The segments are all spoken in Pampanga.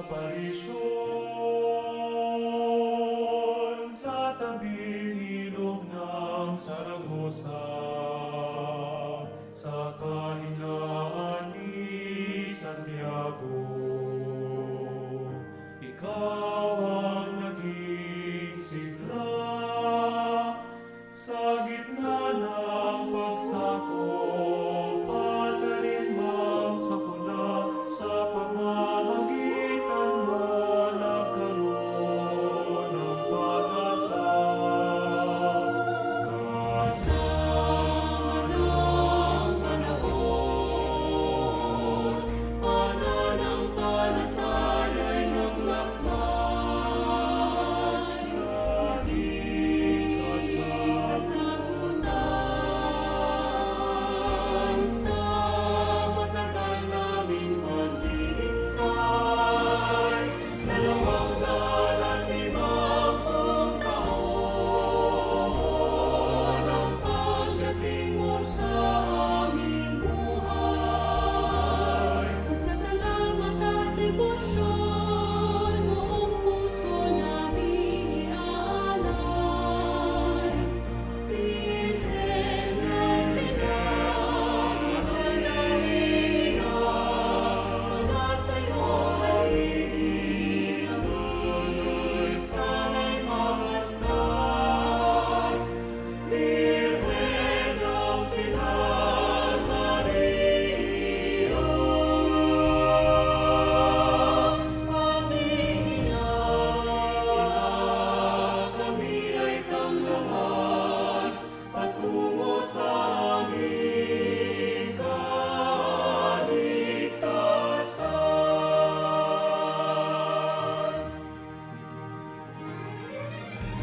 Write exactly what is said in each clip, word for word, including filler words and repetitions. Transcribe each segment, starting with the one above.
Parisyon sa tabing ilog ng Saragosa, sa kahinaan ni Santiago, ikaw ang naging sigla sa gitna ng pagsakop at alinmang sakuna, sa pamamagitan mo nagkaroon ng pag-asa. Kasama ng panahon, pananampalataya'y naglakbay, naging kasagutan sa matagal naming paghihintay. Dalawang daan at limang pung taon ang pagdating mo sa aming buhay. Pasasalamat at debosyon, buong puso naming iaalay. Birhen ng Pilar, mahal na Reyna, mula sa'yo malinis, tunay sana'y makastan. Birhen ng Pilar, Maria, aming ina, kami ay tanglawan patungo sa aming kaligtasan.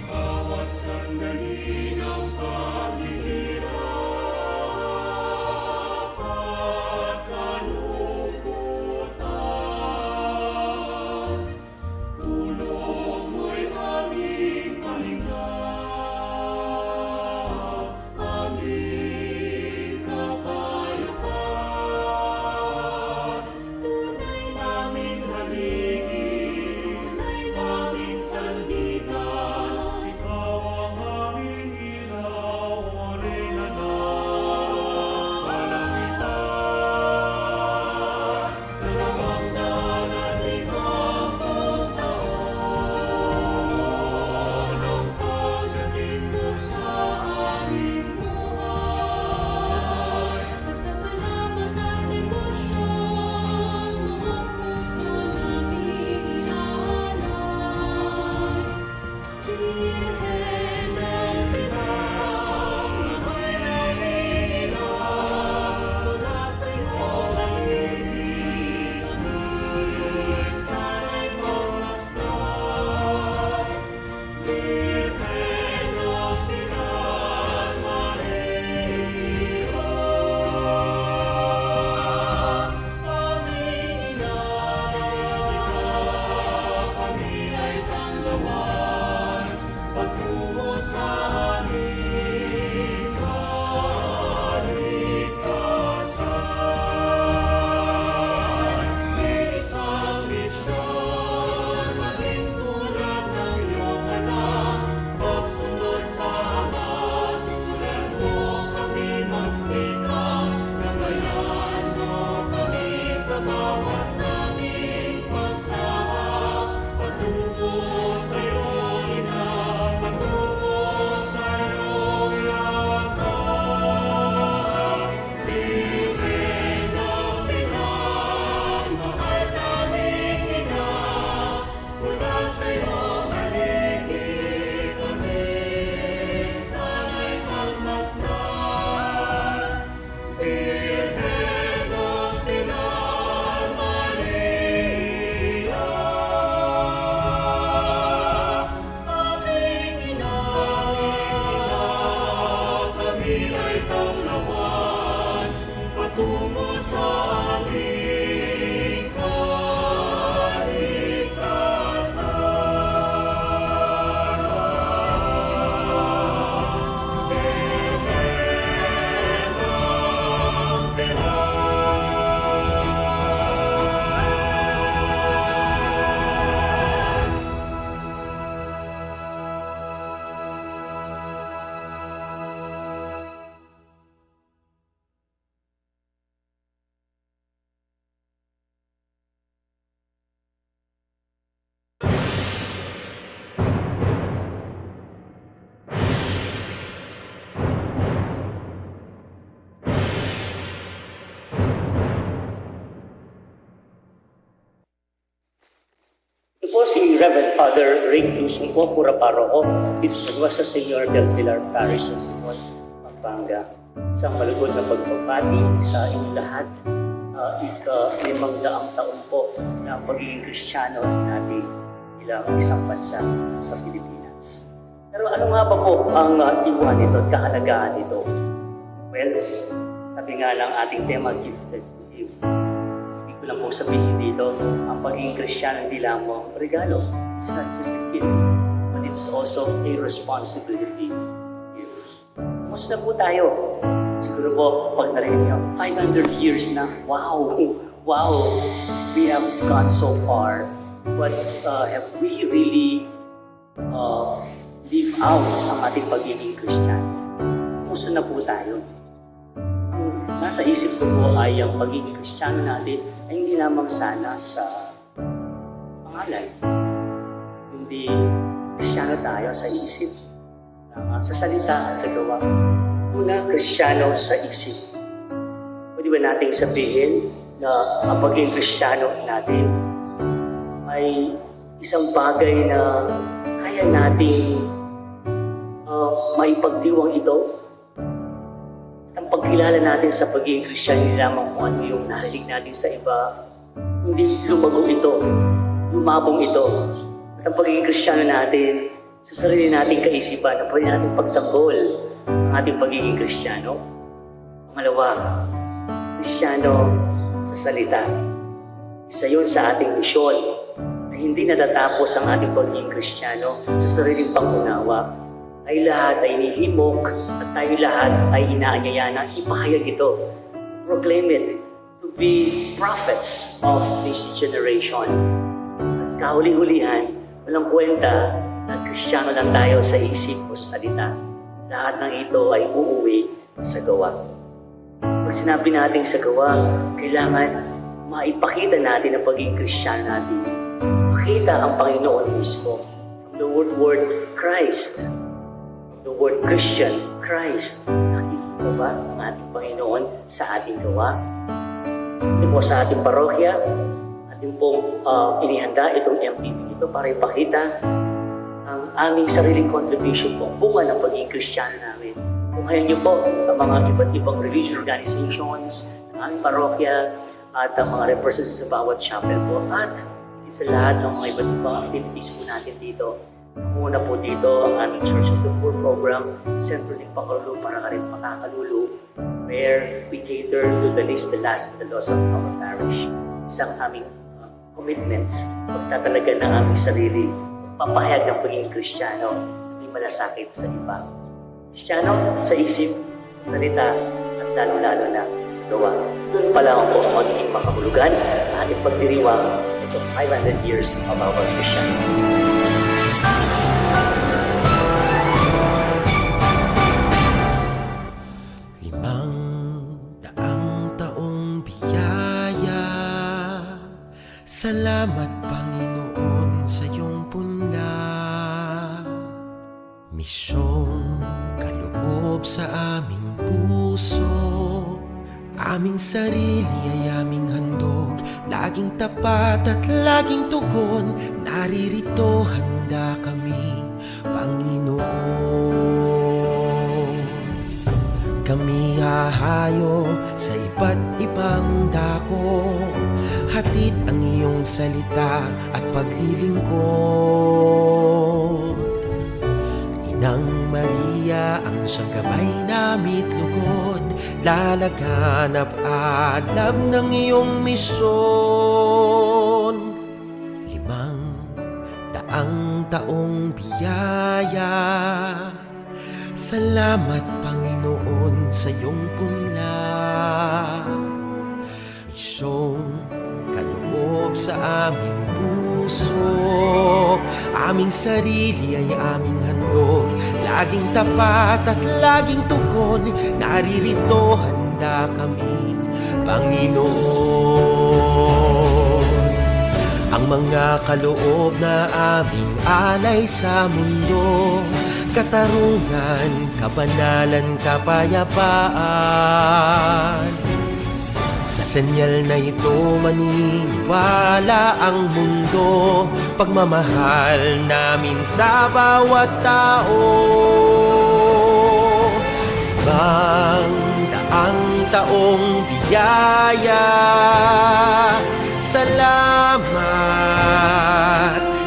Bawat sandali ng paghihirap at kalungkutan, tulong mo'y aming pahinga, aming kapayapaan. Tunay naming haligi, tunay naming sandigan. Ikaw ang aming ilaw, o Reyna ng kalangitan. Dalawang daan at limang pung taon ang pagdating mo sa aming buhay. Pasasalamat at debosyon, buong puso naming iaalay. Birhen ng Pilar, mahal na Reyna, mula sa'yo malinis, tunay sana'y makastan. Birhen ng Pilar, Maria, aming ina, kami ay tanglawan patungo sa aming kaligtasan. May isang misyon, maging tulad ng iyong anak, pagsunod sa Ama, tulad mo kami magsikap, gabayan mo kami sa bawat naming pagtahak, patungo sa'yo, Ina, patungo Ako si Reverend Father Rick Lusungko, Cura Paroko dito sa Nuestra Señora del Pilar Parish sa Sibol, Pampanga. Isang malugod na pagbabati sa inyong lahat. Ah, ika-limang daang taon po ng pagiging Kristiyano natin bilang isang bansa sa Pilipinas. Pero ano nga ba po ang, ah, diwa nito at kahalagahan nito? Well, sabi nga ng ating tema, gifted to give. Ibig ko lang po sabihin dito, ang pagiging Kristiyano hindi lamang regalo. It's not just a gift, but it's also a responsibility to give. Kumusta po tayo? Siguro po, pag narinig nyo, five hundred years na. Wow! Wow! We have gone so far. But, uh, have we really, uh, live out ang ating pagiging Kristiyano? Kumusta na po tayo? Ang nasa isip ko po ay ang pagiging Kristiyano natin ay hindi lamang sana sa pangalan, kundi Kristiyano tayo sa isip, tama, sa salita at sa gawa. Una, Kristiyano sa isip. Pwede ba nating sabihin na ang pagiging Kristiyano natin ay isang bagay na kaya nating, ah, maipagdiwang ito? At ang pagkilala natin sa pagiging Kristiyano, hindi lamang kung ano yung narinig natin sa iba, kundi lumago ito, lumabong ito. At ang pagiging Kristiyano natin, sa sarili nating kaisipan, na pwede natin pagtanggol ang ating pagiging Kristiyano. Pangalawa, Kristiyano sa salita. Isa yun sa ating misyon, na hindi natatapos ang ating pagiging Kristiyano sa sariling pangunawa. Tayo lahat ay inihimok at tayo lahat ay inaanyaya na ipahayag ito. To proclaim it, to be prophets of this generation. At kahuli-hulihan, walang kwenta na Kristiyano lang tayo sa isip o sa salita. Lahat ng ito ay uuwi sa gawa. Pag sinabi natin sa gawa, kailangan maipakita natin ang pagiging Kristiyano natin. Makita ang Panginoon mismo. From the word, word Christ, from the word Christian, Christ. Nakikita ba ang ating Panginoon sa ating gawa? Ito po sa ating parokya, atin pong, ah, inihanda itong M T V ito para ipakita ang aming sariling contribution po, ang bunga ng pagiging Kristiyano namin. Tunghayan niyo po ang mga iba't ibang religious organizations ng aming parokya at ang mga representatives sa bawat chapel po. At higit sa lahat, ang mga iba't ibang activities po natin dito. Una po dito ang aming Church of the Poor program, Sentro ning Pakalulu para karing makakalulu, where we cater to the least, the last, and the lost of our parish. Isang aming, uh, commitments, pagtatalaga ng aming sarili, pagpapahayag ng pagiging Kristiyano, may malasakit sa iba. Kristiyano sa isip, salita, at lalo-lalo na sa gawa. Dun pa lamang po ang magiging makahulugan ng ating pagdiriwang itong five hundred years of our Christianity. Limang daang taong biyaya. Salamat, Panginoon, sa iyong punla. Misyong kaloob sa aming puso, aming sarili ay aming handog, laging tapat at laging tugon, naririto handa kami, Panginoon. Kami hahayo sa iba't ibang dako, hatid ang iyong salita at paglilingkod. Inang Maria, ang siyang gabay nami't lugod, lalaganap alab ng iyong misyon. Limang daang taong biyaya. Salamat, Panginoon, sa iyong punla. Misyong kaloob sa aming puso, aming sarili ay aming handog, laging tapat at laging tugon, naririto handa kami, Panginoon. Ang mga kaloob na aming alay sa mundo, katarungan, kabanalan, kapayapaan. Sa senyal na ito, maniwala ang mundo, pagmamahal namin sa bawat tao. Limang daang taong biyaya, salamat,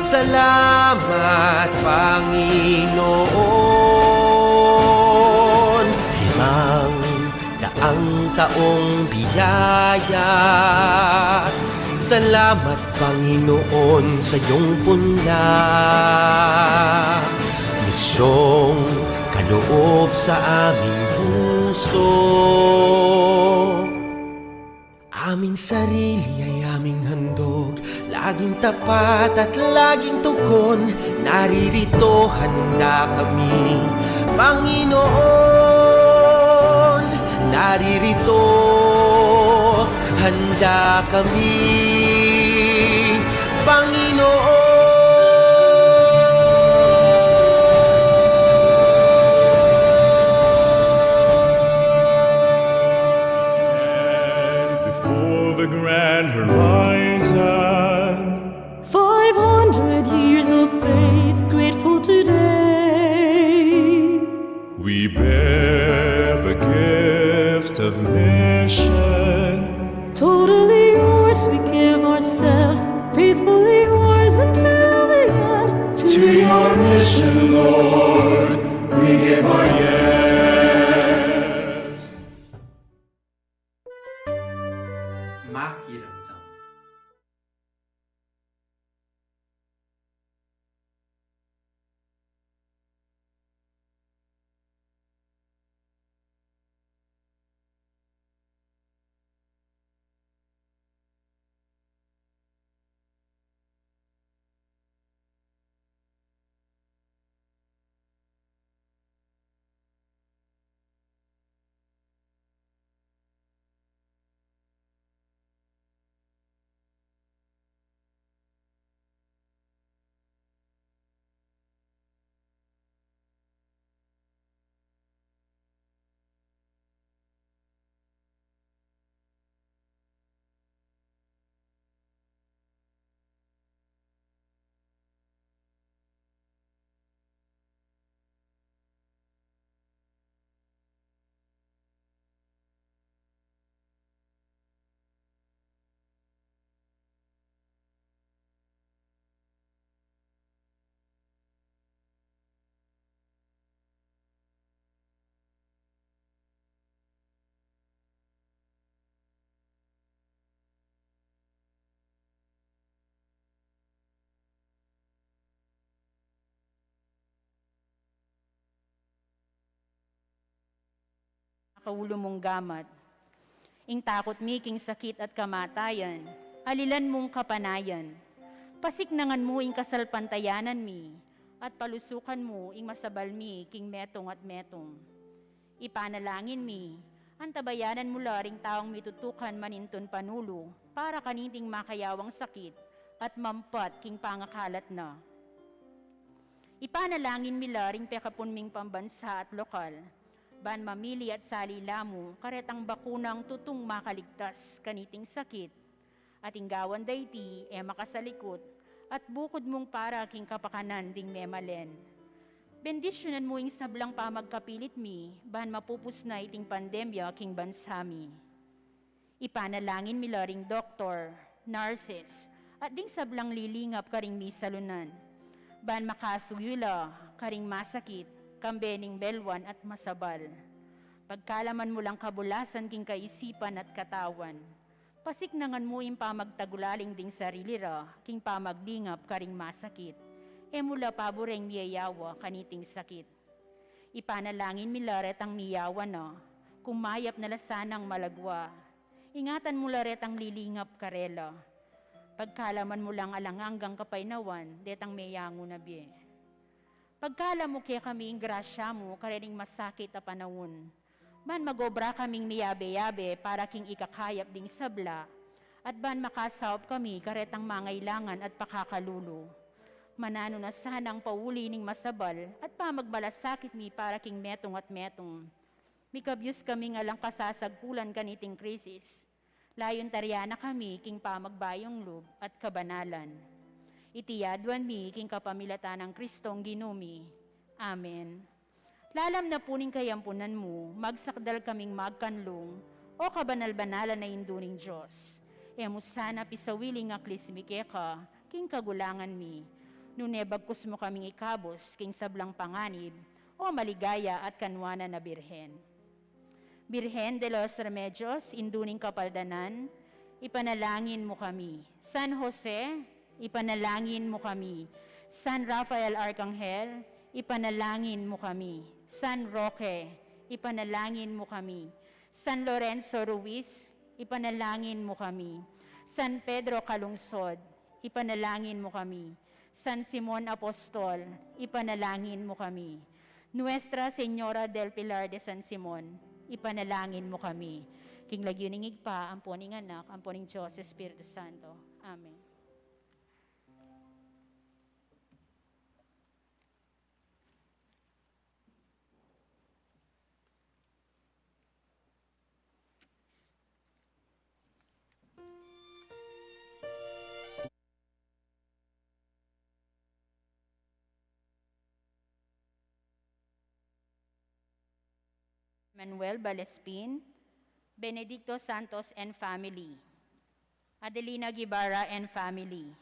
salamat, Panginoon. Limang daang taong biyaya, salamat, Panginoon, sa iyong punla. Misyong kaloob sa aming puso. Aming sarili ay aming handog, laging tapat at laging tugon. Naririto, handa kami, Panginoon. Naririto, handa kami, Panginoon. Stand before the grand horizon. Five hundred years of faith, grateful today. We bear the gift of mission. Totally yours, we give ourselves, faithfully yours until the end. To your mission, Lord, we give our yes. Makiramdam. Kaulo mung gamat. Ing takut mi king sakit at kamatayan, alilan mung kapanayan. Pasiknangan mu ing kasalpantayanan mi, at palusukan mu ing masabal mi king metung at metung. Ipanalangin mi, antabayanan mu la ring taung mitutukan manintun panulu para kaniting makayawang sakit at mampat king pangakalat na. Ipanalangin mi la ring pekapun ming pambansa at lokal, ban mamili at sali la mu karetang bakunang tutung makaligtas kaniting sakit, at ing gawan da iti e makasalikut, at bukud mung para king kapakanan ding memalen. Bendisyunan mu ing sablang pamagkapilit mi, ban mapupus na iting pandemya king bansa mi. Ipanalangin mi la ring doktor, nurses, at ding sablang lilingap karing misalunan, ban makasuyu la karing masakit, kambe ning belwan at masabal. Pagkalaman mu lang kabulasan king kaisipan at katawan. Pasiknangan mu ing pamagtagulaling ding sarili ra king pamaglingap karing masakit. E mu la paburing miyayawa kaniting sakit. Ipanalangin mi la retang miyawa na, kung mayap na la sanang malagwa. Ingatan mu la retang lilingap karela. Pagkalaman mu lang alang anggang kapaynawan detang meyangu na bie. Pagkalam mu kekami ing grasya mu karening masakit a panaun, ban mag-obra kaming miyabe-yabe para king ikakayap ding sabla, at ban makasaup kami karetang mangailangan at pakakalulu. Mananu na sanang pauli ning masabal at pamagmalasakit mi para king metung at metung. Mikabyus kaming alang kasasagkulan kaniting krisis. Layun tarian na kami king pamagbayung lub at kabanalan. Iti yaduan mi king kapamilatan nang Kristong Ginu mi. Amen. Lalam na pu ning kayampunan mu, magsakdal kaming magkanlung, O kabanal-banalan a Indu ning Dios. E mu sana pisawili ing aklis mi keka, king kagulangan mi. Nune bagkus mu kaming ikabus, king sablang panganib, O maligaya at kanwanan a Birhen. Birhen de los Remedios, Indu ning Kapaldanan, ipanalangin mu kami. San Jose, ipanalangin mu kami. San Rafael Arkanghel, ipanalangin mu kami. San Roque, ipanalangin mu kami. San Lorenzo Ruiz, ipanalangin mu kami. San Pedro Calungsod, ipanalangin mu kami. San Simon Apostol, ipanalangin mu kami. Nuestra Señora del Pilar de San Simon, ipanalangin mu kami. King lagyu ning Ibpa, ampo ning Anak, ampo ning Dios Espiritu Santo. Amen. Manuel Balespin, Benedicto Santos and family, Adelina Guibarra and family.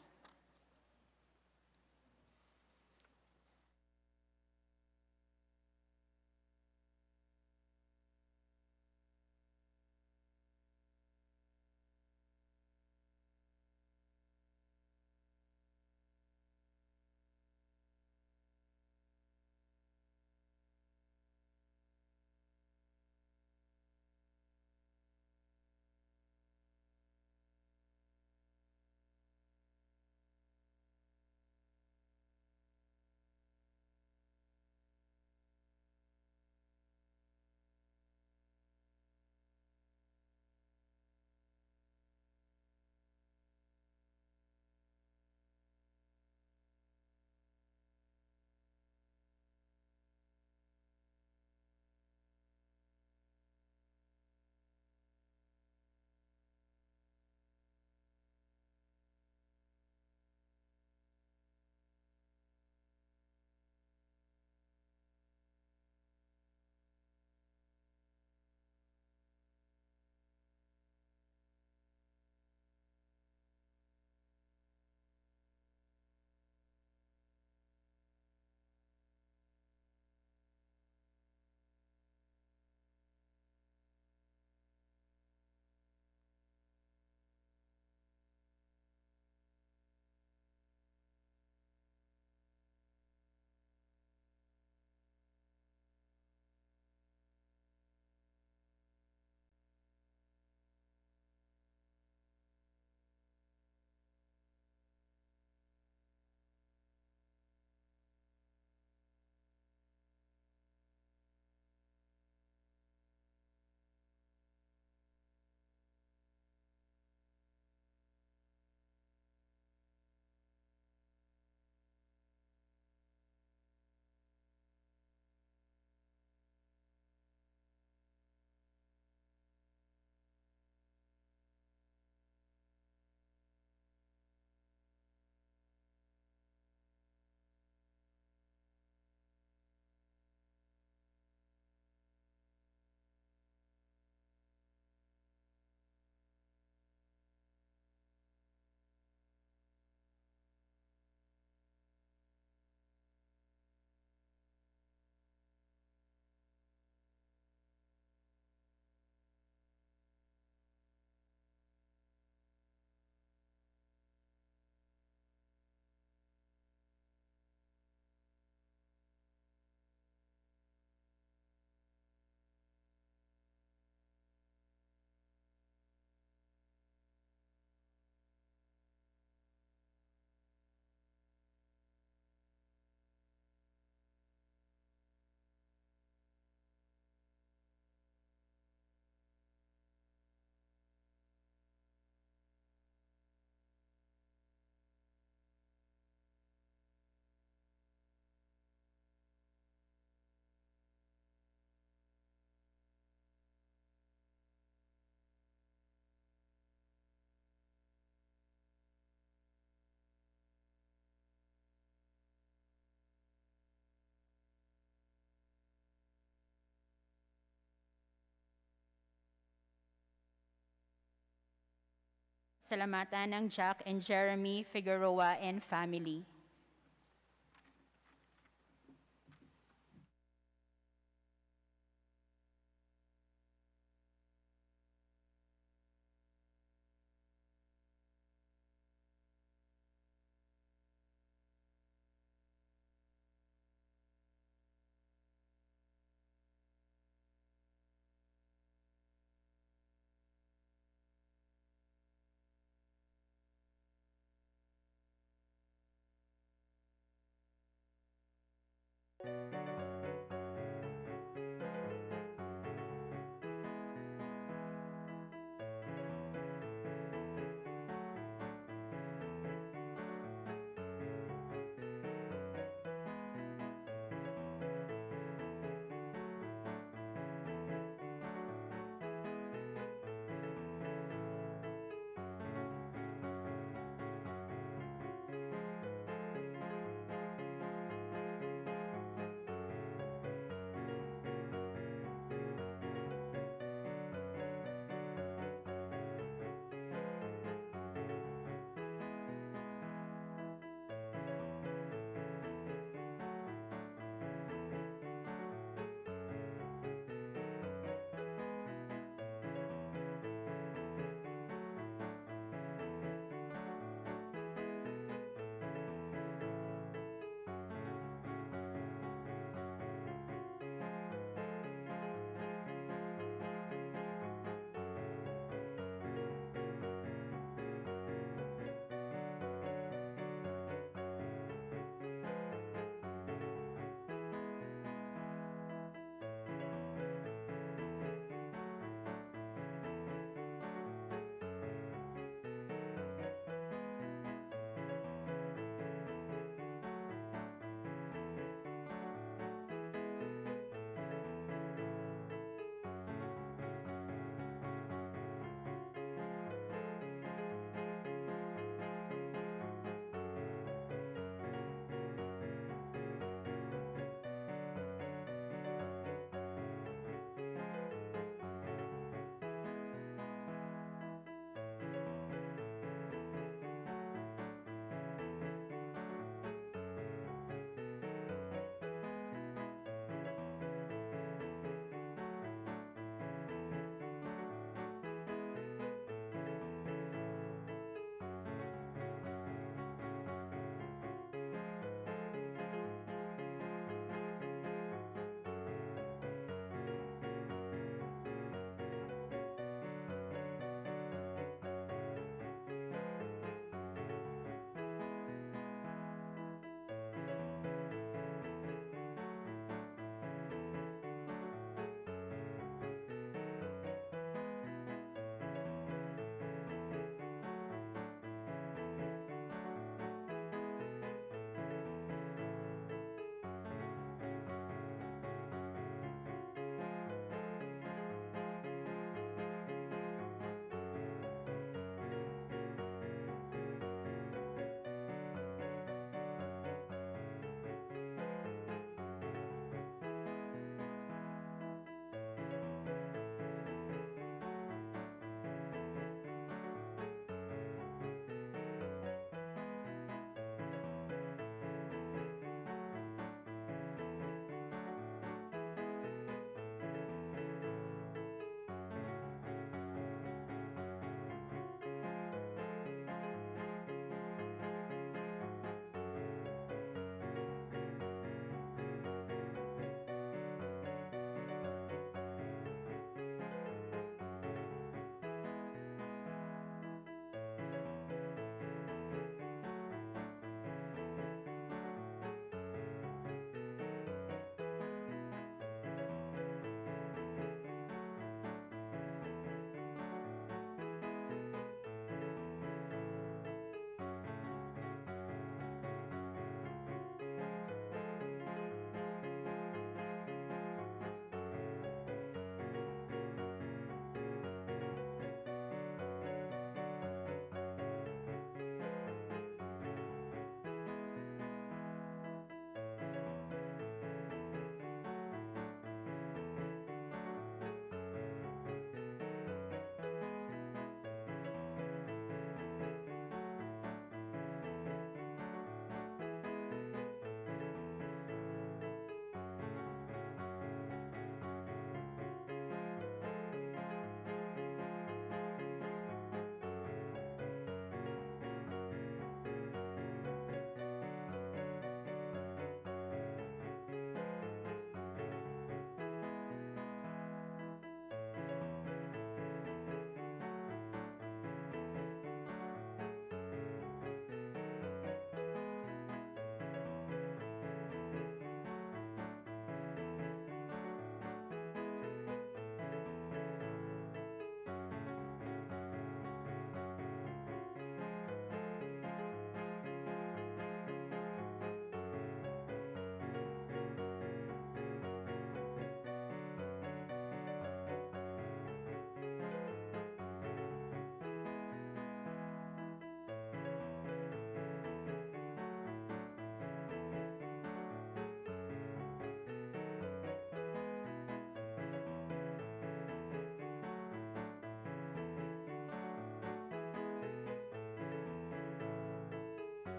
Salamatan nang Jack and Jeremy Figueroa and family.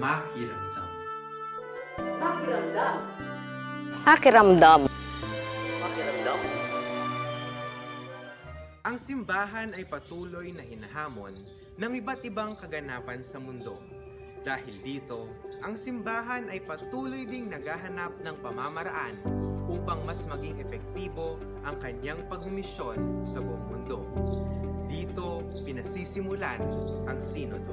Pakiramdam. Pakiramdam. Pakiramdam. Pakiramdam. Ang simbahan ay patuloy na hinahamon ng iba't ibang kaganapan sa mundo. Dahil dito, ang simbahan ay patuloy ding naghahanap ng pamamaraan upang mas maging epektibo ang kanyang pagmimisyon sa buong mundo. Dito pinasisimulan ang Sinodo.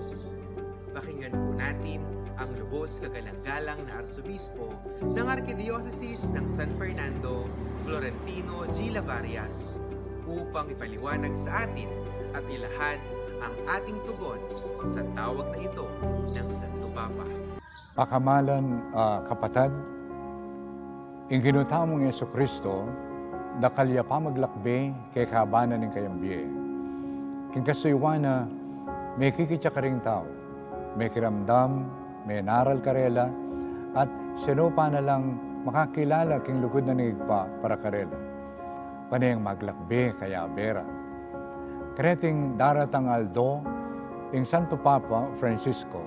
Pakinggan po natin ang lubos kagalang-galang na Arsobispo ng Arkidiosesis ng San Fernando, Florentino G. Lavarias, upang ipaliwanag sa atin at ilahad ang ating tugon sa tawag na ito ng Santo Papa. Pakamalan, ah, kapatad, ing Ginu tamung Jesucristo, dakal ya pamaglakbe kekaban na ning kayang bie. King kasuyuan na, mekikit ya karing tau, mekiramdam, menaral karela, at sinupa na lang makakilala king lugud na ning Ibpa para karela. Pane yang maglakbe kayabe ra. Kareting daratang aldo, ing Santo Papa Francisco,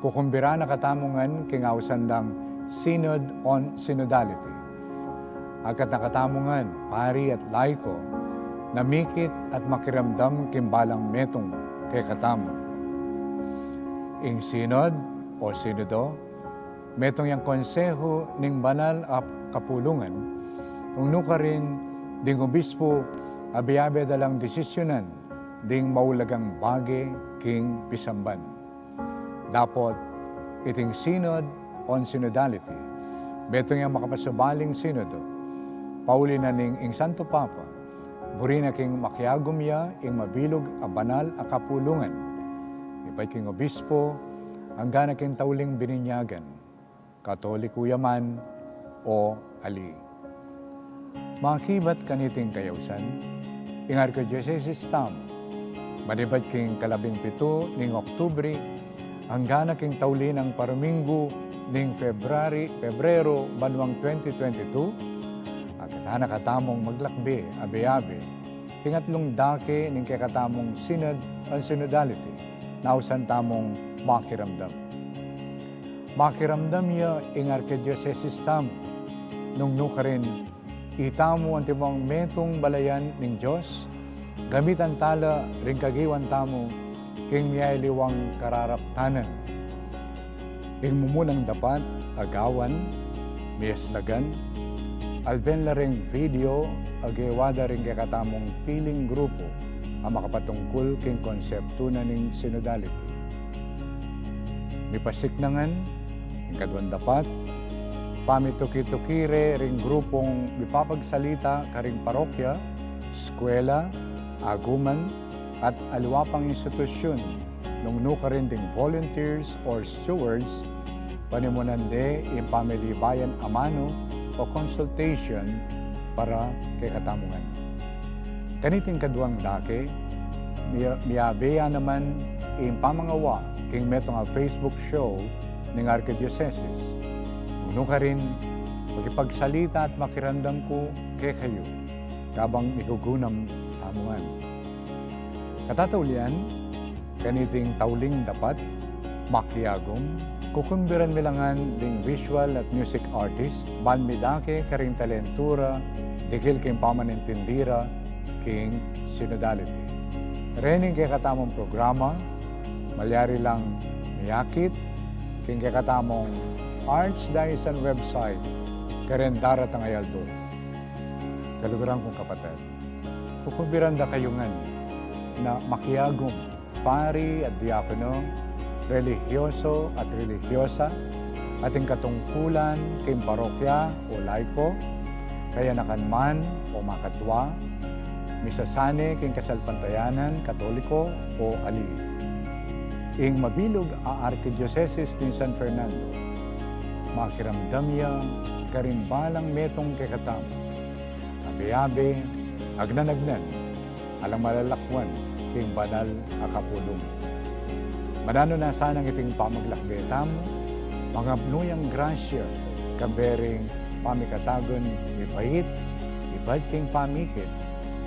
kukumbira na katamu ngan king ausan dang Synod on Synodality. Agkat na katamu ngan, pari at laiko, na mikit at makiramdam king balang metung kekatamu. Ing Synod o Sinodo, metung yang konsehu ning banal a kapulungan, nung nukarin ding obispo abe-abe da lang desisyunan ding maulagang bage king pisamban. Dapot iting Synod on Synodality, metung yang makapasubaling sinodo, pauli na ning ing Santo Papa, buri na king makiagum ya ing mabilug a banal a kapulungan, ibat king obispo, angga na king tauling bininyagan, Katoliko ya man o ali. Makibat kaniting kayausan, ing Arkidiosesis tamu, manibat king kalabing pitu ning Oktubre, angga na king tauli nang paruminggu ning February, Pebrero, banuang twenty twenty-two, agkatan na katamung maglakbe abe-abe king atlung dake ning kekatamung Synod on Synodality, na ausan tamung Makiramdam. Makiramdam ya ing Arkidiosesis tamu, nung nukarin itamu antimong metung balayan ning Dios, gamitan ta la ring kagiwan tamu king miyaliwang kararaptanan. Ing mumunang dapat a gawan, miyaslagan, alben la ring video a gewa da ring kekatamung piling grupu a makapatungkul king konseptu na ning synodality. Mipasik na ngan ing kaduang dapat, pamituki-tuki re ring grupung mipapagsalita karing parokya, eskwela, aguman, at aliwa pang institusyun, nung nukarin ding volunteers or stewards, panimunan de ing pamilibayan amanu o consultation para kekatamu ngan. Kaniting kaduang dake, miya-, miyabe ya naman ing pamangawa king metung a Facebook show ning Arkidiosesis. Nung nukarin, makipagsalita at makiramdam ku kekayu kabang migugunam tamu ngan. Katataulian, kaniting tauling dapat, makiagum, kukumbiran mi la ngan ding visual at music artist, ban midake karing talentu ra, dikil king pamanintindi ra king synodality. Rening kekatamung programa, malyari lang miyakit king kekatamung Archdiocesan website, karing daratang a aldo. Kaluguran kung kapatad, kukumbiran da kayu ngan na makiagum, pari at diakono, relihiyoso at relihiyosa, ating katungkulan king parokya o laiko, kayanakan man o makatwa, misasane king kasalpantayanan Katoliko o ali. Ing mabilug a Arkidiosesis ning San Fernando, makiramdam ya karing balang metung kekatamu, abe-abe, agnan-agnan, alang malalakwan king banal a kapulungan. Mananu na sanang iting pamaglakbe tamu, mangapnu yang grasya, kambe ring pamikatagun mibait, ibat king pamikit,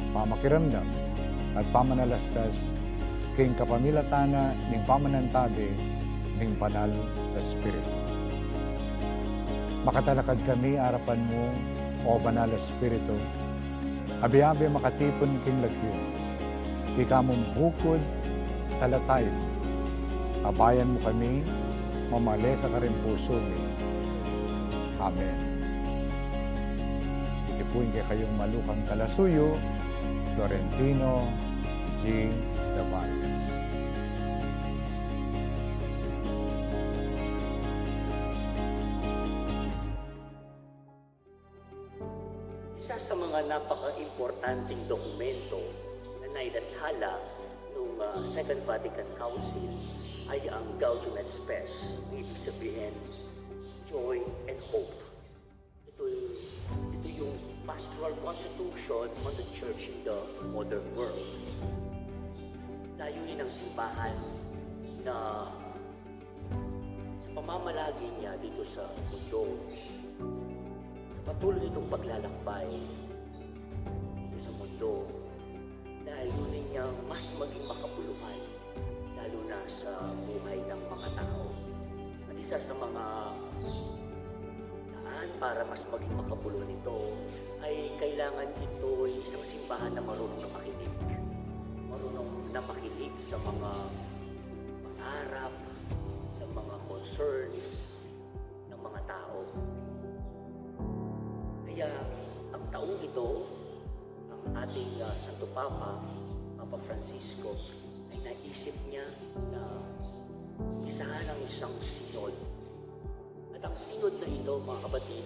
pamakiramdam, at pamanalastas king kapamilatan na ning pamanantabe Banal Espiritu. Makatalakad kami arapan mu, O Banal Espiritu, abe-abe makatipun king lagyu, ika mung bukud, talataib, abayan mu kami, mamale ka karing pusu mi. Amen. Iti pu ing kekayung malukang talasuyu, Florentino G. Lavares. Isa sa mga napaka-importanteng dokumento na nailathala nung, ah, Second Vatican Council ay ang Gaudium et Spes, ibig sabihin, joy and hope. Ito, ito yung pastoral constitution on the church in the modern world. Layunin ng simbahan na sa pamamalagi niya dito sa mundo, sa patuloy nitong paglalakbay dito sa mundo, layunin niya mas maging makabuluhan, lalo na sa buhay ng mga tao. At isa sa mga daan para mas maging makabuluhan ito ay kailangan ito ay isang simbahan na marunong na makinig. Marunong na makinig sa mga pangarap, sa mga concerns ng mga tao. Kaya ang taong ito, ang ating, ah, Santo Papa, Papa Francisco, ay naisip niya na umpisahan ang isang synod. At ang synod na ito, mga kapatid,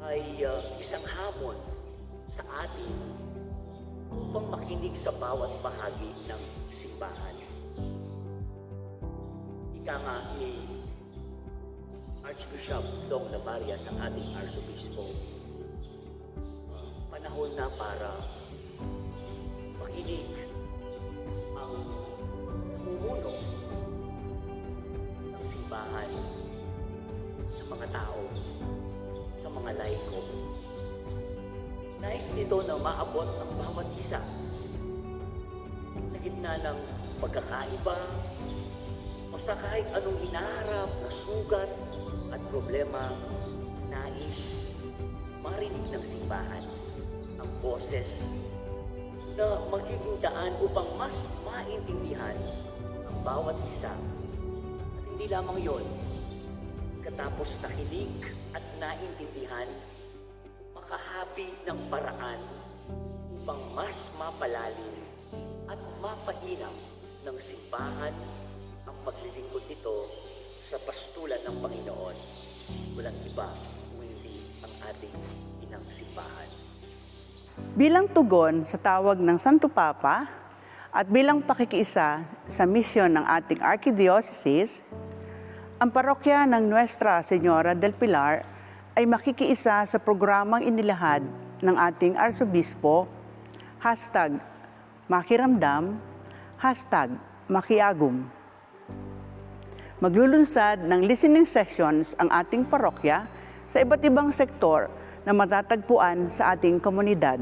ay, ah, isang hamon sa atin upang makinig sa bawat bahagi ng simbahan. Ika nga ni Archbishop Dong Lavaria, sa ating Arsobispo, ah, panahon na para makinig ang namumuno ng simbahan sa mga tao, sa mga laiko. Nais nito na maabot ang bawat isa sa gitna ng pagkakaiba o sa kahit anong hinaharap na sugat at problema. Nais marinig ng simbahan ang boses na magiging daan upang mas maintindihan ang bawat isa. At hindi lamang yon, katapos nakinig at naintindihan, makahapi ng paraan upang mas mapalalim at mapainam ng simbahan ang paglilingkod nito sa pastulan ng Panginoon. Walang iba kung hindi ang ating inang simbahan. Bilang tugon sa tawag ng Santo Papa at bilang pakikiisa sa misyon ng ating arkidiosesis, ang parokya ng Nuestra Señora del Pilar ay makikiisa sa programang inilahad ng ating Arsobispo, hashtag makiramdam, hashtag makiagum. Maglulunsad ng listening sessions ang ating parokya sa iba't ibang sektor na matatagpuan sa ating komunidad.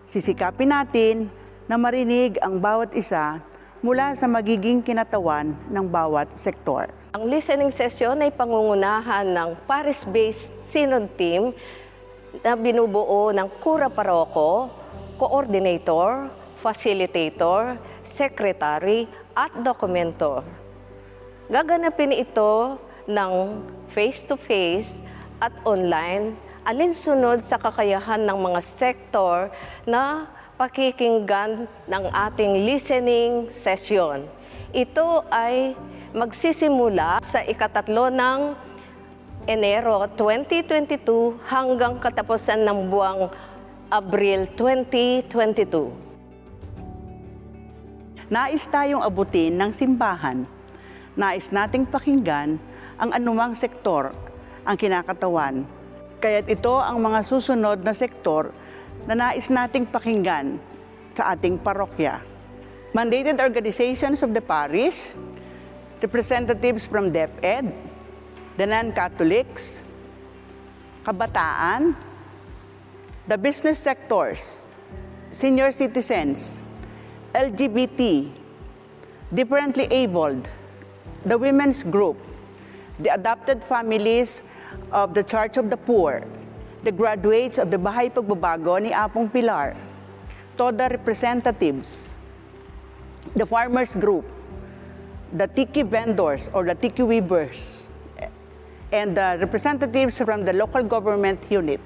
Sisikapin natin na marinig ang bawat isa mula sa magiging kinatawan ng bawat sektor. Ang listening session ay pangungunahan ng parish-based synod team na binubuo ng kura paroko, coordinator, facilitator, secretary, at dokumento. Gaganapin ito ng face-to-face at online, alinsunod sa kakayahan ng mga sektor na pakikinggan ng ating listening session. Ito ay magsisimula sa ikatatlo ng Enero twenty twenty-two hanggang katapusan ng buwang Abril twenty twenty-two. Nais tayong abutin ng simbahan. Nais nating pakinggan ang anumang sektor, ang kinakatawan. Kaya't ito ang mga susunod na sektor na nais nating pakinggan sa ating parokya. Mandated organizations of the parish, representatives from DepEd, the non-Catholics, kabataan, the business sectors, senior citizens, L G B T, differently abled, the women's group, the adopted families of the Church of the Poor, the graduates of the Bahay Pagbabago ni Apong Pilar, TODA representatives, the farmers group, the tiki vendors or the tiki weavers, and the representatives from the local government unit.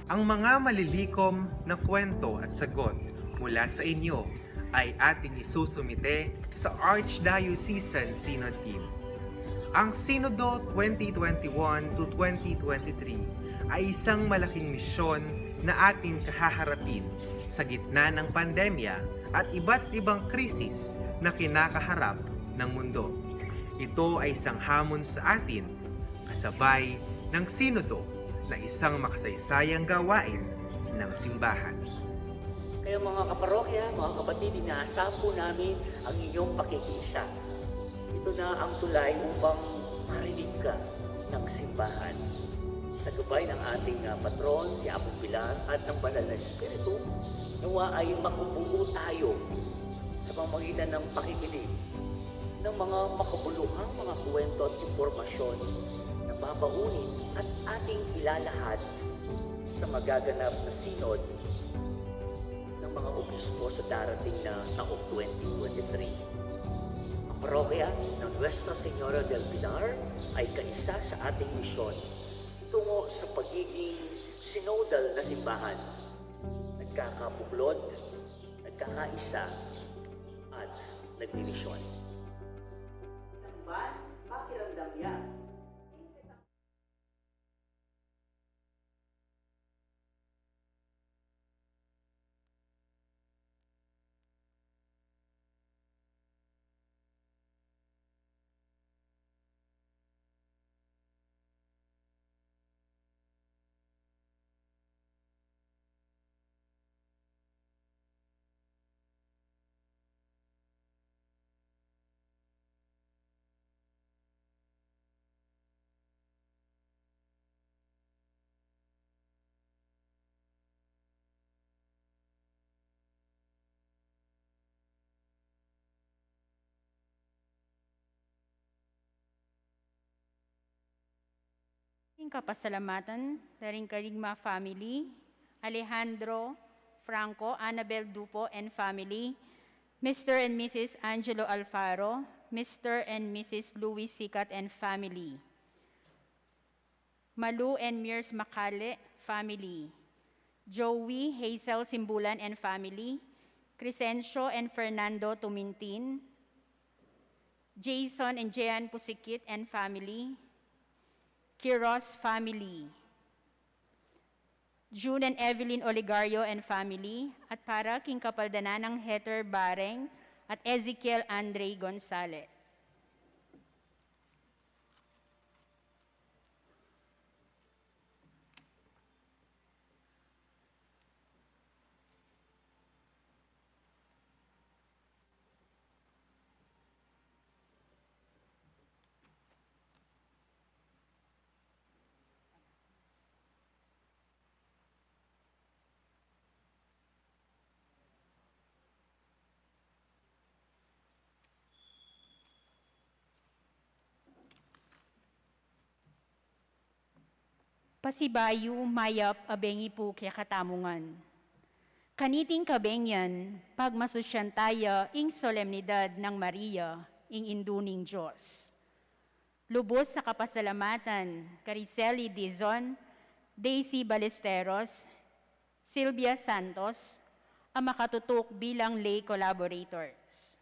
Ang mga malilikom na kwento at sagot mula sa inyo ay ating isusumite sa Archdiocesan Synod Team. Ang Sinodo twenty twenty-one to twenty twenty-three ay isang malaking misyon na ating kahaharapin sa gitna ng pandemya at iba't ibang krisis na kinakaharap ng mundo. Ito ay isang hamon sa atin, kasabay ng Sinodo na isang makasaysayang gawain ng simbahan. Kaya mga kaparokya, mga kapatid, inaasahan po namin ang inyong pakikiisa. Ito na ang tulay upang marinig ka ng simbahan. Sa gabay ng ating, ah, patron, si Apong Pilar, at ng Banal na Espiritu, nawa ay makabuo tayo sa pamamagitan ng pakikinig ng mga makabuluhang mga kwento at impormasyon na babaunin at ating ilalahad sa magaganap na sinod ng mga obispo sa darating na taong twenty twenty-three. Ang parokya ng Nuestra Señora del Pilar ay kaisa sa ating misyon tungo sa pagiging sinodal na simbahan, nagkakabuklod, nagkakaisa, at nagmimisyon. Isang ban, pakiramdam niya. Ing kapasalamatan da ring Kerygma family, Alejandro, Franco, Annabel Dupo and family, Mister and Missus Angelo Alfaro, Mister and Missus Louis Sicat and family. Malu and Mirs Macale family, Joey Hazel Simbulan and family, Crescencio and Fernando Tumintin, Jason and Jean Pusikit and family, Quiros family, June and Evelyn Oligario and family, at para king kapaldanan nang Heter Bareng at Ezekiel Andre Gonzalez. Pasibayu, mayap a bengi pu kekatamu ngan. Kaniting kabengian, pagmasusyan taya ing solemnidad nang Maria, ing Indu ning Dios. Lubus a kapasalamatan kari Sally Dizon, Daisy Ballesteros, Sylvia Santos, a makatutuk bilang lay collaborators.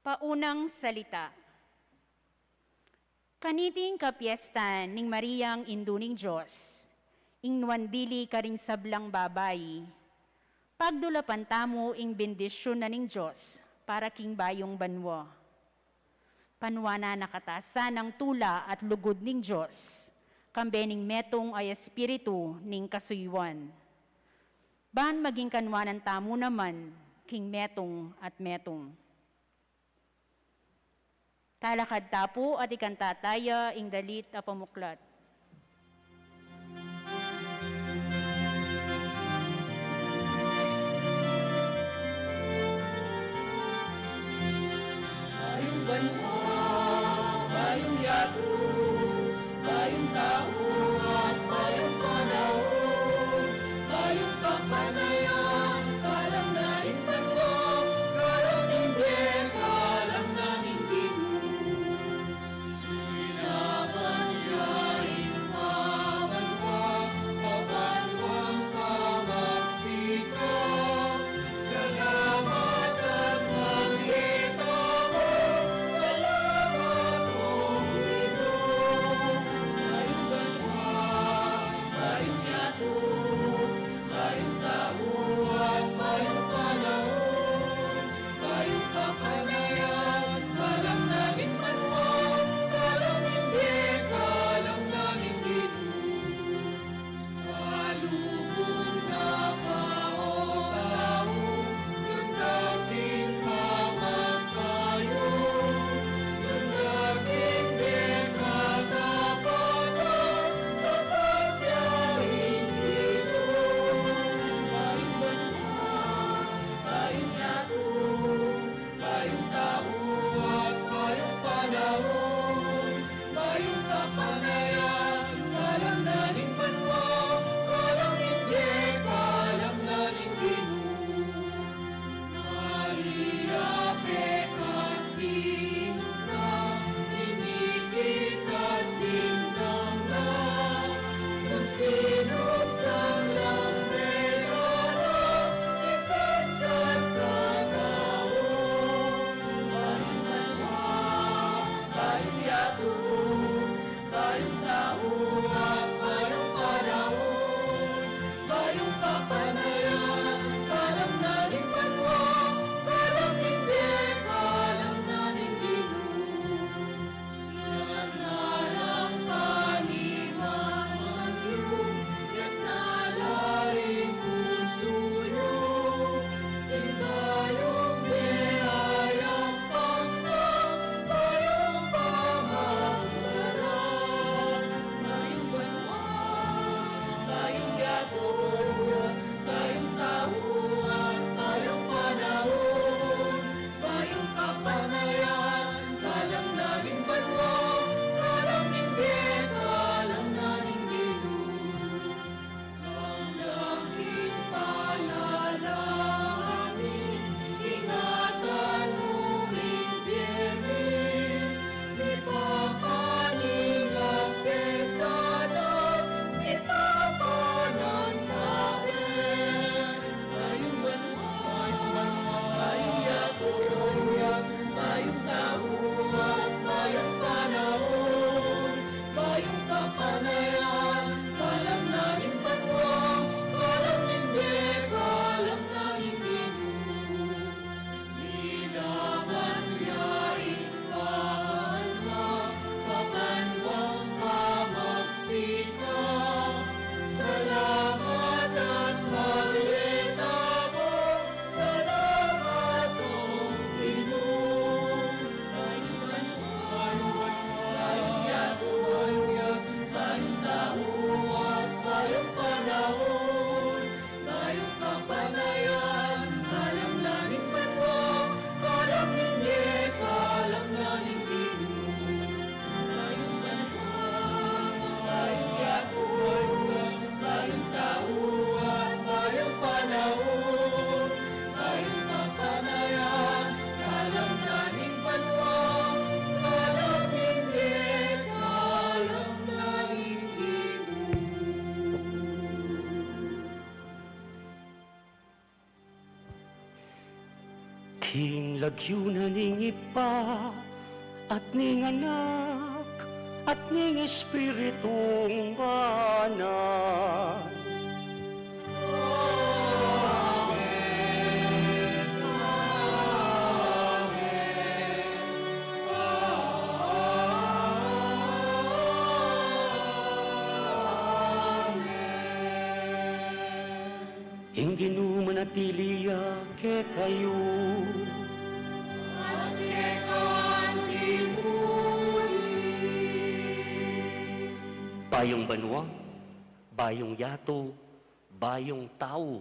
Paunang salita. Kaniting kapiestan ning Mariang Indu ning Dios, ing nuan dili karing sablang babai, pagdulapan tamu ing bendisyun na ning Dios para king bayung banua. Panuanan na katasan ing tula at lugud ning Dios, kambe ning metung a espiritu ning kasuyuan. Ban maging kanuanan tamu naman king metung at metung. Talakad ta pu at ikanta taya ing dalit a pamuklat. King lagyu na ning Ibpa, at ning Anak, at ning Espiritung Banal. Ing Ginu manatili ya kekayu. At keka mu rin. Bayung banua, bayung yatu, bayung tau,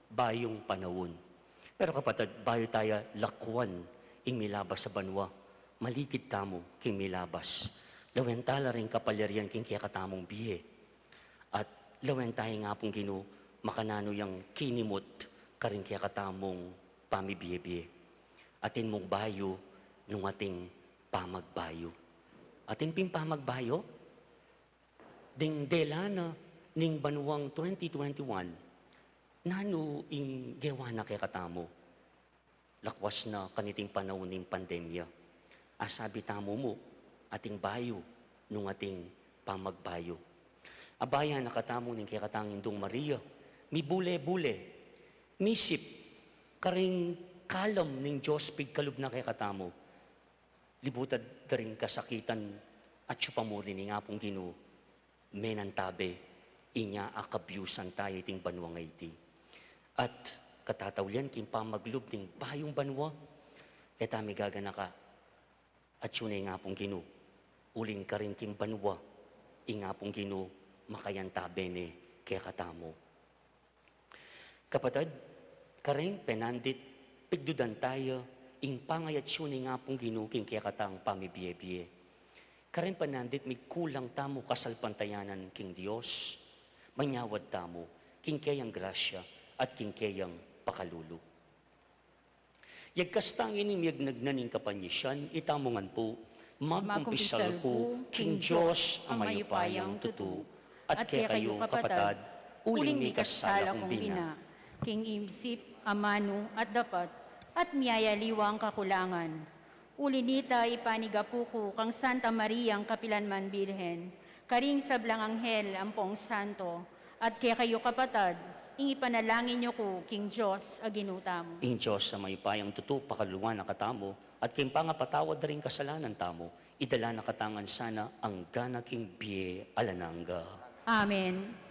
bayung panaun. Pero kapatad, bayu taya lakwan ing milabas a banua, maligid tamu king milabas. Lawen ta la ring kapalyarian king kekatamung bie. At lawen ta ing Apung Ginu makananu yang kinimut karing kekatamung pamibie-bie. Atin mung bayu nung ating pamagbayu. Atin pin pamagbayu, ding dela na ning banuang twenty twenty-one, nanu ing gewa na kekatamu? Lakwas na kaniting panaun ning pandemya. Asabi tamu mu, atin bayu nung ating pamagbayu. Abaya na katamu ning kekatang Indung Maria, mibule-bule, misip karing kalam ning Dios pigkalub na kekatamu. Libutan da ring kasakitan, atyu pa mu rin ing Apung Ginu menantabe, inya akabyusan taya iting banua ngeni. At katataulian king pamaglub ning bayung banua, e ta migaganaka, atyu ne ing Apung Ginu, uling karin king banua, ing Apung Ginu makayantabe ne kekatamu. Kapatad, kareng penandit, pigdudan taya ing pangayatsu ning Apung Ginu king kekatang pamibie-bie. Kareng penandit, migkulang tamu kasalpantayanan king Dios, manyawad tamu king keyang grasya at king keyang pakalulu. Yagkas tang ini miyagnag na ning kapanyisian, itamu ngan pu, magkumpisal ku king Dios a mayupayang tutu, at kekayu kapatad, uling mikasala kung bina king isip, amanu, at dapat, at miyayaliwang kakulangan. Uli nita, ipanigapu ku kang Santa Mariang kapilanman Birhen, karing sablang anghel ampong santo, at kekayu kapatad, ing ipanalangin yu ku king Dios a Ginu tamu. Ing Dios a mayupayang tutu pakaluluan na katamu, at king pangapatawad da ring kasalanan tamu, idala na katamu ngan sana angga na king bie alang angga. Amen.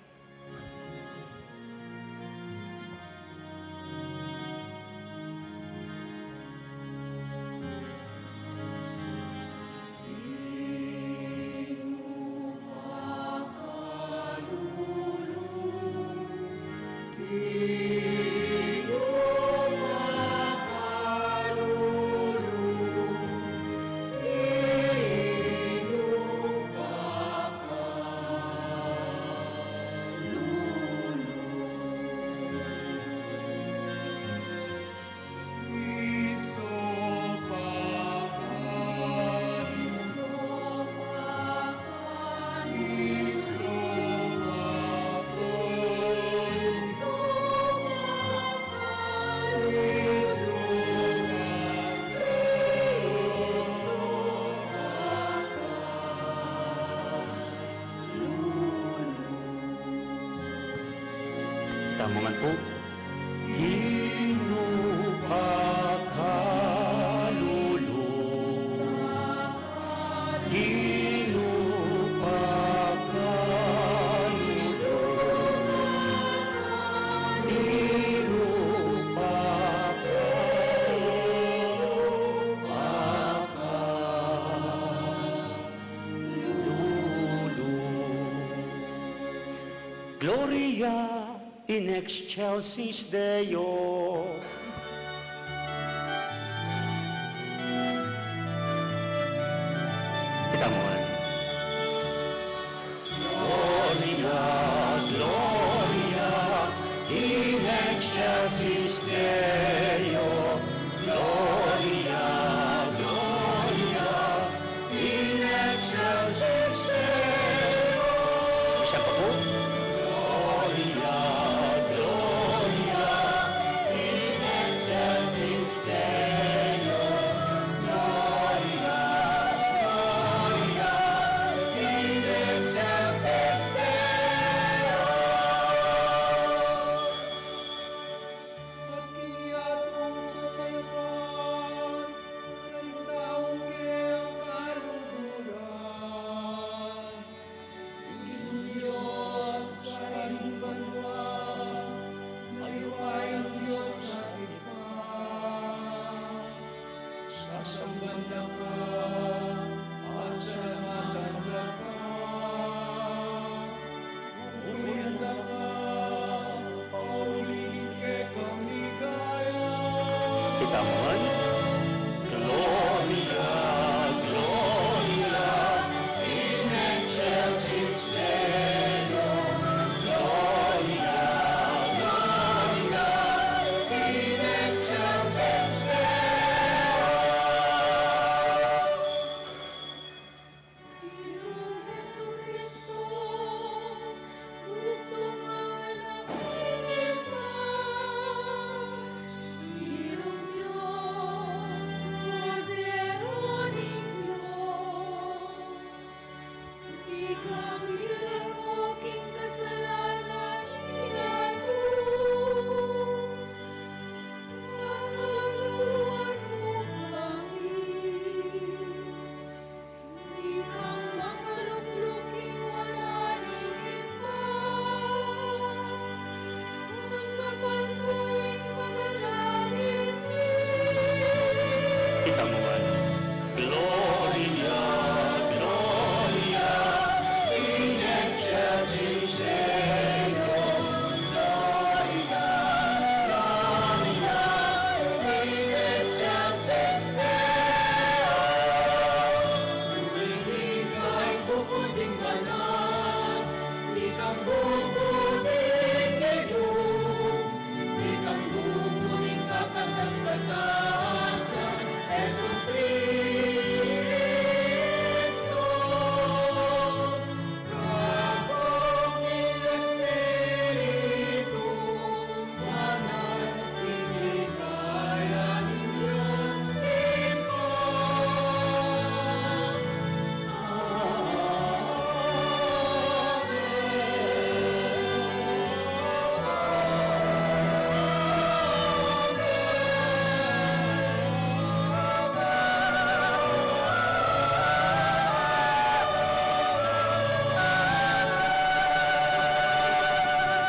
Tamu ngan pu. Ginu pakalulu. Ginu pakalulu. Ginu pakalulu. Gloria in excelsis Deo. Kita mo. Gloria, Gloria in excelsis Deo. Gloria, Gloria in excelsis Deo. Isa pa po. Gloria, Gloria in excelsis Deo. Samban da ka, pasalamatan da ka, purian da ka, pauli ning kekang ligaya. Kita man, Gloria, Gloria in excelsis Deo, Gloria, Gloria in excelsis Deo. Ginu Jesucristo, bugtung a anak ning Ibpa, Ginung Dios, Kordero ning Dios, ikang milargo king kasalanan ning yatu, pakaluluan mu kami. Ikang makalukluk king wanan ning Ibpa, tanggapan mu ing panalangin mi. Kita mu man. Gloria, Gloria in excelsis Deo, Gloria, Gloria in excelsis Deo. Ikang bubud ning Ginung, ikang bubud ning Kakatas-katasan, Jesucristo, kabud ning Espiritu.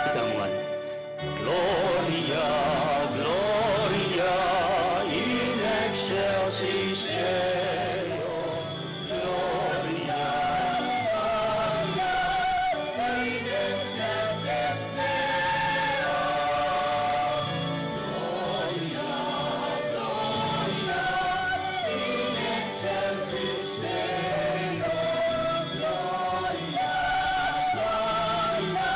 Kita mu man. Gloria, Gloria in excelsis Deo. Gloria, Gloria in excelsis Deo. Gloria, Gloria in excelsis Deo. Gloria, Gloria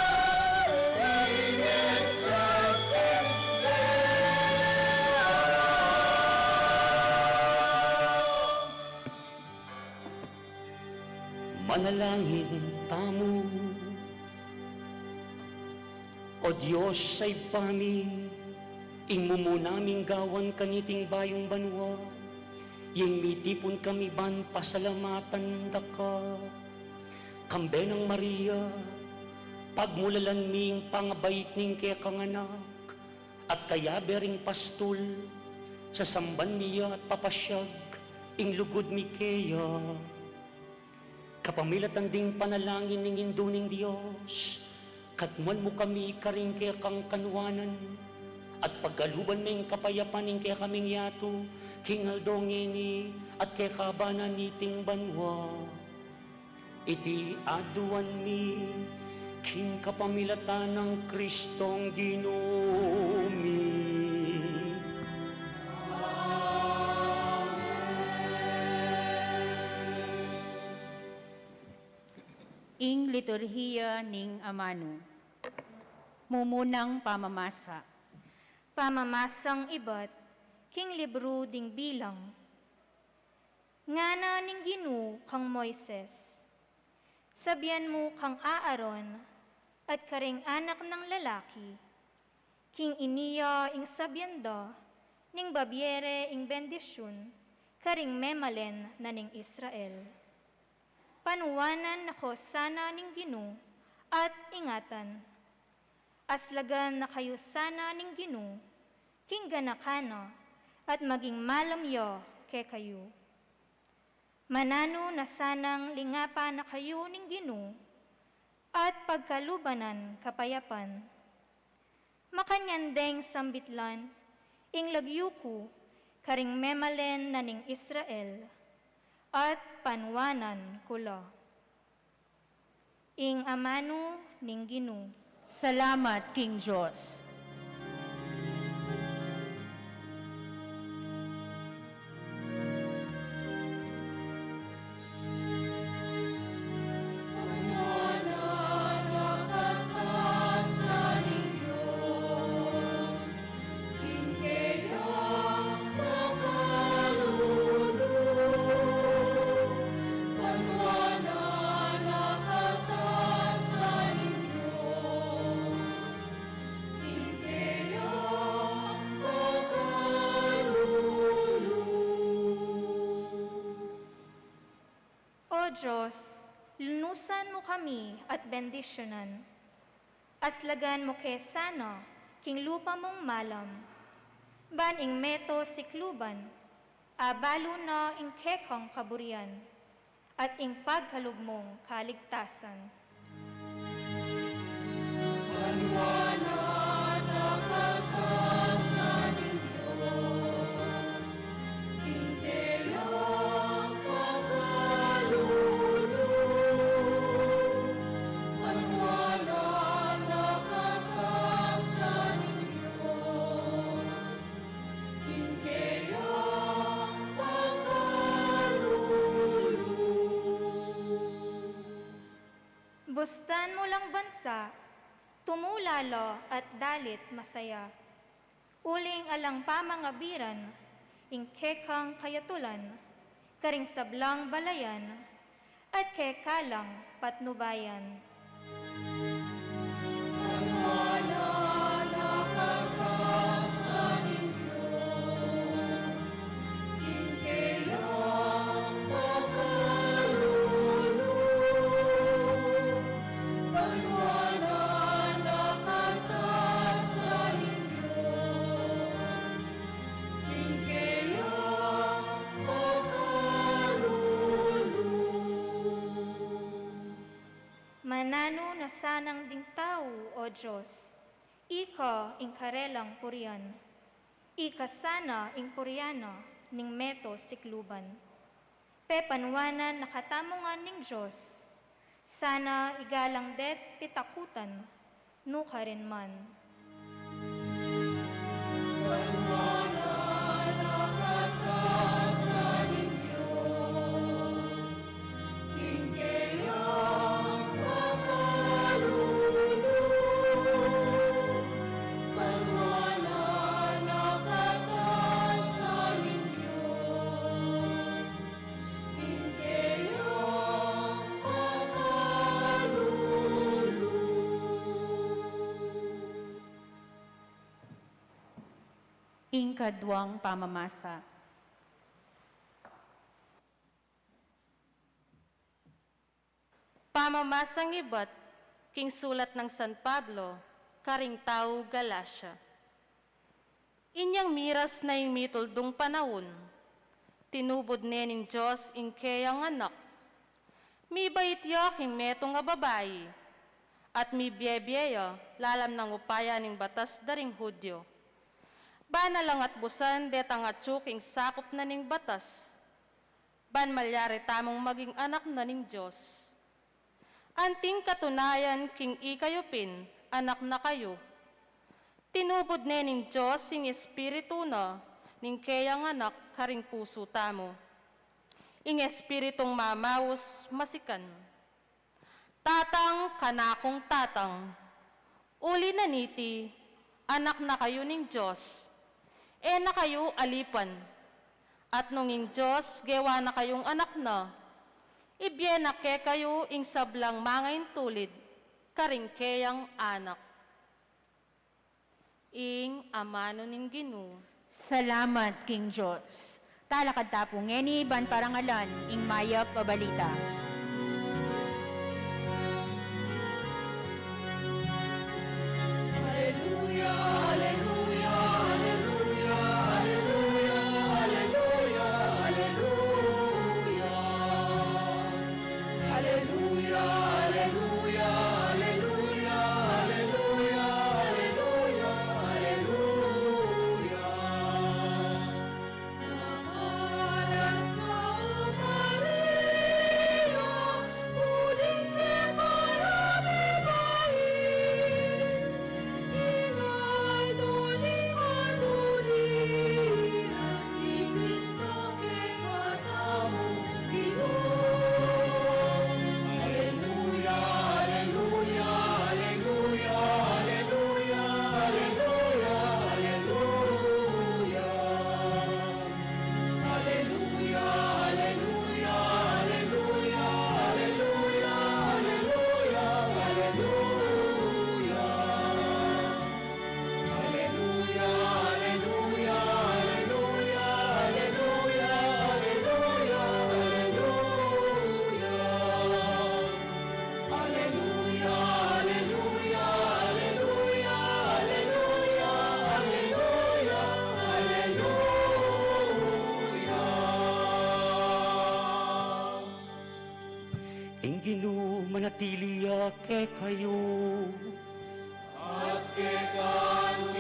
in excelsis Deo. Manalangin tamu. O Dios a Ibpa mi, ing mumuna ming gawan kaniting bayung banua, ing mitipun kami ban pasalamatan da ka. Kambe nang Maria, pagmulalan mi ing pangabait ning kekang anak, at kayabe ring pastul, sasamban mi ya at papasyag ing lugud mi keya. Kapamilatan ding panalangin ning Indu ning Dios, katmuan mu kami karing kekang kanuanan, at pagkaluban me ing kapayapan ning kekaming yatu, king aldo ngeni at kekaban na niting banua. Iti aduan mi king kapamilatan nang Kristong Ginu mi. Ing liturhiya ning amanu. Mumunang pamamasa. Pamamasang ibat king libru ding Bilang. Ngana ning Ginu kang Moises, sabian mu kang Aaron at karing anak nang lalaki, king ini ya ing sabian da ning babie re ing bendisyun karing memalen na ning Israel. Panuanan na ko sana ning Ginu at ingatan. Aslagan na kayu sana ning Ginu king ganakan na at maging malem ya kekayu. Mananu na sanang lingapan na kayu ning Ginu at pagkaluban nang kapayapan. Makanyan deng sambitlan ing lagyu ku karing memalen na ning Israel, at panuanan ku la. Ing amanu ning Ginu. Salamat king Dios. O Dios, lunusan mu kami at bendisyunan. Aslagan mu ke sana king lupa mung malam, ban ing meto sikluban, abalu na ing kekang kaburian, at ing pagkalub mung kaligtasan. Banua na, nakakasan ning Dios, king keyang pakalulu. Banua na, nakakasan ning Dios, king keyang pakalulu. Bustan mu lang bansa, tumula la at dalit masaya. Uling alang pamangabiran, ing kekang kayatulan, karing sablang balayan, at keka lang patnubayan. Banua na, nakakasan ning Dios, king keyang pakalulu. Banua na, nakakasan ning Dios, king keyang pakalulu. Mananu na sanang ding tau, O Dios, ika ing karelang purian. Ika sana ing purian na ning meto sikluban. Pepanuanan na katamu ngan ning Dios, sana igalang de't pitakutan, nukarin man. Banua na, nakakasan ning Dios, king keyang pakalulu. Banua na, nakakasan ning Dios, king keyang pakalulu. Ing kaduang pamamasa. Pamamasang ibat king sulat nang San Pablo karing tau Galacia. Inyang miras na ing mituldung panaun, tinubud ne ning Dios ing keyang Anak. Mibait ya king metung a babai, at mibiebie ya lalam nang upaya ning batas da ring Judio, ban alang atbusan detang atyu king sakup na ning batas, ban malyari tamung maging anak na ning Dios. Anting katunayan, king ikayu pin anak na kayu. Tinubud ne ning Dios ing Espiritu na ning keyang Anak karing pusu tamu, ing Espiritung mamaus masikan: Tatang, kanakung Tatang. Uli na niti, anak na kayu ning Dios, e na kayu alipan. At nung ing Dios gewa na kayung anak na, ibie na kekayu ing sablang mangaintulid karing keyang anak. Ing amanu ning Ginu. Salamat king Dios. Talakad ta pu ngeni ban parangalan ing mayap a balita. Aleluya, aleluya, aleluya, aleluya, aleluya, aleluya, aleluya. Aleluya, aleluya, aleluya, aleluya, aleluya, aleluya. Ginu, manatili ya kekayu. At keka mu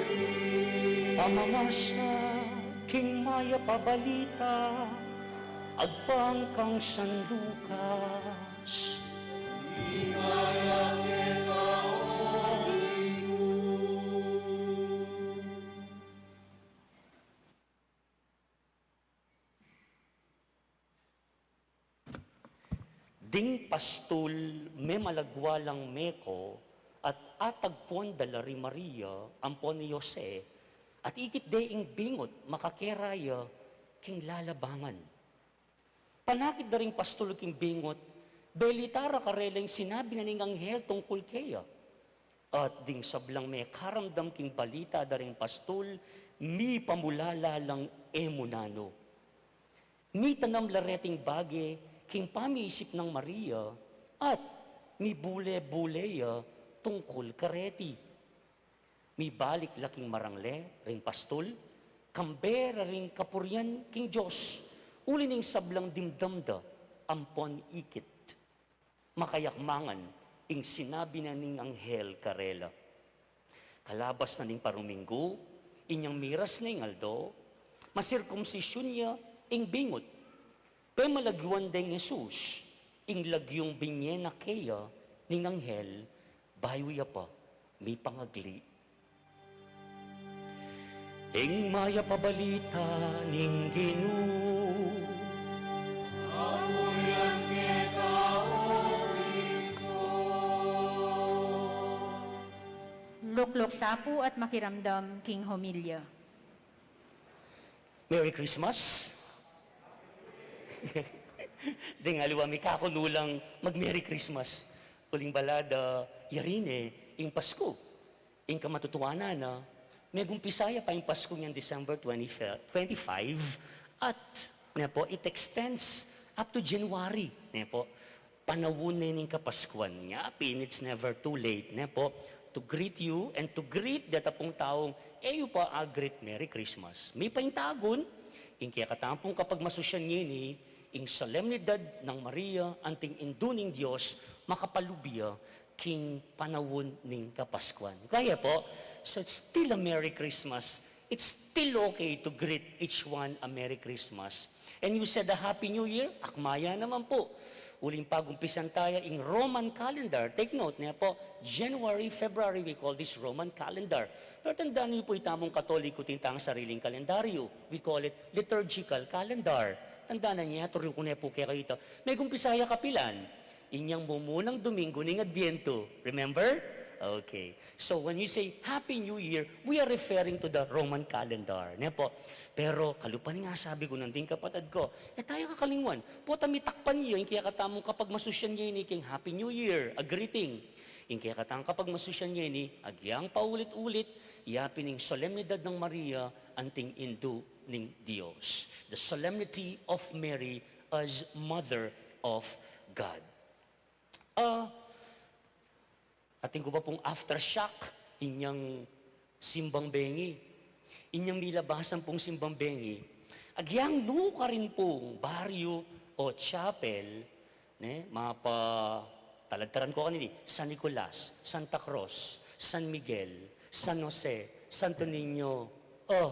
rin. Pamamasa king mayap a balita agpang kang San Lucas. Ligaya keka, O Ginu. Ding pastul memalagwa lang meko at atagpuan da la ri Maria ampon i Jose, at ikit de ing bingut makakera ya king lalabangan. Panakit da ring pastul king bingut, belita ra karela ing sinabi na ning anghel tungkul keya. At ding sablang mekaramdam king balita da ring pastul, mipamulala lang e mu nanu. Mitanam la reting bage king pamiisip nang Maria, at mibule-bule ya tungkul kareti. Mibalik la king marangle ring pastul, kambe ra ring kapurian king Dios, uli ning sablang dimdam da ampon ikit. Makayakmangan ing sinabi na ning anghel karela. Kalabas na ning paruminggu, inyang miras na ing aldo, masirkumsisyun ya ing bingut. Pemalagyuan deng Jesus ing lagyung binye na keya ning anghel, bayu ya pa mipangagli. Ing mayap a balita ning Ginu. Kapurian keka, O Kristo. Lukluk ta pu at makiramdam king homilya. Merry Christmas. Deng aliwa mi kakunu lang mag-Merry Christmas. Uling balada, yari ne ing Pasku. Ing kamatutuanan na, megumpisa ya pa ing Pasku ngan December twenty, twenty-five, at, ne po, it extends up to January, ne po. Panaun ne ning Kapaskuan. Nya pin, it's never too late, ne po, to greet you and to greet deta pung taung e yu pa a-greet Merry Christmas. Mipaintagun ing kekatamu pung kapagmasusyan ngeni, ing solemnidad nang Maria anting Indu ning Dios, makapalub ya king panaun ning Kapaskuan. Kaya po, so it's still a Merry Christmas. It's still okay to greet each one a Merry Christmas. And you said a Happy New Year? Akma ya naman po. Uling pagumpisan taya ing Roman calendar. Take note, ne po, January, February, we call this Roman calendar. Pero tandaan niyo po, itamung Katoliko, atin tang sariling kalendaryo. We call it liturgical calendar. Tandaan na niya, turu ku ne po kekayu ita. Megumpisa ya kapilan? Inyang mumunang Domingo ning Adbyento. Remember? Okay. So, when we say Happy New Year, we are referring to the Roman calendar. Ne po? Pero, kalupa ning asabi ku nanding kapatad ku, e taya kakalingwan, pota mitakpan ya ing kekatamung kapagmasusyan ngeni king Happy New Year, a greeting. Ing kekatamung kapagmasusyan ngeni, agyang paulit-ulit, ya pin ing solemnidad nang Maria anting Indu ning Dios. The solemnity of Mary as Mother of God. Ah, atin ku pa pung aftershock inyang simbang bengi. Inyang milabasan pung simbang bengi, agyang nukarin pung baryo o chapel, ne, mapa, taladtaran ku kanini, San Nicolas, Santa Cruz, San Miguel, San Jose, Santo Niño, o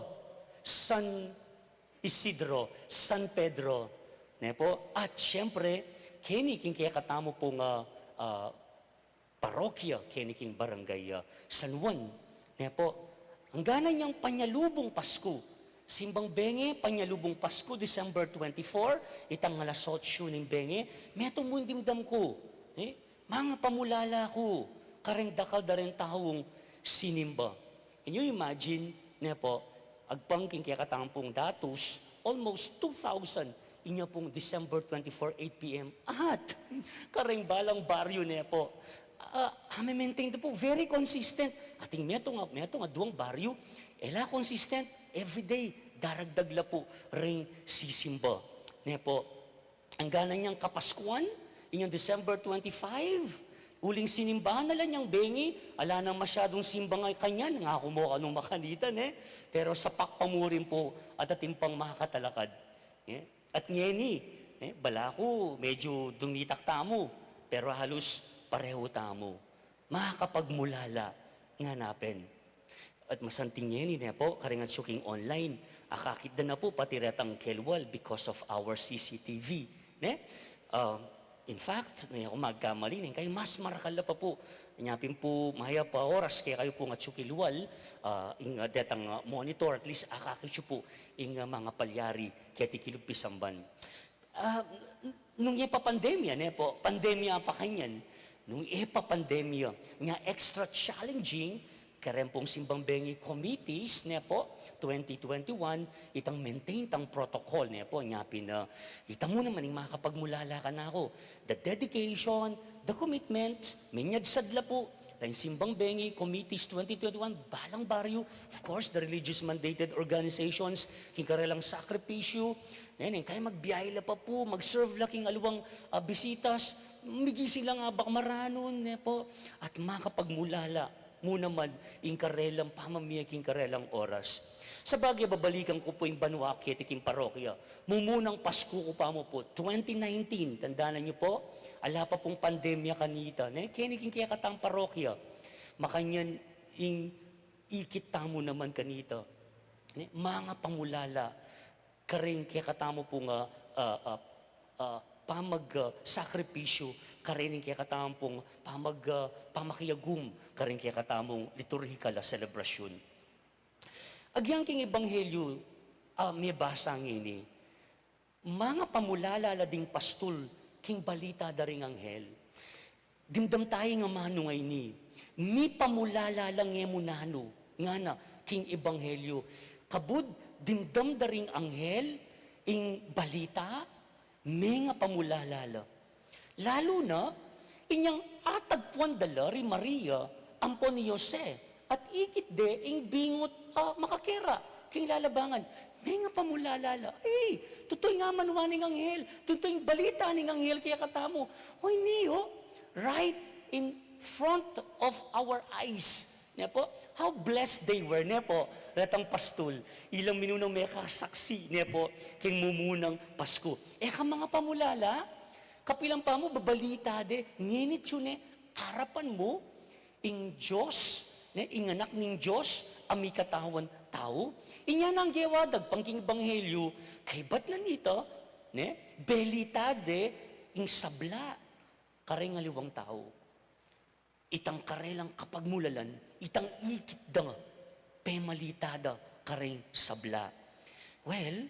San Isidro, San Pedro, ne po? At siyempre, keni king kekatamu pung, ah, ah, parokya, keni king barangay, ah, San Juan, ne po? Angga na inyang panyalubung Pasku, simbang bengi, panyalubung Pasku, December twenty-four, itang alas otso ning bengi, metung mu ing dimdam ku, e? Mangapamulala ku kareng dakal da reng taung sinimba. Can you imagine, ne po, agpang king kekatamung datus, almost two thousand, inya pung December twenty-four, eight P M. At, kareng balang baryo, ne po, ah, ame-maintain da pu, very consistent. Atin metung a, metung a duang baryo, e la consistent, everyday, daragdag la pu ring sisimba. Ne po, angga na inyang Kapaskuan, inyang December twenty-five, uling sinimbahan na la inyang bengi, ala nang masyadung simbang a kanyan, ngaku mu kanu makanita, ne? Pero sapak pa mu rin pu, at atin pang makakatalakad. E? At ngeni, Eh, balaku, medyo dumitak tamu, pero halos pareho tamu. Makakapagmulala ngana pin. At masanting ngeni, ne pu, karing atsu king online, akakit da na pu pati retang kelwal because of our C C T V, ne? Ah, in fact, ne, aku magkamali, ne, kaya mas marakal la pa pu, nya pin pu, mayap a oras kekayu pung atsu kilwal, ah, ing, ah, detang, ah, monitor, at least akakit yu pu ing, ah, mangapalyari keti kilub pisamban. Ah, n-, nung e pa pandemya, ne pu, pandemya pa kanyan. Nung e pa pandemya, nya extra challenging, kareng pung simbang bengi committees, ne pu, twenty twenty-one, itang maintain tang protocol, ne pu, nya pin, ah, ita mu naman ing makapagmulala kanaku. The dedication, the commitment, minyad sadla pu, kareng simbang bengi committees twenty twenty-one, balang baryu, of course, the religious mandated organizations, king karelang sakripisyu, ne, ne, kaya magbiyahe la pa pu, mag-serve la king aliwang, ah, bisitas, migising la nga baka maranun, ne pu, at makapagmulala mu naman ing karelang pamamie king karelang oras. Sabagay, babalikan ku pu ing banwa keti king parokya. Mumunang Pasku ku pa mu pu, twenty nineteen, tandanan yu pu, ala pa pung pandemya kanita, ne? Keni king kekatang parokya, makanyan ing ikit tamu naman kanita, ne? Mangapamulala kareng kekatamu pung, ah, ah, ah, ah, pamag, ah, sakripisyu, kareng kekatamu pung pamag, ah, pamakiagum kareng kekatamung liturhikal a selebrasyun. Agyang king ebanghelyu, ah, mebasa ngeni, mangapamulala la ding pastul king balita da ring anghel. Dimdam tayu nga manung a ini, mipamulala la nge mu nanu, ngana king ebanghelyu. Kabud dimdam da ring anghel ing balita, mengapamulala la. Lalu na, inyang atagpuan da la ri Maria ampon i Jose, at ikit de ing bingut a makakera king lalabangan. Mengapamulala la. Ey, tutu ing amanuan ning anghel, tutu ing balita ning anghel kekatamu. O ini, o, right in front of our eyes. Ne pu? How blessed they were, ne pu? Retang pastul, ilang minunang mekasaksi, ne pu, king mumunang Pasku. E ka mangapamulala, kapilan pa mu babalita de, ngeni tune, arapan mu, ing Dios, ne, ing Anak ning Dios a mikatawan tau. Inya nang gewa dagpang king ebanghelyu, kaybat na nita, ne, belita de ing sabla kareng aliwang tau. Itang karelang kapagmulalan, itang ikit da nga, pemalita da kareng sabla. Well,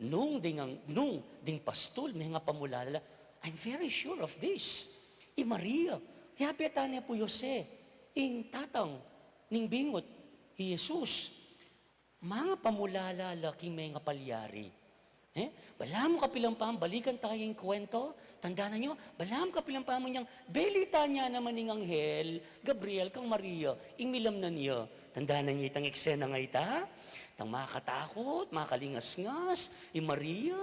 nung ding ang-, nung ding pastul mengapamulala, I'm very sure of this. I Maria, yabe tane pu i Jose, ing tatang ning bingut, i Jesus. Mangapamulala la king mengapalyari. Eh? Balamu kapilan pa mu, balikan taya ing kwento. Tandanan yu, balamu kapilan pa mu inyang belita ne naman ning anghel Gabriel kang Maria, ing milamnan ya. Tandanan yu itang eksena a ita? Itang makatakut, makalingasngas i Maria,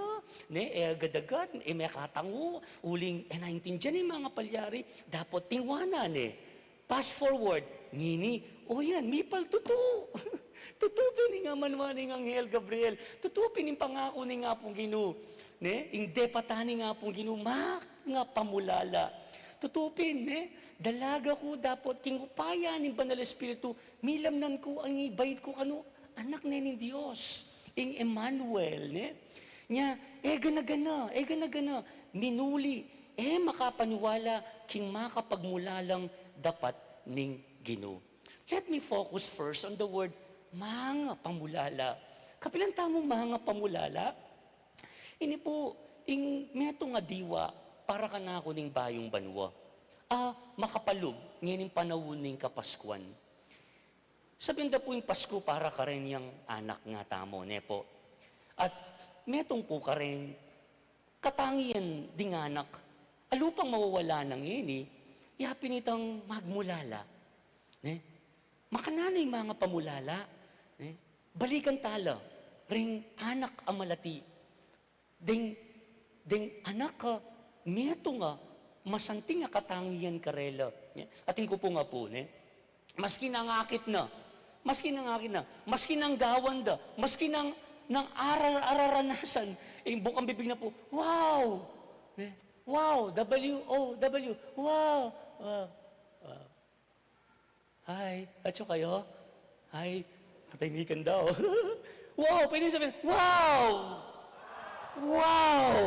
ne, e agad-agad, e mekatangu, uling e naintindian ing mangapalyari, dapot tingwanan ne. Fast forward, ngeni, o yan, mipaltutu. Tutu pin ing amanuan ning anghel Gabriel. Tutu pin ing pangaku ning Apung Ginu. Ne? Ing depatan ning Apung Ginu, mangapamulala. Tutu pin, ne? Dalaga ku dapot king upaya ning Banal Espiritu, milamnan ku ing ibait ku kanu, Anak ne ning Dios, ing Emmanuel, ne? Nya, e gana-gana, e gana-gana, minuli, e makapaniwala king makapagmulalang dapat ning Ginu. Let me focus first on the word mangapamulala. Kapilan tamu mangapamulala? Ini pu ing metung a diwa para kanaku ning bayung banua a makapalub ngening panaun ning Kapaskuan. Sabian da pu ing Pasku para kareng anak ngatamu, ne pu? At metung pu kareng katangian ding anak a lupang mawawala na ngeni, yapin itang magmulala, ne? Makananu ing mangapamulala, ne? Balikan tala ring anak a malati. Ding, ding anak a metung a masanting a katangian karela. Atin ku pu nga pu, ne? Maski nang akit na, maski nang akit na, maski nang gawan da, maski nang nang arar-, araranasan, ing bukang bibig na pu, "Wow!" Ne? Wow! W O W. Wow! Wow! Wow! Hi, atsu kayo? Hi, katahimikan daw. Wow! Pwede sabihing, "Wow! Wow!"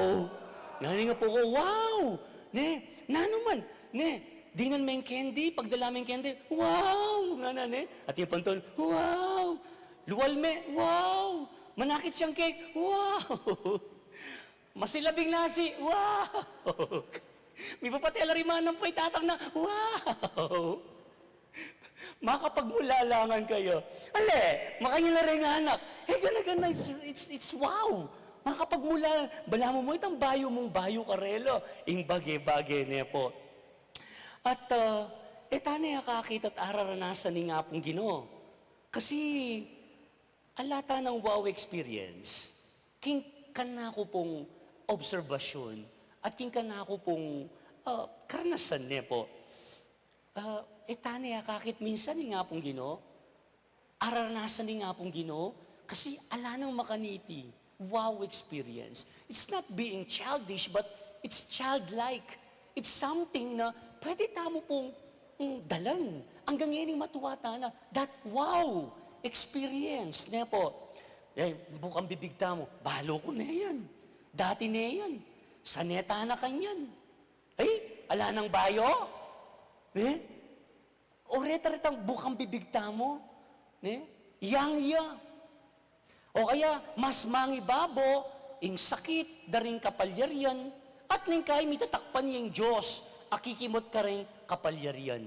Nanu nga pu ko, "Wow!" Ne? Nanu man? Ne? Dinan meng candy, pagdala meng candy, "Wow!" Ngana, ne? Atin pantun, "Wow!" Lual me, "Wow!" Manakit yang cake, "Wow!" Masilab ing nasi, "Wow!" Mipapatela ring manampu, itatang na, "Wow!" Makapagmula la ngan kayu. Ale, makanyan la reng anak. E, gana-gana, it's, it's, it's wow. Makapagmula, balamu mu itang bayu mung bayu karela ing bage-bage, ne pu. At, ah, e tane akakita't araranasan ning Apung Ginu. Kasi, ala tanang wow experience, king kanaku pung obserbasyun at king kanaku pung, ah, karanasan, ne pu. Ah, e tane akakit minsan ning Apung Ginu, araranasan ning Apung Ginu, kasi ala nang makaniti wow experience. It's not being childish, but it's childlike. It's something na pwede tamu pung, mm, dalan. Anggang ngeni matua tana, that wow experience, ne pu. E, bukang bibig tamu, "Balu ku ne yan. Dati ne yan. Sane tana kanyan. Ay, ala nang bayu?" Ne? O reta retang bukang bibig tamu, ne? Yang ya. O kaya, mas mangibabo ing sakit da ring kapalyarian, at ning kaya mitatakpan ya ing Dios a kikimut kareng kapalyarian.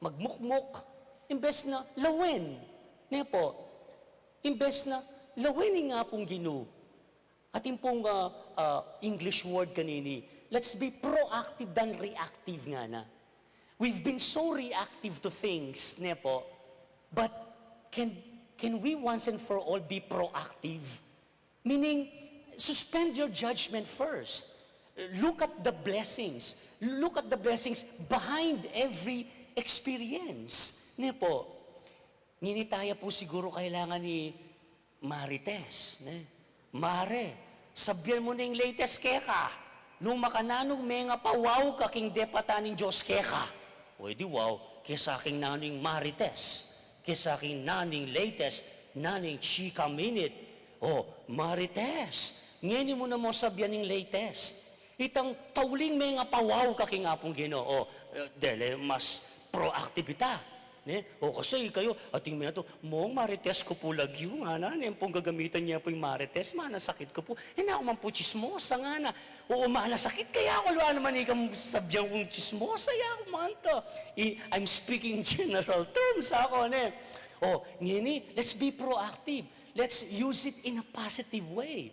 Magmukmuk, imbes na lawen, ne pu? Imbes na lawen ing Apung Ginu. Atin pung, ah, ah, English word kanini, let's be proactive than reactive, ngana. We've been so reactive to things, ne pu? But can, can we once and for all be proactive? Meaning, suspend your judgment first. Look at the blessings. Look at the blessings behind every experience, ne pu? Ngeni taya pu siguru kailangan i Marites, ne? Mare, sabian mu ne ing latest keka. Nung makananu mengapawaw ka king depatan ning Dios keka. O, e di wow, kesa king nanu ing Marites, kesa king nanu ing latest, nanu ing chika minute. O, Marites, ngeni mu naman sabian ing latest. Itang tauling mengapawaw ka king Apung Ginu. O, e, dele mas proactive ita. Ne? O, kasi kayu, atin me atu, "Mong, Marites ku pu lagyu," ngana, ne pung gagamitan ya pu ing Marites, "Manasakit ku pu." E, naku man pu, chismosa, ngana. O, manasakit kaya ku, ala naman ikang sabian kung chismosa, ya ku man ta. I, I'm speaking general terms, aku, ne? O, ngeni, let's be proactive. Let's use it in a positive way.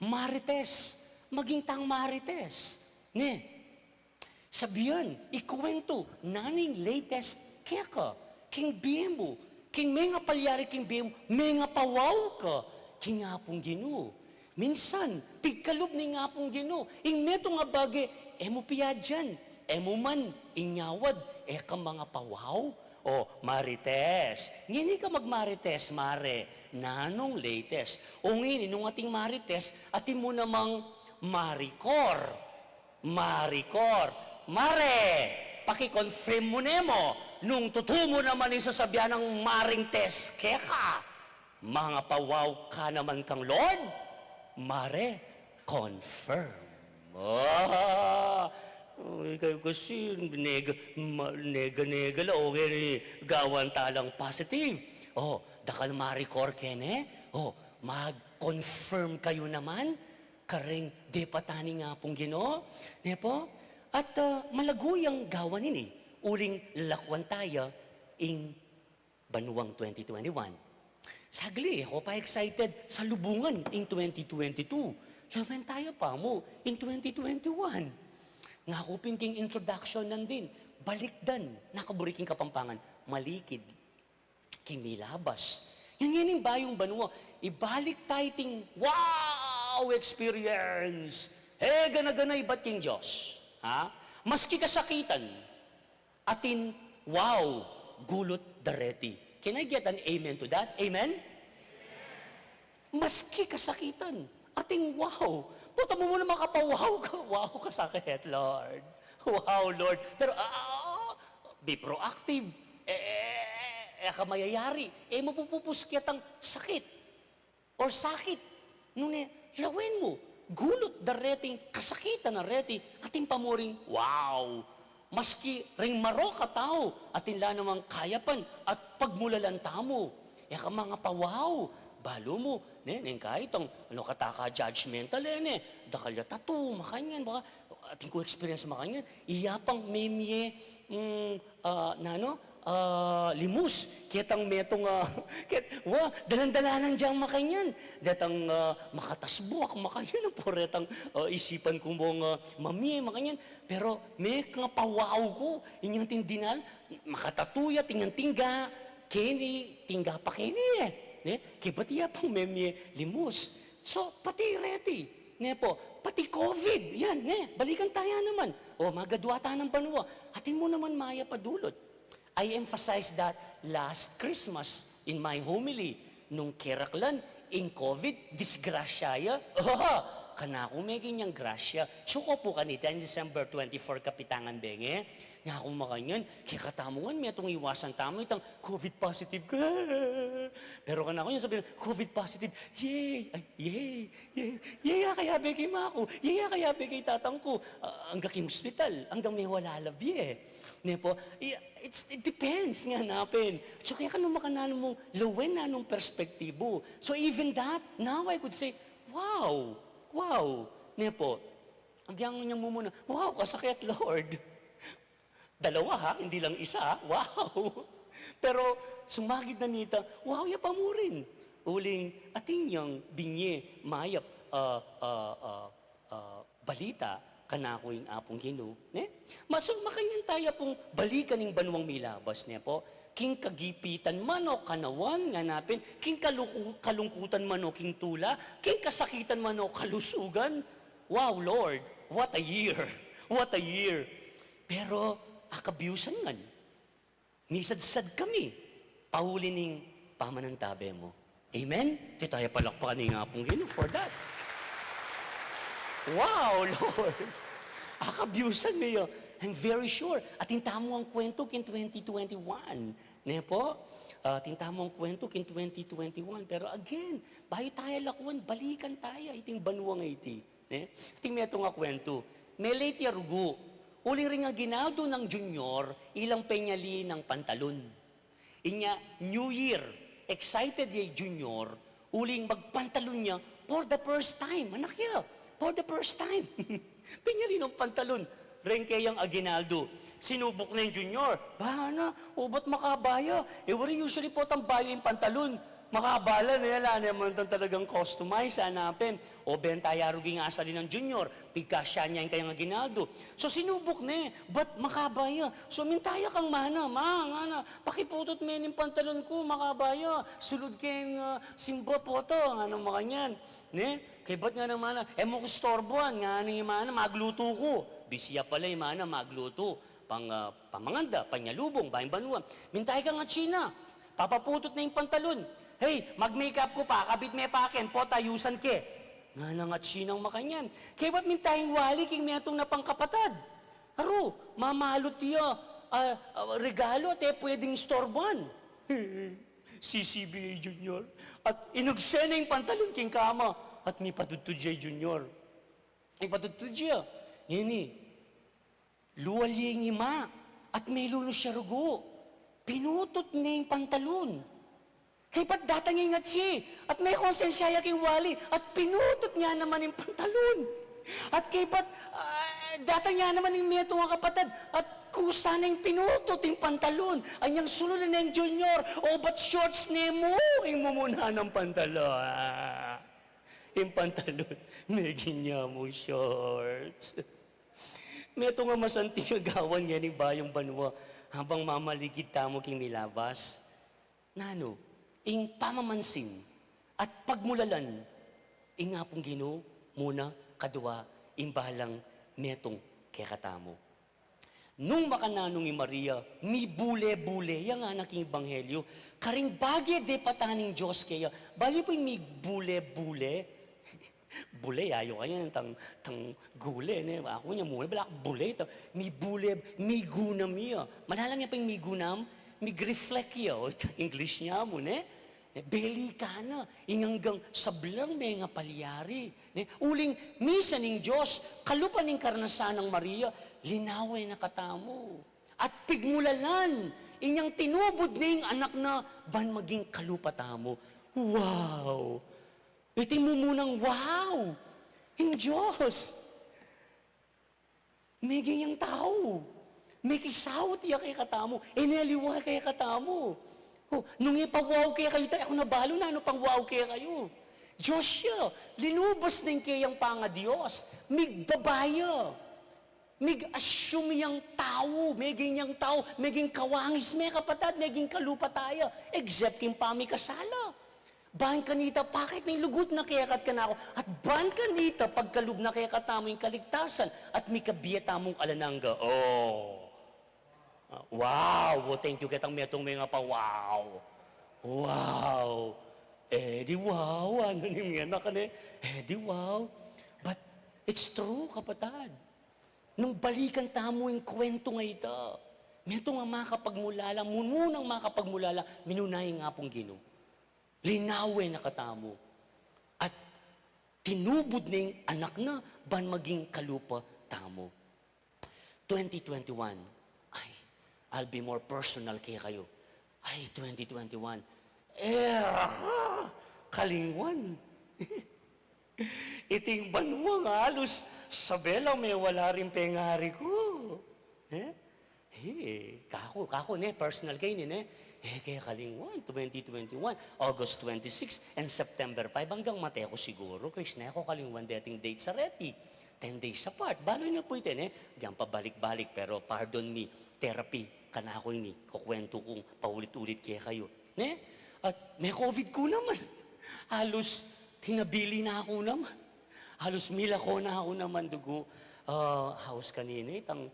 Marites, maging tang Marites. Ne? Sabian, ikuwentu, nanu ing latest keka, king bie mu, king mengapalyari king bie mu, mengapawaw ka king Apung Ginu. Minsan, pigkalub ning Apung Ginu, ing metung a bage, e mu piadyan, e mu man inyawad, e ka mangapawaw. O, Marites. Ngeni ka mag-Marites, Mare. Nanung latest? O ngeni, nung ating Marites, atin mu namang Maricor. Maricor. Mare, paki-confirm mu ne mu, nung tutu mu naman ing sasabian nang Maring Tes keka. Mangapawaw ka naman kang Lord? Mare, confirm. Ah, uy, kayu kasi, nega, ma-, nega-nega la, o, ngeni, gawan ta lang positive. O, dakal marikor kene, o, mag-confirm kayu naman, kareng depatan ning Apung Ginu, ne pu? At, ah, malagu yang gawan ini, uling lakwan taya ing banuang twenty twenty-one. Sagli, e ku pa excited salubungan ing twenty twenty-two. Lawen taya pa mu ing twenty twenty-one. Ngaku pin king introduction nandin, balikdan, nakaburi king Kapampangan, malikid king milabas. Yan, yan ing bayung banua. Ibalik taya iting wow experience. E, gana-gana ibat king Dios. Ha? Maski kasakitan, atin wow gulut dareti. Can I get an amen to that? Amen? Maski kasakitan, atin wow. Pota mu muna makapawaw ka, wow, kasakit, Lord. Wow, Lord. Pero, ah, be proactive. E, e, e, e ka mayayari. E mu pupupus ketang sakit or sakit. Nune, lawen mu, gulut da reting kasakitan a reti, atin pa mu ring wow. Maski ring marok a tau, atin la namang kayapan at pagmulalan tamu. E ka mangapawaw, balu mu, ne, neng kahit ang, ano, kataka judgmental, e, ne, dakal ya tattoo, makanyan, baka, atin ku experience makanyan, iya pang memye, mm, ah, nanu, ah, limus, ketang metung, ah, ket, wa, dalan-dalanan dyang makanyan, detang, ah, makatasbuak, makanyan, ang puretang, ah, isipan ku mong, ah, mamye, makanyan, pero, me, ngapawaw ku, inyang tindinal, makatattoo ya, tingan tingga, keni, tingga pa keni, e. Ne? Kaybat iya pang memye limus. So, pati reti, ne po, pati COVID, yan, ne? Balikan taya naman. O, magadwa ta nang banua. Atin mu naman mayap a dulut. I emphasized that last Christmas in my homily. Nung keraklan, ing COVID, disgrasya ya. Oho! Kanaku, meging yang grasya. Tsuko pu kanita, December twenty-four, kapitangan benge. Nga ku makanyan, kekatamu ngan, metung iwasan tamu itang COVID positive ka. Pero kanaku, yang sabi na, COVID positive, yay! Ay, yay! Yay! Yay, akayabe kay maku! Yay, akayabe kay tatang ku! Ah, angga king hospital, anggang me wala labye. Ne po? I-, it's, it depends nga napin. So, kaya ka nung makananu mung lawen na nung perspektibu. So, even that, now I could say, "Wow! Wow!" Ne po? Ang giyang nyang mumuna, "Wow, kasakit, Lord." Dalawa, ha? Hindi lang isa, ha? Wow! Pero sumagid na nita, wow ya pa mu rin. Uling, atin yang binye, mayap, ah, ah, ah, ah, balita, kanaku ing Apung Ginu, ne? Masu, makanyan taya pung balikan ing banuang milabas, ne po? King kagipitan man o kanawan, nga napin, king kaluku-, kalungkutan man o king tula, king kasakitan man o kalusugan. Wow, Lord, what a year! What a year! Pero, akabiusan ngan, misadsad kami, pauli ning pamanantabe mu. Amen? Ti taya palakpakan ing Apung Ginu for that. Wow, Lord! Akabiusan me ya. I'm very sure. Atin tamu ang kwentu king twenty twenty-one. Ne po? Ah, atin tamu ang kwentu king twenty twenty-one. Pero again, bayu taya lakuan, balikan taya iting banua ngeni. Ne? Atin metung a kwentu. Me-late ya rugu. Uling ring aginaldo nang Junior, ilang penyali nang pantalon. Inya, New Year, excited ya i Junior, uling magpantalon ya for the first time. Anak ya, for the first time. Penyali nang pantalon. Reng keyang aginaldo. Sinubuk ne ning Junior. Bana, o ba't makaba ya? E, wari usually potang baya ing pantalon. Makaba la, ne, ala ne man itang talagang customize, hanapin. O, benta ya rugu ing asali nang Junior, pigkasya ne ing kayang aginaldo. So, sinubuk ne, ba't makaba ya? So, minta ya kang mana, "Ma, ngana, pakiputut me ning pantalon ku, makaba ya. Sulud keng, ah, simba pota," ngana makanyan. Ne? Kaybat ngana ning mana, "E mu ku istorbuan," ngana ning mana, "maglutu ku." Bisi ya pala ing mana maglutu. Pang, ah, pamanganda, panyalubung, bayung banua. Minta ya kang atsina. Papaputut ne ing pantalon. "Hey, mag-makeup ku pa, kabit me pa ken, pota, ayusan ke," ngana nang atsinang makanyan. Kaybat minta ya ing wali king metung na pangkapatad. Aru, mamalut ya, ah, ah, regalu at e pwedeng istorbuan. Sisibi ya i Junior at inugse ne ing pantalon king kama at mipatudtud ya i Junior. Mipatudtud ya. Ngeni, lual ya ing ima, at melunus ya rugu. Pinutut ne ing pantalon. Kaybat datang ya ing atsi, at mekonsensya ya king wali, at pinutut ne naman ing pantalon. At kaybat, ah, datang ya naman ing metung a kapatad, at kusa neng pinutut ing pantalon. Anyang sulud na neng Junior, "O, ba't shorts ne mu?" Ing mumuna nang pantalon. Ing pantalon, meging ya mung shorts. Metung a masanting a gawan ngening bayung banua, habang mamaligid tamu king milabas. Nanu, ing pamamansin at pagmulalan ing Apung Ginu muna, kadua ing balang metung kekatamu. Nung makananu i Maria, mibule-bule ya, ngana king Ebanghelyo. Karing bage depatan ning Dios keya. Bale pu ing mibule-bule? Bule, yayu kanyan, tang, tang gule, ne? Aku nya muna, bale bule, ta, mibule, migunam ya. Malalam ya pa ing migunam? Mig-reflect ya, o, English nya mu, ne? Ne, belikan na, ing anggang sablang mengapalyari. Ne, uling misan ing Dios, kalupa ning karanasan nang Maria, linawe na katamu. At pigmulalan, inyang tinubud ne ing anak na, ban maging kalupa tamu. Wow! Iti mumunang wow! Ing Dios! Meging yang tau. Mekisaut ya kekatamu. E ne aliwa kekatamu. O, nung e pa wow kekayu ita, e ku na balu nanu pang wow kekayu. Dios ya, linubus ne ing keyang pangadios. Migbaba ya. Mig-assume yang tau, meging yang tau, meging kawangis me, kapatad, meging kalupa taya. Except king pamikasala. Ban kanita, bakit ning lugud na keka at kanaku? At ban kanita, pagkalub na kekatamu ing kaligtasan, at mikabie tamung alang angga. O. Ah, wow! O, thank you ketang metung mengapawaw. Wow! E di wow, anu ning anak, ne? E di wow. But it's true, kapatad. Nung balikan tamu ing kwentu nga ita, metung a makapagmulala, mumunang makapagmulala, minuna ing Apung Ginu. Linawe na katamu. At tinubud ne ing anak na ban maging kalupa tamu. Twenty twenty-one. Ay, I'll be more personal kekayu. Ay, twenty twenty-one. Era ka, kalingwan. Iting banua nga alus, sabe lang me wala ring pengari ku. E? E, kaku, kaku, ne, personal ke ini, ne? E, ke kalingwan, twenty twenty-one, August twenty-six and September five, anggang mate ku siguru, Chris, ne, e ku kalingwan deting date sa reti. Ten days apart. Balu na pu ita, ne? Agyang pabalik-balik, pero pardon me, therapy kanaku ini, kukwentu kung paulit-ulit kekayu, ne? At me-COVID ku naman. Alus tinabili na ku naman. Alus milako na ku naman dugu. Ah, haus kanini, itang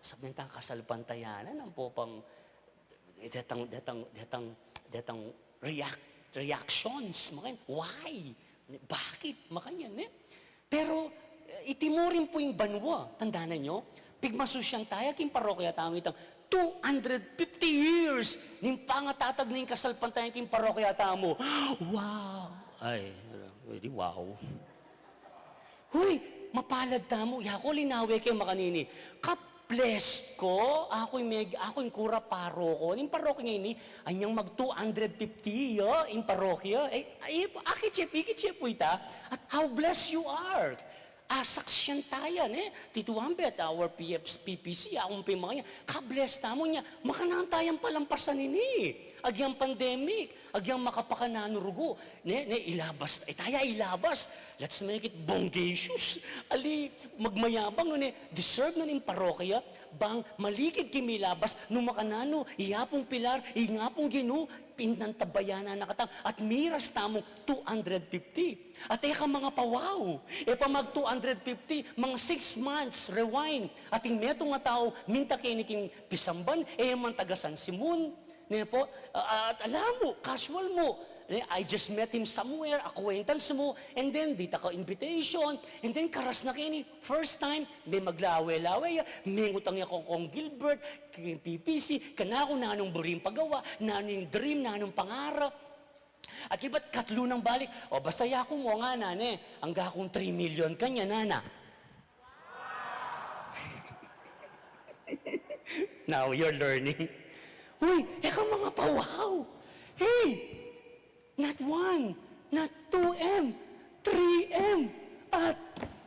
Sabyan tang kasalpantayanan, ampo pang, detang, detang, detang, detang react, reactions, makanyan. Why? Bakit? Makanyan, ne? Pero, eh, iti mu rin pu ing banua, tandanan yu, pigmasusyan taya king parokya tamu itang two hundred fifty years ning pangatatag ning kasalpantayanan king parokya tamu. Wow! Ay, edi wow. Huy, mapalad tamu, yaku linawe ke makanini. Ka-bless ku, aku ing meg-, aku ing kura paroko ning parokya ini, anyang mag two hundred fifty ya ing parokya. E, e, akit ye, ikit ye pu ita, at how blessed you are. Asaksian taya, ne? Tituan pe at our P F, P P C, aku pin makanyan. Ka-bless tamu nya, makananu tayang palampasan ini. Agyang pandemic, agyang makapakananu rugu. Ne, ne, ilabas, e, taya ilabas. Let's make it bongacious. Ali, magmayabang, no, ne, deserve na ning parokya, bang malikid king milabas, nung makananu, i Apung Pilar, i Apung Ginu, pinantabayan na katamu, at miras tamung two hundred fifty. At e ka mangapawaw, e pa mag two hundred fifty, mga six months, rewind, at ing metung a tau, minta keni king pisamban, e man taga San Simon, ne po, a-, at ala mu, casual mu, ne, I just met him somewhere, acquaintance mu, and then dita ka invitation, and then karas na keni, first time, me maglawe-lawe ya, mengutang ya kang Kong Gilbert, king P P C, kanaku nanung buring pagawa, nanung dream, nanung pangarap. Akibat katlu nang balik, o basta yaku mu, ngana, ne, angga kung three million kanyan, ngana. Now you're learning. Uy, e ka mangapawaw. Hey! Not one, not two M, three M. At,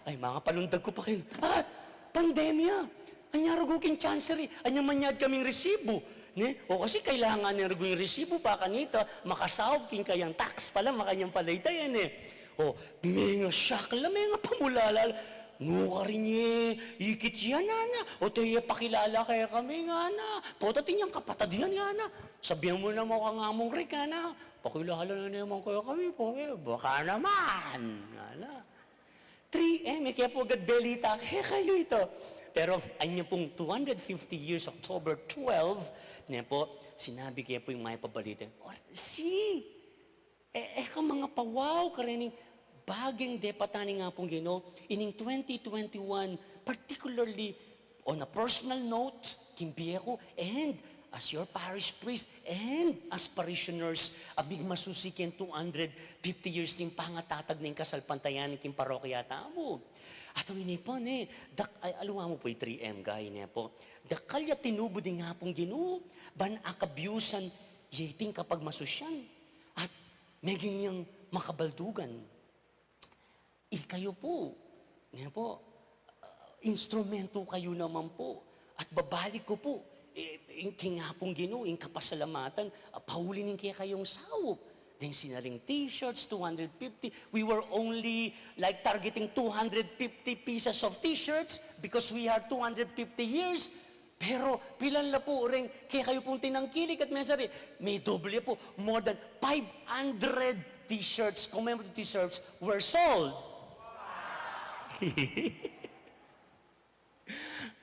ay, mangapalundag ku pa ken. At, pandemya. Anya rugu king Chancery, anya manyad kaming resibo. Ne? O kasi kailangan ne rugu ing resibo, baka nita, makasaup king kayang tax pala, makanyan pala ita yan e. O, menga-shock la, mengapamulala la. Nukarin ye, ikit yan, ngana. O, te ye pakilala kekami, ngana. Pota atin yang kapatad yan, ngana. Sabian mu naman kang Among Rick, ngana. Pakilala na naman kekami, pota, baka naman, ngana. Three M, e, kaya pu agad belita kekayu ita. Pero anya pung two hundred fifty years, October twelve, ne po, sinabi ke pu ing mapabalita. Or, si, e, e ka mangapawaw karening bageng depatan ning Apung Ginu, ining twenty twenty-one, particularly on a personal note, king bie ku, and as your parish priest, and as parishioners, a migmasusi king two hundred fifty years ning pangatatag ning kasalpantayanan king parokya tamu. At ang ini pa, ne, dak-, ay, aliwa mu pu ing three M guy, ne po. Dakal ya tinubu ding Apung Ginu, ban akabyusan ya iting kapagmasusyan. At meging yang makabaldugan. Ikayu pu, ne po, ah, instrumento kayu naman pu. At babalik ku pu, e, ing, king Apung Ginu, ing kapasalamatan, ah, pauli ning kekayung saup. Deng sinaling t-shirts, two hundred fifty. We were only, like, targeting two hundred fifty pieces of t-shirts because we are two hundred fifty years. Pero pilan la pu reng kekayu pung tinangkilik at mesari, me doble pu, more than five hundred t-shirts, commemorative t-shirts were sold.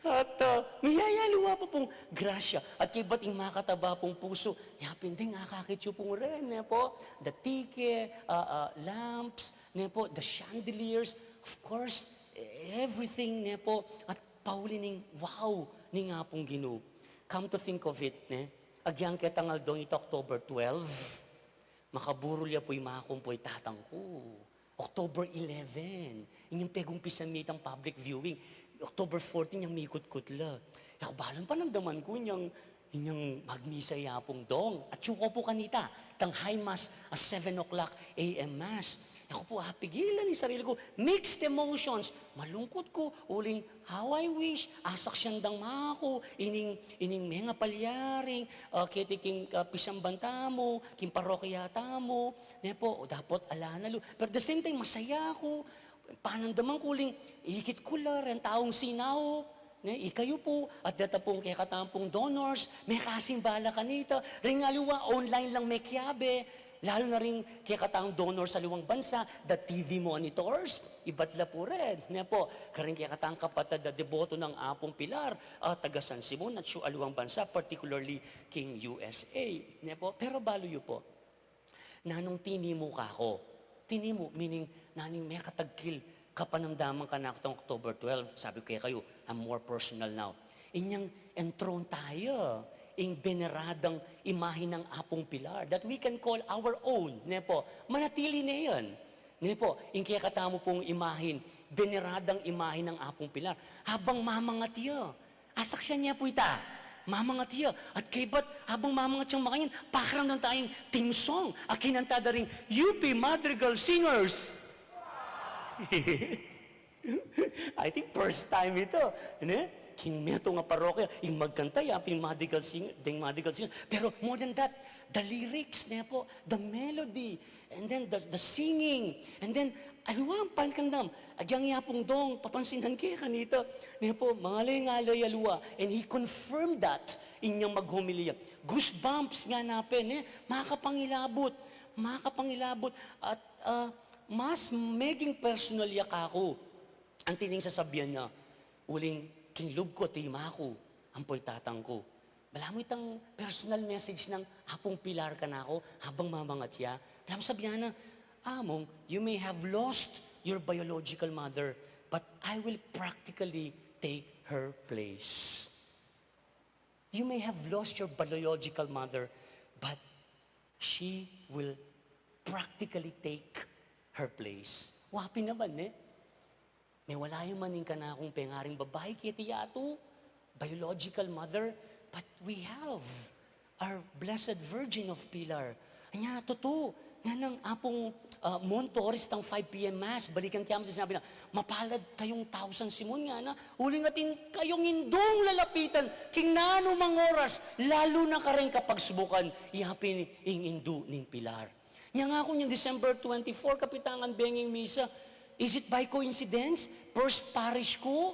At, ah, miyayaliwa pa pung grasya. At kaybat ing makataba pung pusu, yapin deng akakit yu pung ren, ne po? The tike, ah, ah, lamps, ne po? The chandeliers, of course, everything, ne po? At pauli ning wow ning Apung Ginu. Come to think of it, ne? Agyang ketang aldo ita, October twelve, makaburul ya pu ing makumpuy tatang ku. October eleven, inyang pegumpisan mi itang public viewing. October fourteen, inyang mikutkut la. E ku balu, panandaman ku inyang, inyang magmisa i Apung Dong. Atyu ku pu kanita, tang high mass, a seven o'clock A M mass. E ku pu apigilan ing sarili ku, mixed emotions. Malungkut ku, uling, how I wish asaksian dang maku ining, ining menga palyaring, ah, keti king, ah, pisamban tamu, king parokya tamu, ne po, o dapot ala na lu. Pero at the same time, masaya ku, panandaman ku uling, ikit ku la reng taung sinaup, ne, ikayu pu, at deta pung kekatamu pung donors, mekasimba la kanita, ring aliwa, online lang mekiabe, lalu na ring kekatang donors sa aliwang bansa, the T V monitors, ibat la pu ren, ne po, karing kekatang kapatad a deboto nang Apung Pilar, ah, taga San Simon, at sa aliwang bansa, particularly king U S A, ne po. Pero balu yu po, nanung tinimu kaku? Tinimu, meaning, nanung mekatagkil kapanamdaman kanaku tang October twelve, sabi ku kekayu, I'm more personal now. Inyang enthroned tayo, ing beneradang imahe nang Apung Pilar that we can call our own, ne po? Manatili ne yan. Ne po, ing kekatamu pung imahe, beneradang imahe nang Apung Pilar. Habang mamangat ya, asaksian ne pu ita, mamangat ya. At kaybat, habang mamangat yang makanyan, pakiramdaman ta ing theme song a kinanta da ring U P Madrigal Singers. I think first time ito, ne? King metung a parokya, ing magkanta, yapin madrigal sing-, deng madrigal singers. Pero more than that, the lyrics, ne po, the melody, and then the, the singing, and then, aliwa, pakiramdam, agyang i Apung Dong, papansinan ke kanita, ne po, mangalay-ngalay aliwa, and he confirmed that inyang maghomilya. Goosebumps ngana pin, ne? Makapangilabut, makapangilabut, at, ah, mas meging personal ya kaku. Anti ning sasabian na, uling king lub ku, ati maku, ampo i tatang ku. Balamu itang personal message nang Apung Pilar kanaku, habang mamangat ya. Balamu sabian na, Among, you may have lost your biological mother, but I will practically take her place. You may have lost your biological mother, but she will practically take her place. Wa pin naman, ne? Mewala ya man ing kanakung pengaring babai keti yatu, biological mother, but we have our Blessed Virgin of Pilar. Anya, tutu, nganang Apung, ah, Mon Torres tang five P M Mass, balikan ke mu, sinabi na, "Mapalad kayung tau San Simon," ngana, "uling atin kayung indung lalapitan, king nanu mang oras, lalu na kareng kapagsubukan, yapin ing indu ning Pilar." Nya ngaku, inyang December twenty-four, kapitangan benging misa, is it by coincidence? First parish ku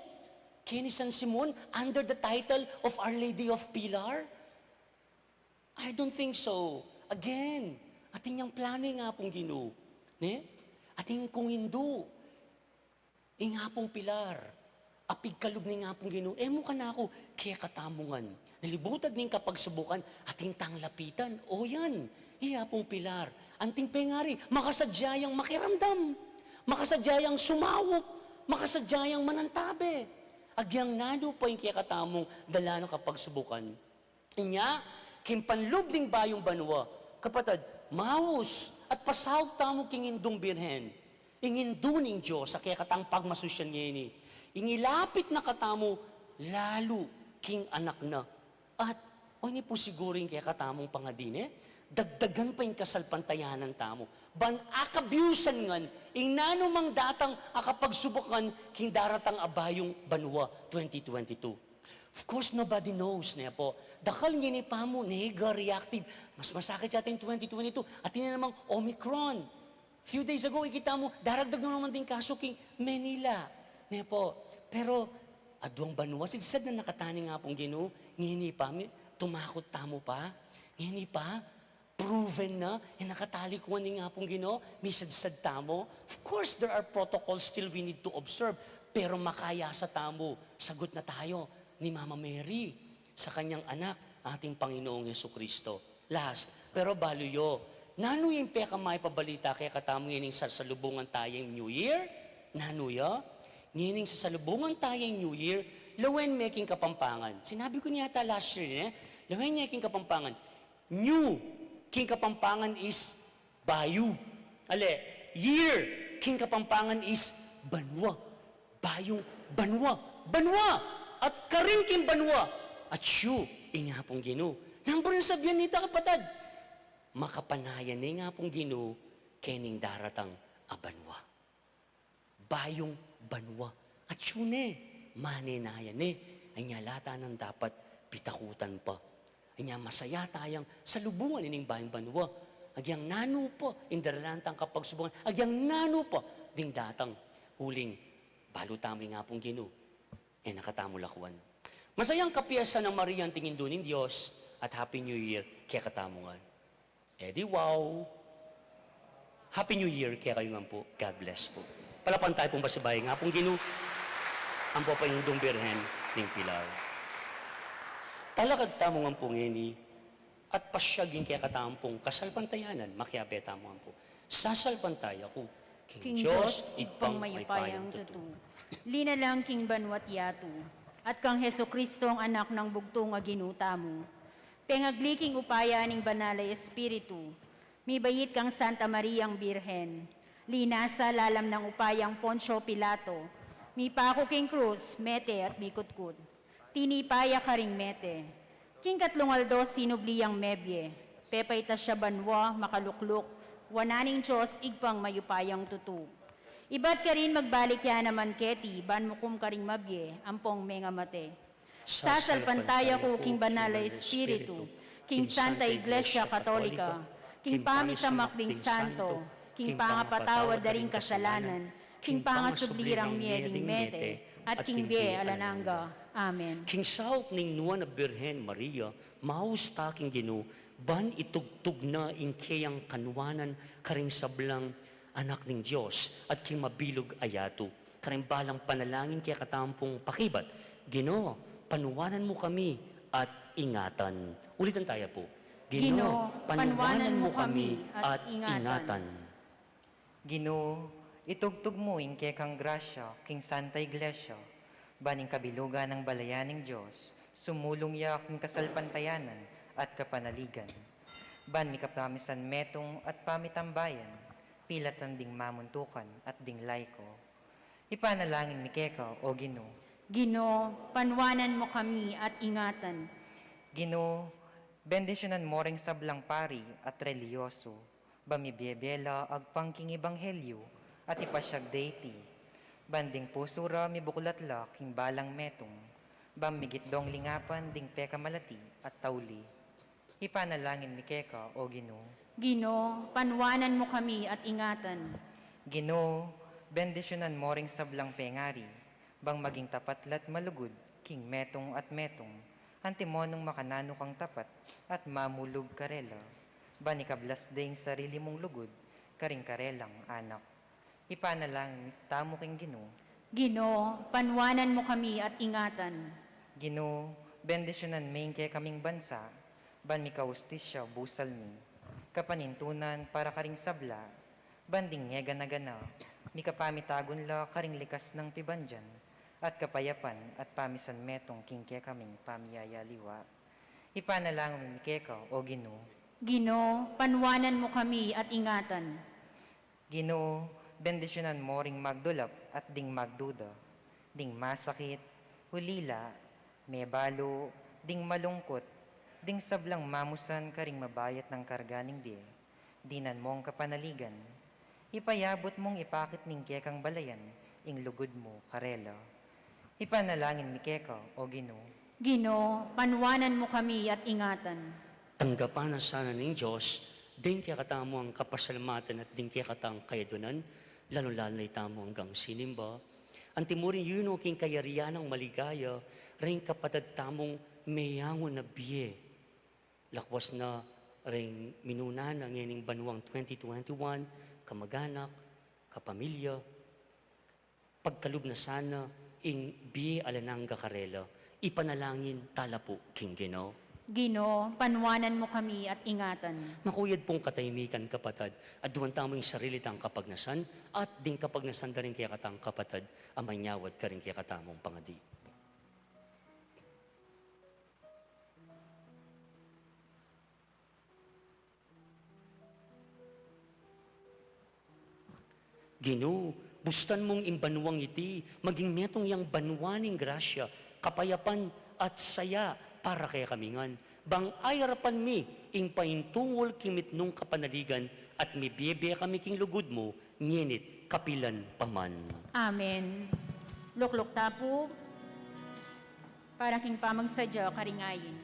keni San Simon under the title of Our Lady of Pilar? I don't think so. Again, atin yang planu ing Apung Ginu, ne? Atin kung indu ing Apung Pilar, Apigkalub ning Apung Ginu, e mu kanaku, kekatamu ngan. Nalibutad ning kapagsubukan, atin tang lapitan. O yan, iya pung pilar. Anting pengari, makasadya yang makiramdam. Makasadya yang sumaup. Makasadya yang manantabe. Agyang nanu pa ing kekatamung dala na kapagsubukan. Inya, king panlub ning bayung banua, kapatad, maus at pasaup tamu king Indung Birhen. Ing Indu ning Dios, a kekatang pagmasusyan ngeni. Ing ilapit na katamu, lalu king anak na. At, o ini pu siguru ing kekatamung pangadine, dagdagan pa ing kasalpantayanan tamu. Ban akabyusan ngan, ing nanumang datang a kapagsubukan king daratang a bayung banua, twenty twenty-two. Of course, nobody knows, ne po. Dakal ngeni pa mu, nega reactive. Mas masakit yata ing twenty twenty-two. At ini namang Omicron. Few days ago, ikita mu, daragdag na naman ding kaso king Manila. Ne po. Pero, aduang banua, sidsad na na kata ning Apung Ginu, ngeni pa, mi-, tumakut tamu pa. Ngeni pa, proven na, e na katalikuan ning Apung Ginu, misadsad tamu. Of course, there are protocols still we need to observe, pero makayasa tamu, sagut na tayo ni Mama Mary sa kanyang anak, ating Panginoong Jesucristo. Last, pero balu yu, nanu ya ing pekamapabalita kekatamu ngening sasalubungan taya ing New Year? Nanu ya? Ngening sasalubungan taya ing New Year, lawen me king Kapampangan. Sinabi ku na yata last year, eh. Lawen me king Kapampangan. New, king Kapampangan is bayu. Ale, year, king Kapampangan is banua. Bayung banua. Banua! At karin king banua, atyu ing Apung Ginu. Nanu pu ring sabian nita, kapatad? Makapanayan ne ing Apung Ginu kening daratang a banua. Bayung banua. Atyu ne, manenayan ne. Inya la ta nang dapat pitakutan pa. Inya masaya tayang salubungan ining bayung banua. Agyang nanu pa ing daralan tang kapagsubukan. Agyang nanu pa ding datang. Uling balu tamu ing Apung Ginu, e na katamu lakuan. Masayang kapiesan a Maria, anting Indu ning Dios, at Happy New Year kekatamu ngan. E di wow! Happy New Year kekayu ngan pu. God bless pu. Palapakan tayu pung pasibayu ing Apung Ginu, ampo pa ing Indung Birhen ning Pilar. Talakad tamu ngan pu ngeni, at pasiag ing kekatamung kasalpantayanan, makiabe tamu ngan pu. Sasalpantaya ku king Dios, Ibpang mayupayang tutu, linalang king banua't yatu, at kang Jesucristong Anak nang bugtung a Ginu tamu, pengagli king upaya ning Banal a Espiritu, mibait kang Santa Mariang Birhen, linasa lalam nang upayang Poncio Pilato, mipaku king krus, mete at mikutkut. Tinipa ya karing mete. King katlung aldo sinubli yang mebie. Pepaitas ya banua, makalukluk wanan ning Dios Ibpang mayupayang tutu. Ibat karin magbalik ya naman keti, ban mukum karing mabie ampong mengamate. Sasalpantaya ku king Banal a Espiritu, king Santa Iglesia Katolika, king pamisamak ding santo, king pangapatawad da ring kasalanan, king pangasubli rang mie ding mete, at king bie alang angga. Amen. King saup ning Nuan a Birhen Maria, maus ta king Ginu, ban itugtug na ing keyang kanuanan karing sablang anak ning Dios, at king mabilug a yatu. Karing balang panalangin kekatamung pakibat, Ginu, panuanan mu kami at ingatan. Ulitan taya pu. Ginu, panuanan mu kami at ingatan. Ginu, itugtug mu ing kekang grasya king Santa Iglesia, ban ing kabilugan nang balayan ning Dios, sumulung ya king kasalpantayanan at kapanaligan. Ban mikapamisan metung at pamitambayan, pilatan ding mamuntukan at ding laiko. Ipanalangin mi keka, O Ginu. Ginu, panuanan mu kami at ingatan. Ginu, bendisyunan mu ring sablang pari at relihiyoso, ban mibie-bie la agpang king ebanghelyu at ipasiag de iti, ban ding pusu ra mibuklat la king balang metung, ban migit dong lingapan ding pekamalati at tauli. Ipanalangin mi keka, O Ginu. Ginu, panuanan mu kami at ingatan. Ginu, bendisyunan mu ring sablang pengari, ban maging tapat la't malugud king metung at metung, antimo nung makananu kang tapat at mamulug karela, ban ikablas de ing sarili mung lugud karing karelang anak. Ipanalangin tamu king Ginu. Ginu, panuanan mu kami at ingatan. Ginu, bendisyunan me ing kekaming bansa, ban mikahustisya busal mi, kapanintunan para karing sabla, ban ding ngegana-gana, mikapamitagun la karing likas nang pibandian, at kapayapan at pamisanmetung king kekaming pamiyayaliwa. Ipanalangin mi keka, O Ginu. Ginu, panuanan mu kami at ingatan. Ginu, bendisyunan mu ring magdulap at ding magduda, ding masakit, ulila, mebalu, ding malungkut, ding sablang mamusan karing mabayat nang karga ning bie, dinan mung kapanaligan, ipayabut mung ipakit ning kekang balayan ing lugud mu karela. Ipanalangin mi keka, O Ginu. Ginu, panuanan mu kami at ingatan. Tanggapan na sana ning Dios ding kekatamung kapasalamatan at ding kekatang kayadunan, lalu-lalu na itamu anggang sinimba. Anti mu ring yuyunu king kayarian nang maligaya ring kapatad tamung meyangu na bie. Lakwas na ring minuna na ngening banuang twenty twenty-one, kamaganak, kapamilya, pagkalub na sana ing bie alang angga karela, ipanalangin tala pu king Ginu. Ginu, panuanan mu kami at ingatan. Makuyad pung kataymikan, kapatad, aduan tamu ing sarili tang kapagnasan at ding kapagnasan da ring kekatang kapatad a manyawad karing kekatamung pangadi. Ginu, bustan mung ing banuang iti maging metung yang banua ning grasya, kapayapan at saya para kekami ngan. Bang ayarapan mi ing paintungul king mitmung kapanaligan at mibiebie kami king lugud mu, ngenit kapilan pa man. Amen. Lukluk ta pu para king pamagsadya karing ayin.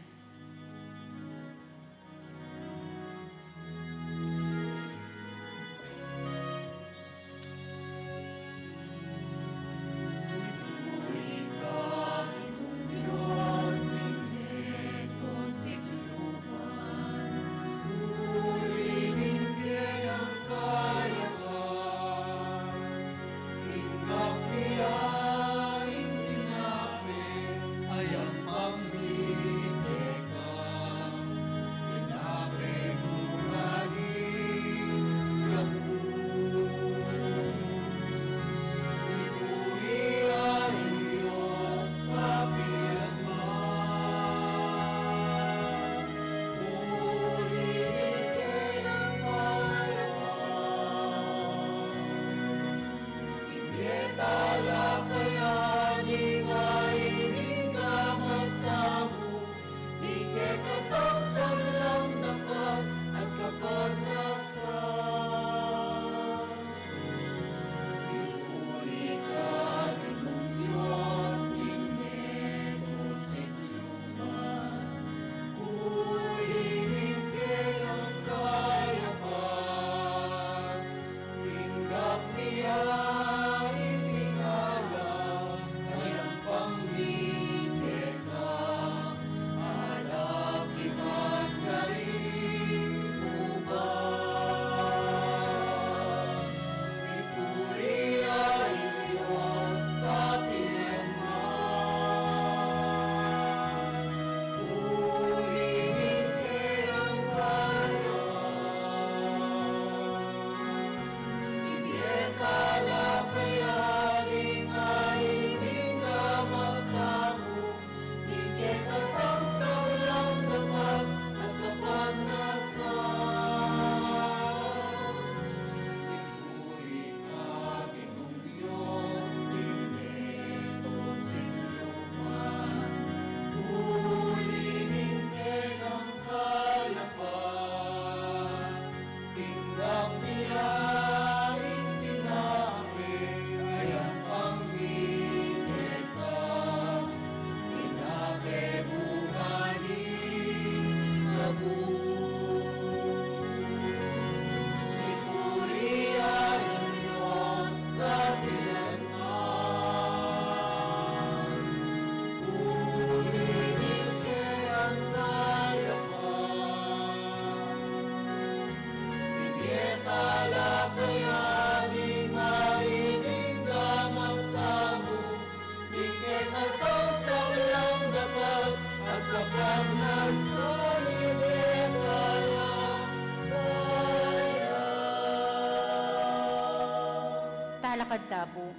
Pagtapu.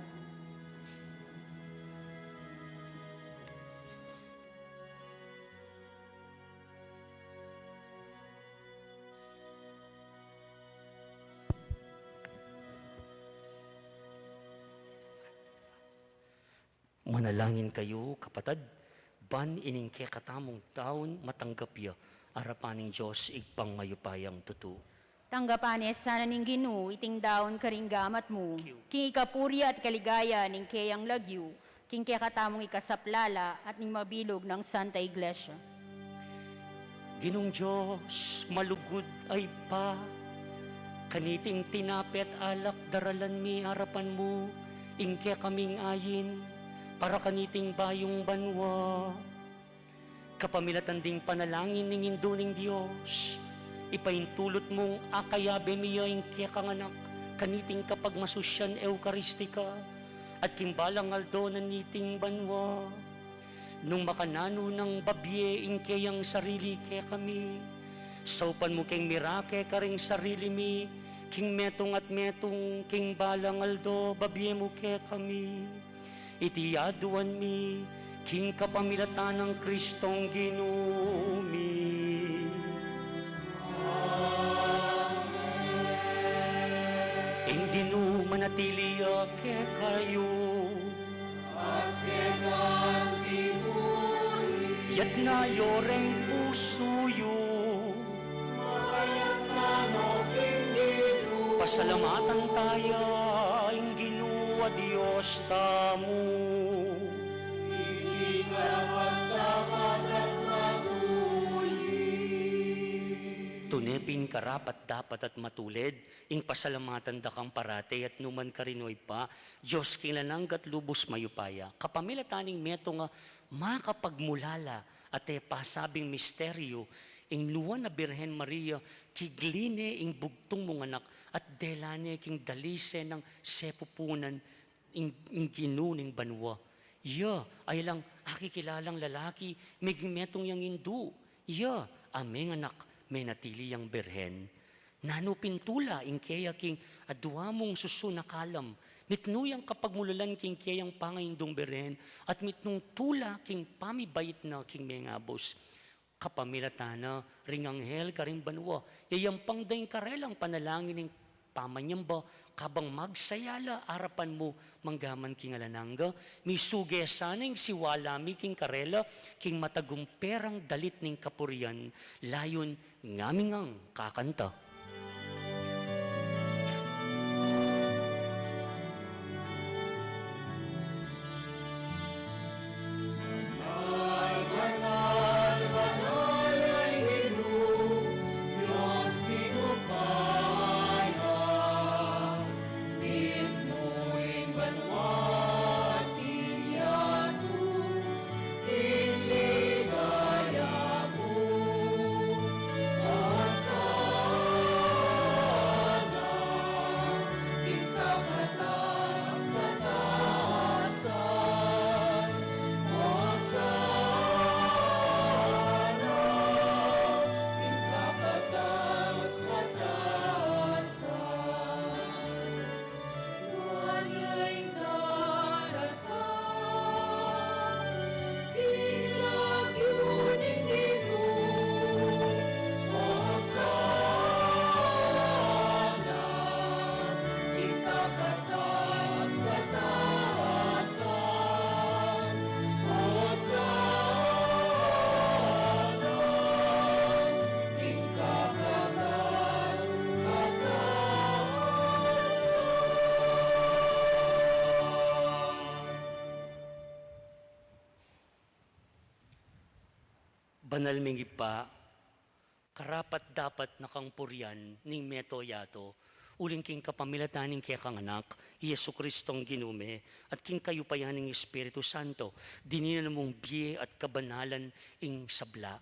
Manalangin kayu, kapatad, ban ining kekatamung daun matanggap ya arapan ning Dios Ibpang mayupayang tutu. Tanggapan ne sana ning Ginu iting daun karing gamat mu, king ikapuri at kaligaya ning keyang lagyu, king kekatamung ikasaplala at ning mabilug nang Santa Iglesia. Ginung Dios, malugud a Ibpa, kaniting tinape at alak daralan mi arapan mu ing kekaming ain para kaniting bayung banua. Kapamilatan ding panalangin ning Indu ning Dios, ipaintulut mung akayabe mi ya ing kekang Anak kaniting kapagmasusian Eukaristika at king balang aldo na niting banua. Nung makananu nang babie ing keyang sarili kekami, saupan mu keng mirake karing sarili mi, king metung at metung king balang aldo babie mu kekami. Iti aduan mi king kapamilatan nang Kristong Ginu mi. Amen. Ing Ginu manatili ya kekayu. At kekang biburi. Iyatas yu reng pusu yu. Mapayapan no king Ginu. Pasalamatan taya ing Ginu a Dios tamu. Iti karapat-dapat at matulid. Tune pin karapat-dapat at matulid ing pasalamatan da kang parati at nukarin man karin, O Ibpa, Dios king alang angga at lubus mayupaya. Kapamilatan ning metung a makapagmulala at e pasabing misteryu, ing nuan a Birhen Maria, kigli ne ing bugtung mung anak at dela ne king dalise nang sepupunan ing, ing Ginu ning banua. Iya a alang akikilalang lalaki meging metung yang indu. Iya a menganak, menatili yang birhen. Nanu pin tula ing keya king adua mung susun a kalam? Mitmu yang kapagmulalan king keyang pangaindung birhen at mitmung tula king pamibait na king mengabus. Kapamilatan na ring anghel karing banua, yayampang da ing karelang panalangin ning pamanyamba, kabang magsaya la arapan mu manggaman king alang angga. Misuge sana ing siwala mi king karela, king matagumpe rang dalit ning kapurian, layun ngaming kakanta. Banal, banal, banal a Ginu, Dios ning upaya, mitmu ing banua at ing yatu, ing ligaya mu. Hosana, ing kakatas-katasan. Hosana, ing kakatas-katasan. Nuan ya ing daratang king lagyu ning Ginu. Hosana, ing kakatas-katasan. Hosana, ing kakatas-katasan. Banal ming Ibpa, karapat-dapat na kang purian ning mabilug a yatu, uling king kapamilatan ning kekang Anak, i Jesucristong Ginu mi, at king kayupayan ning Espiritu Santo, dininan mung bie at kabanalan ing sabla.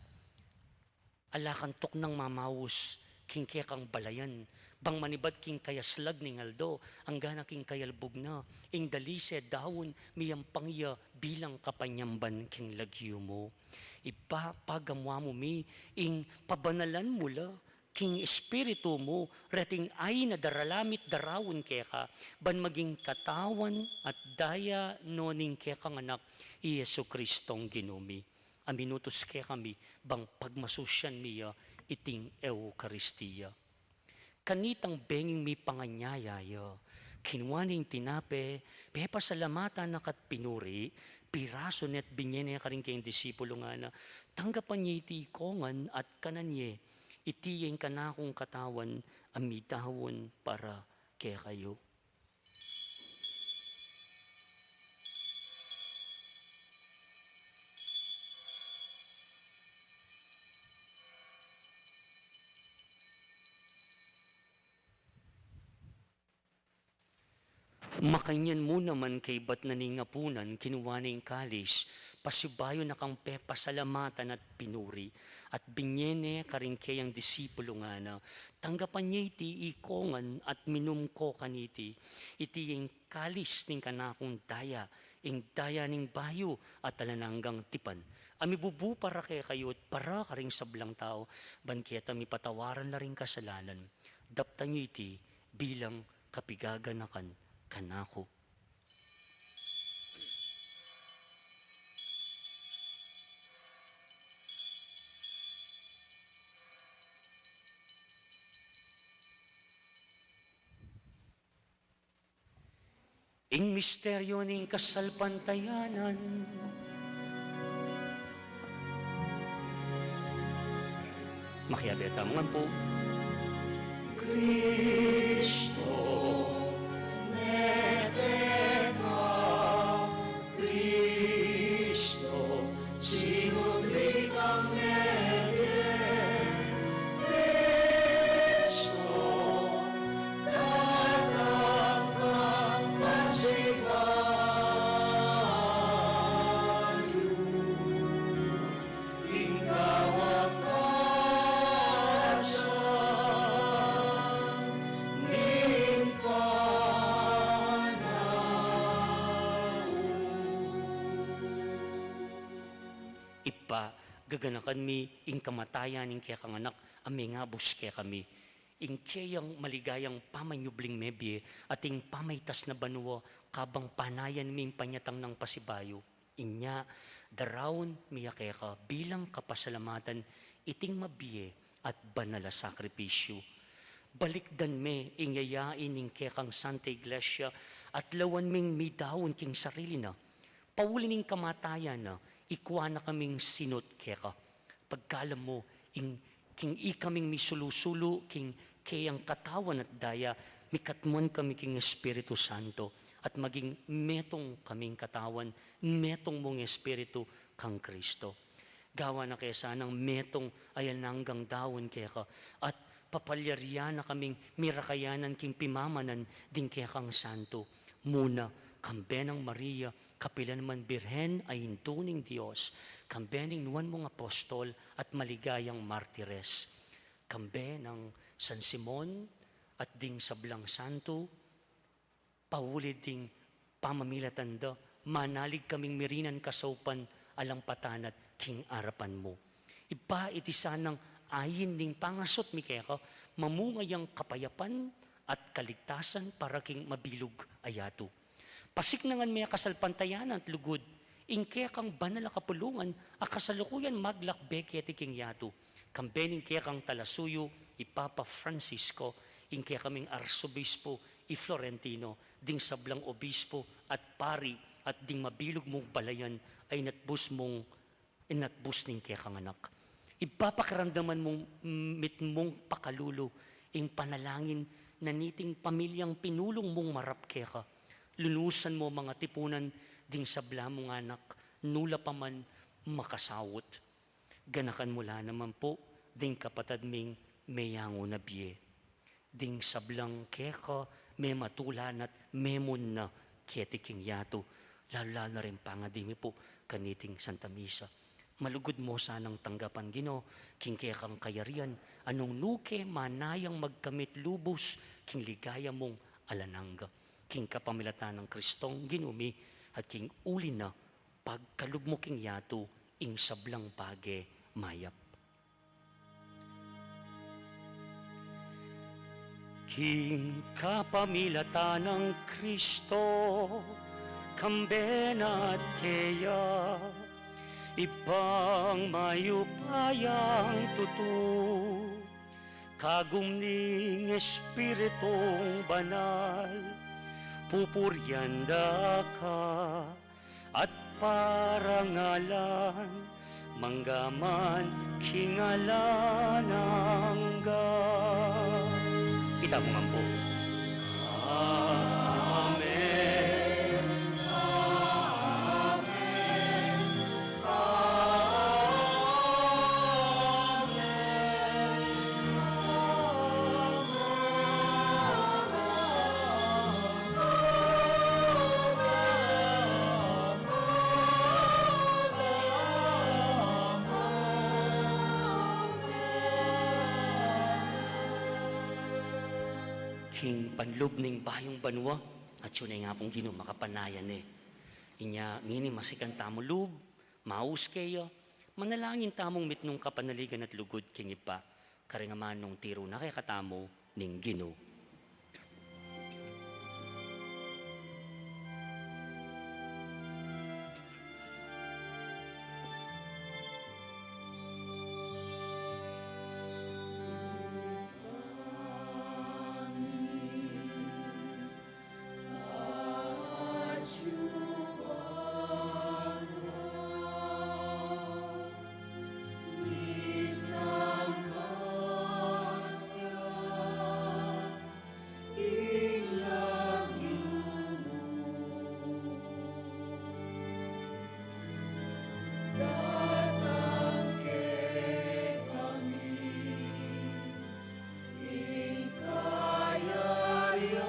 Ala kang tuknang mamaus king kekang balayan, bang manibat king kayaslag ning aldo, anggana king kayalbug na, ing dalise daun miyampang ya bilang kapanyamban king lagyu mu. Ibpa, pagamuan mu mi ing pabanalan mu la king Espiritu mu, reting ain a daralamit daraun keka, ban maging katawan at daya no ning kekang Anak, i Jesu Kristong Ginu mi, a minutus kekami, bang pagmasusyan mi ya iting Eukaristia. Kanitang benging mipanganyaya ya, kinua ne ing tinape, pepasalamatan na ka't pinuri, pirasu ne at binye ne karing keyang disipulu ngana, tanggapan ye iti ikongan at kanan ye, iti ya ing kanakung katawan a midaun para kekayu. Makanyan mu naman kaybat na ning apunan, kinua ne ing kalis, pasibayu na kang pepasalamatan at pinuri, at binye ne karing keyang disipulu ngana, tanggapan ye iti ikongan at minum ko kaniti, iti ing kalis ning kanakung daya, ing daya ning bayu at alang anggang tipan, a mibubu para kekayu at para karing sablang tau, ban keta mipatawaran la ring kasalanan. Daptan ye iti bilang kapigaganakan kanaku. Ing misteryu ning kasalpantayanan. Makiabe tamu ngan pu. Kristo, mete ka, Kristo, sinubli kang mebie. Kristo, datang kang pasibayu. King kawakasan ning panaun. Ibpa, gaganakan mi ing kamatayan ning kekang Anak a mengabus kekami, ing keyang maligayang pamanyubling mebie at ing pamaitas na banua, kabang panayan mi ing panyatang nang pasibayu. Inya, daraun mi ya keka bilang kapasalamatan iting mabie at banal a sakripisyu. Balikdan me ing yayain ning kekang Santa Iglesia at lawan ming midaun king sarili na. Pauli ning kamatayan na, ikua na kaming sinut keka. Pagkalam mu, ing king ikaming misulu-sulu king keyang katawan at daya, mikatmuan kami king Espiritu Santo, at maging metung kaming katawan, metung mung Espiritu kang Kristo. Gawa na ke sanang metung a alang anggang daun keka, at papalyarian na kaming mirakayanan king pimamanan ding kekang santu. Muna, kambe nang Maria, kapilan man Birhen a Indu ning Dios, kambe ning nuan mung apostol at maligayang martires, kambe nang San Simon at ding sablang santu, pauli ding pamamilatan da, manalig kaming mirinan kasaupan alang patanat king arapan mu. Ibpa, iti sanang ain ning pangasut mi keka, mamunga yang kapayapan at kaligtasan para king mabilug a yatu. Pasiknangan me a kasalpantayanan at lugud, ing kekang banal a kapulungan a kasalukuyan maglakbe keti king yatu. Kambe ning kekang talasuyu, i Papa Francisco, ing kekaming Arsobispo, i Florentino, ding sablang obispo at pari, at ding mabilug mung balayan a inatbus mung inatbus ning kekang Anak. Ibpa, pakiramdaman mung mitmung pakalulu ing panalangin na niting pamilyang pinulung mung marap keka. Lunusan mu mang atipunan ding sabla mung anak, nu la pa man makasaut. Ganakan mu la naman pu ding kapatad ming meyangu na bie. Ding sablang keka, mematulan at memun na keti king yatu, lalu-lalu na ring pangadi mi pu kaniting Santa Misa. Malugud mu sanang tanggapan, Ginu, king kekang kayarian, a nung nu ke manayang magkamit lubus king ligaya mung alang angga. King kapamilatan nang Kristong Ginu mi, at king uli na, pagkalub mu king yatu ing sablang bage mayap. Ing kapamilatan nang Kristo, kambe na at keya, Ibpang mayupayang tutu, kagum ning Espiritung Banal, pupurian da ka at parangalan, mangga man king alang angga. Ita mu ngan pu. Amen. Amen. Amen. King panlub ning bayung banua, atyu ne ing Apung Ginu makapanayan ne. Inya ngeni masikan tamu lub, maus keya, manalangin tamung mitmung kapanaligan at lugud king Ibpa, karing amanung tiru na kekatamu ning Ginu. Datang kekami ing kayarian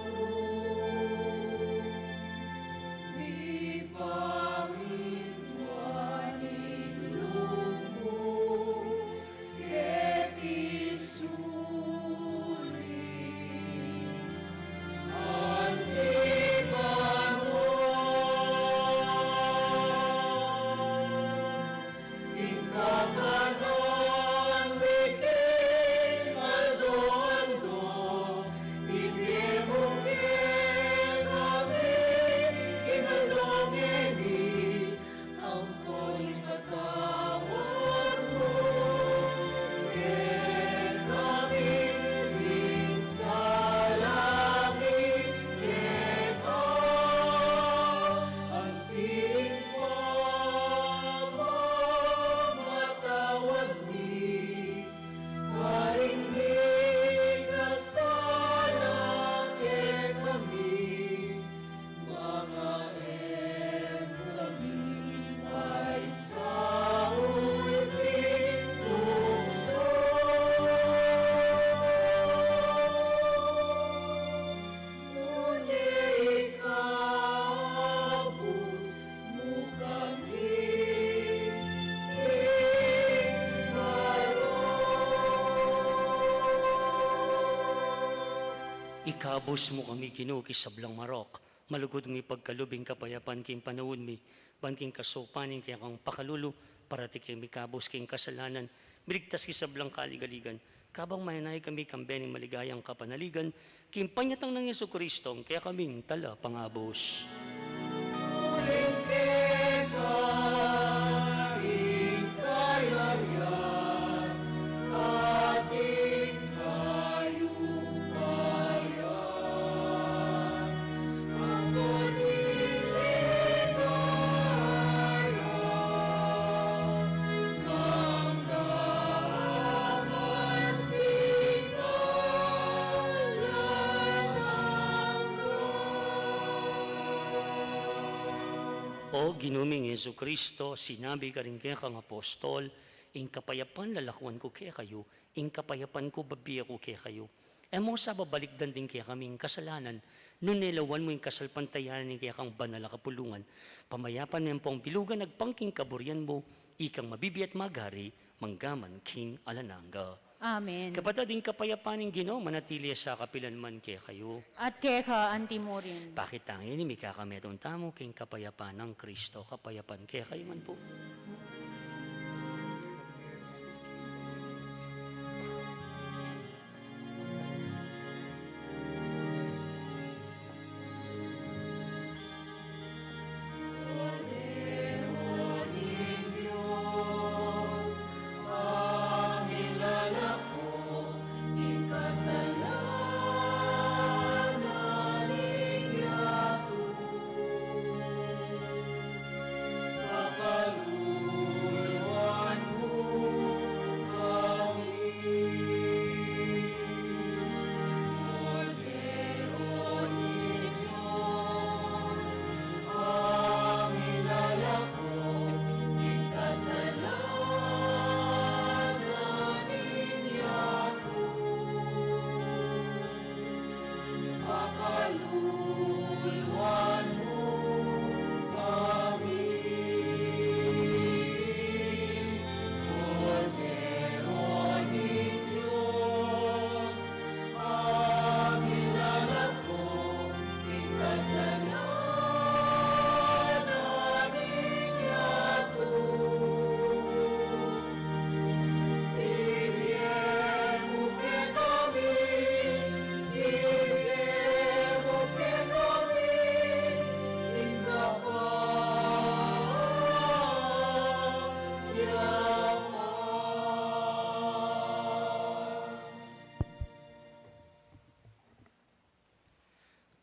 mu, mipamintuan ing lub mu keti sulip anti banua. Ing kakanan mi king aldo-aldo, ibie mu kekami king aldo ngeni, ampon ipatawad mu kekami ding sala mi keka, anti ing pamamatawad mi karing mikasala kekami, manga e mu kami paisaul king tuksu, nune ikabus mu kami king marok. Ikabus mu kami, Ginu, king sablang marok. Malugud mung ipagkalub ing kapayapan king panaun mi, ban king kasaupan ning kekang pakalulu, parati keng mikabus king kasalanan, miligtas king sablang kaligaligan, kabang mayanay kami kambe ning maligayang kapanaligan, king panyatang nang Jesucristo, ing kekaming Talapangabus. Uling keka ing kayarian at ing kayupayan, angga ning ligaya, mangga man king alang angga. O Ginu ming Jesucristo, sinabi karing kekang apostol, ing kapayapan lalakwan ku kekayu, ing kapayapan ku bibie ku kekayu. E mu sa babalikdan ding kekaming kasalanan, nune lawan mu ing kasalpantayanan ning kekang banal a kapulungan. Pamayapan me ampong bilugan agpang king kaburian mu, ikang mabibie at magari, mangga man king alang angga. Amen. Kapatad, ing kapayapan ning Ginu manatili ya sa kapilan man kekayu. At keka anti murin. Pakit tang ini mikakametung tamu king kapayapan nang Kristo, kapayapan kekayu ngan pu.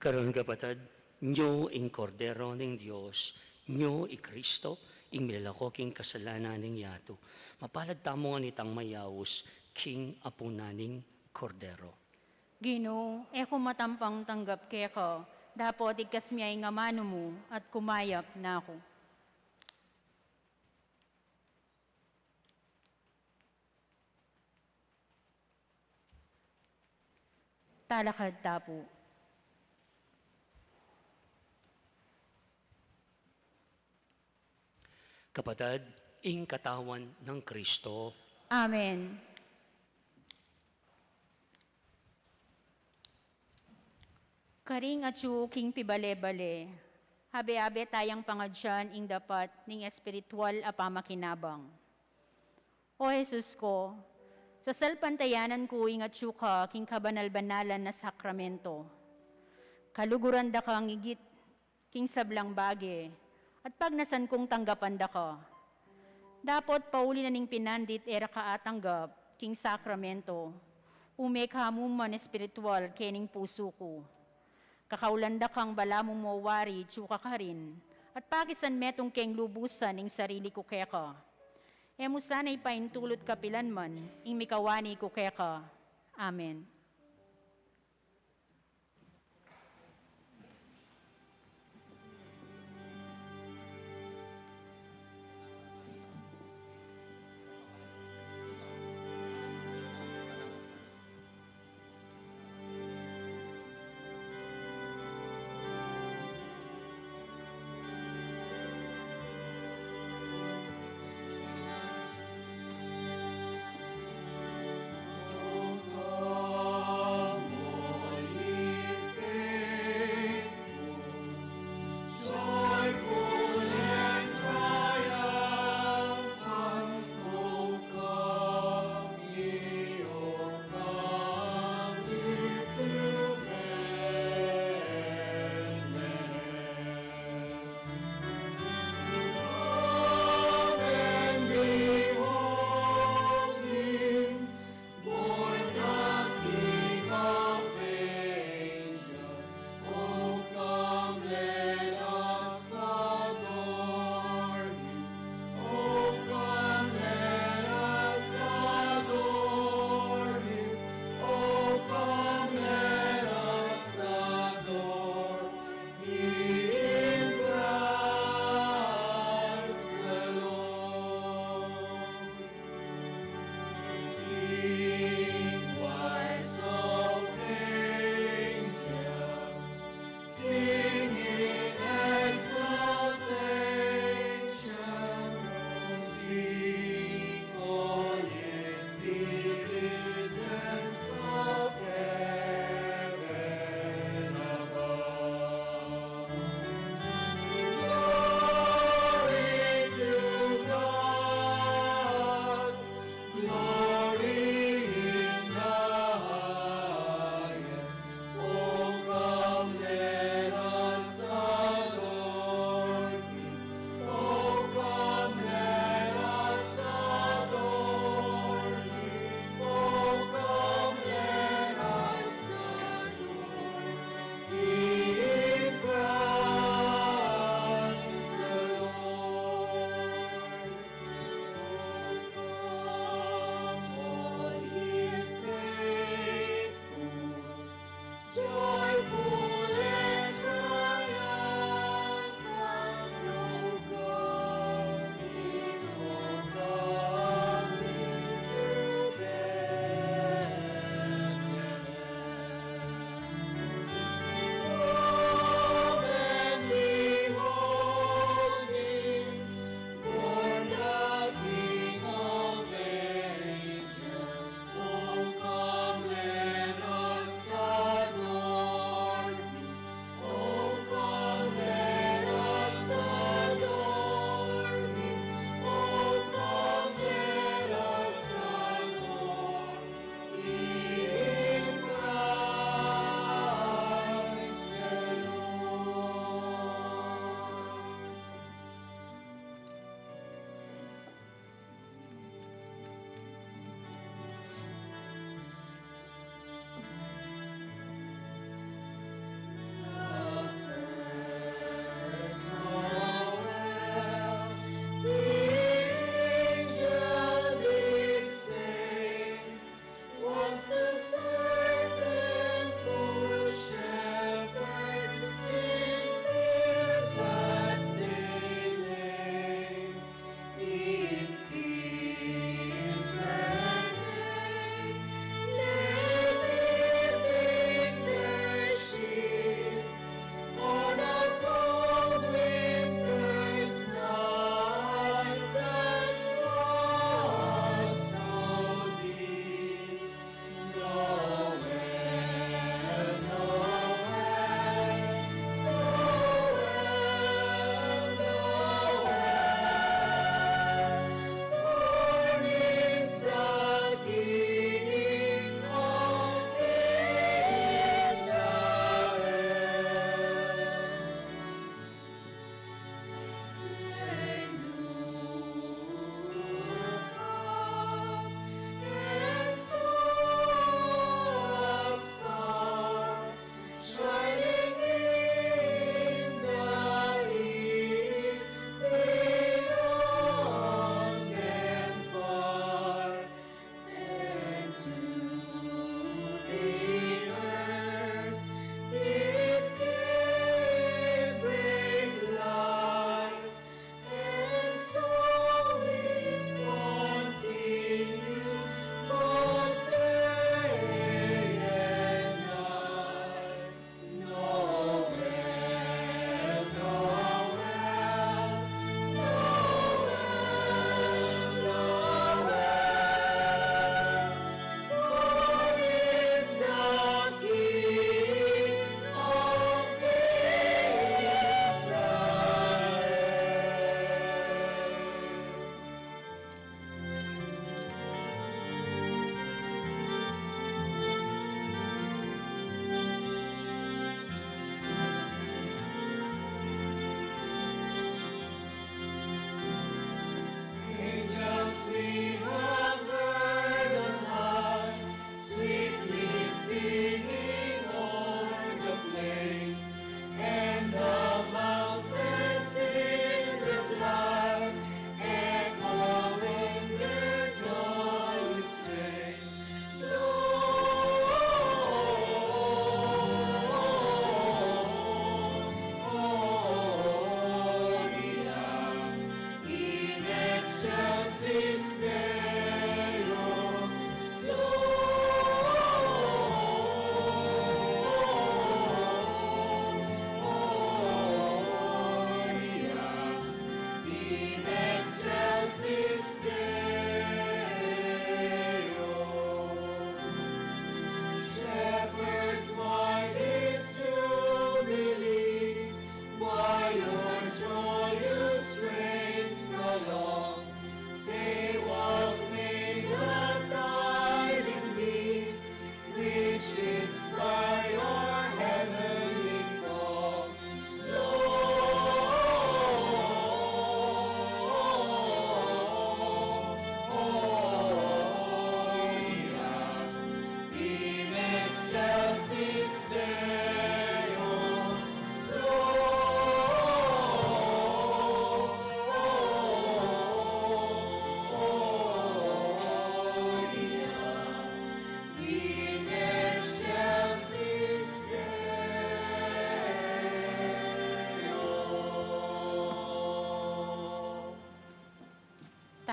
Karin, kapatad, nyo ing Kordero ning Dios, nyo i Kristo, ing milalako king kasalanan ning yatu. Mapalad tamu ngan itang mayaus king apunan ning Kordero. Ginu, e ku matampang tanggap keka, dapot igkas mu ing amanu mu at kumayap na ku. Talakad ta pu. Kapatad, ing katawan nang Kristo. Amen. Karing atyu king pibale-bale, abe-abe tayang pangadyan ing dapat ning espiritual a pamakinabang. O Jesus ku, sasalpantayanan ku ing atyu ka king kabanal-banalan a sakramento. Kaluguran da kang igit king sablang bage, at pagnasan kung tanggapan da ka. Dapot pauli na ning pinandit e ra ka atanggap king sakramento, ume ka mu man espiritual kening pusu ku. Kakaulan da kang balamu mo wari atyu ka karin, at pakisan metung keng lubusan ing sarili ku keka. E mu sana ipaintulut kapilan man ing mikawani ku keka. Amen.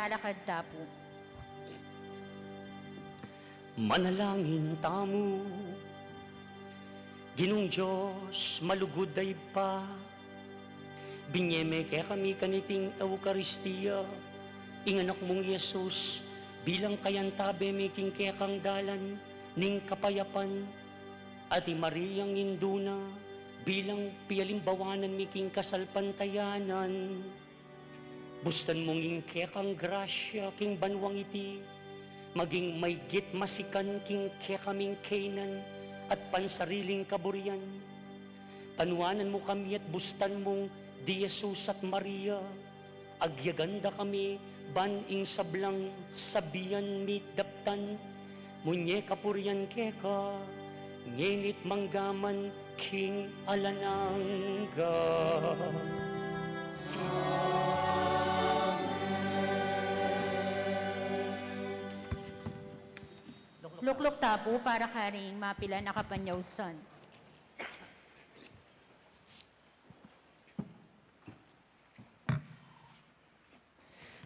Alakad ta pu. Manalangin tamu. Ginung Dios, malugud a Ibpa, binye me kekami kaniting Eukaristia ing Anak mung Jesus bilang kayantabe mi king kekang dalan ning kapayapan, at i Mariang indu na bilang pialimbawanan mi king kasalpantayanan. Bustan mung ing kekang grasya king banuang iti maging maygit masikan king kekaming kaynan at pansariling kaburian. Panuanan mu kami at bustan mung di Jesus at Maria, agyagan da kami ban ing sablang sabian mi daptan, munye kapurian keka, ngeni't manggaman king alang angga. Lukluk ta pu para karing mapilan a kapanyausan.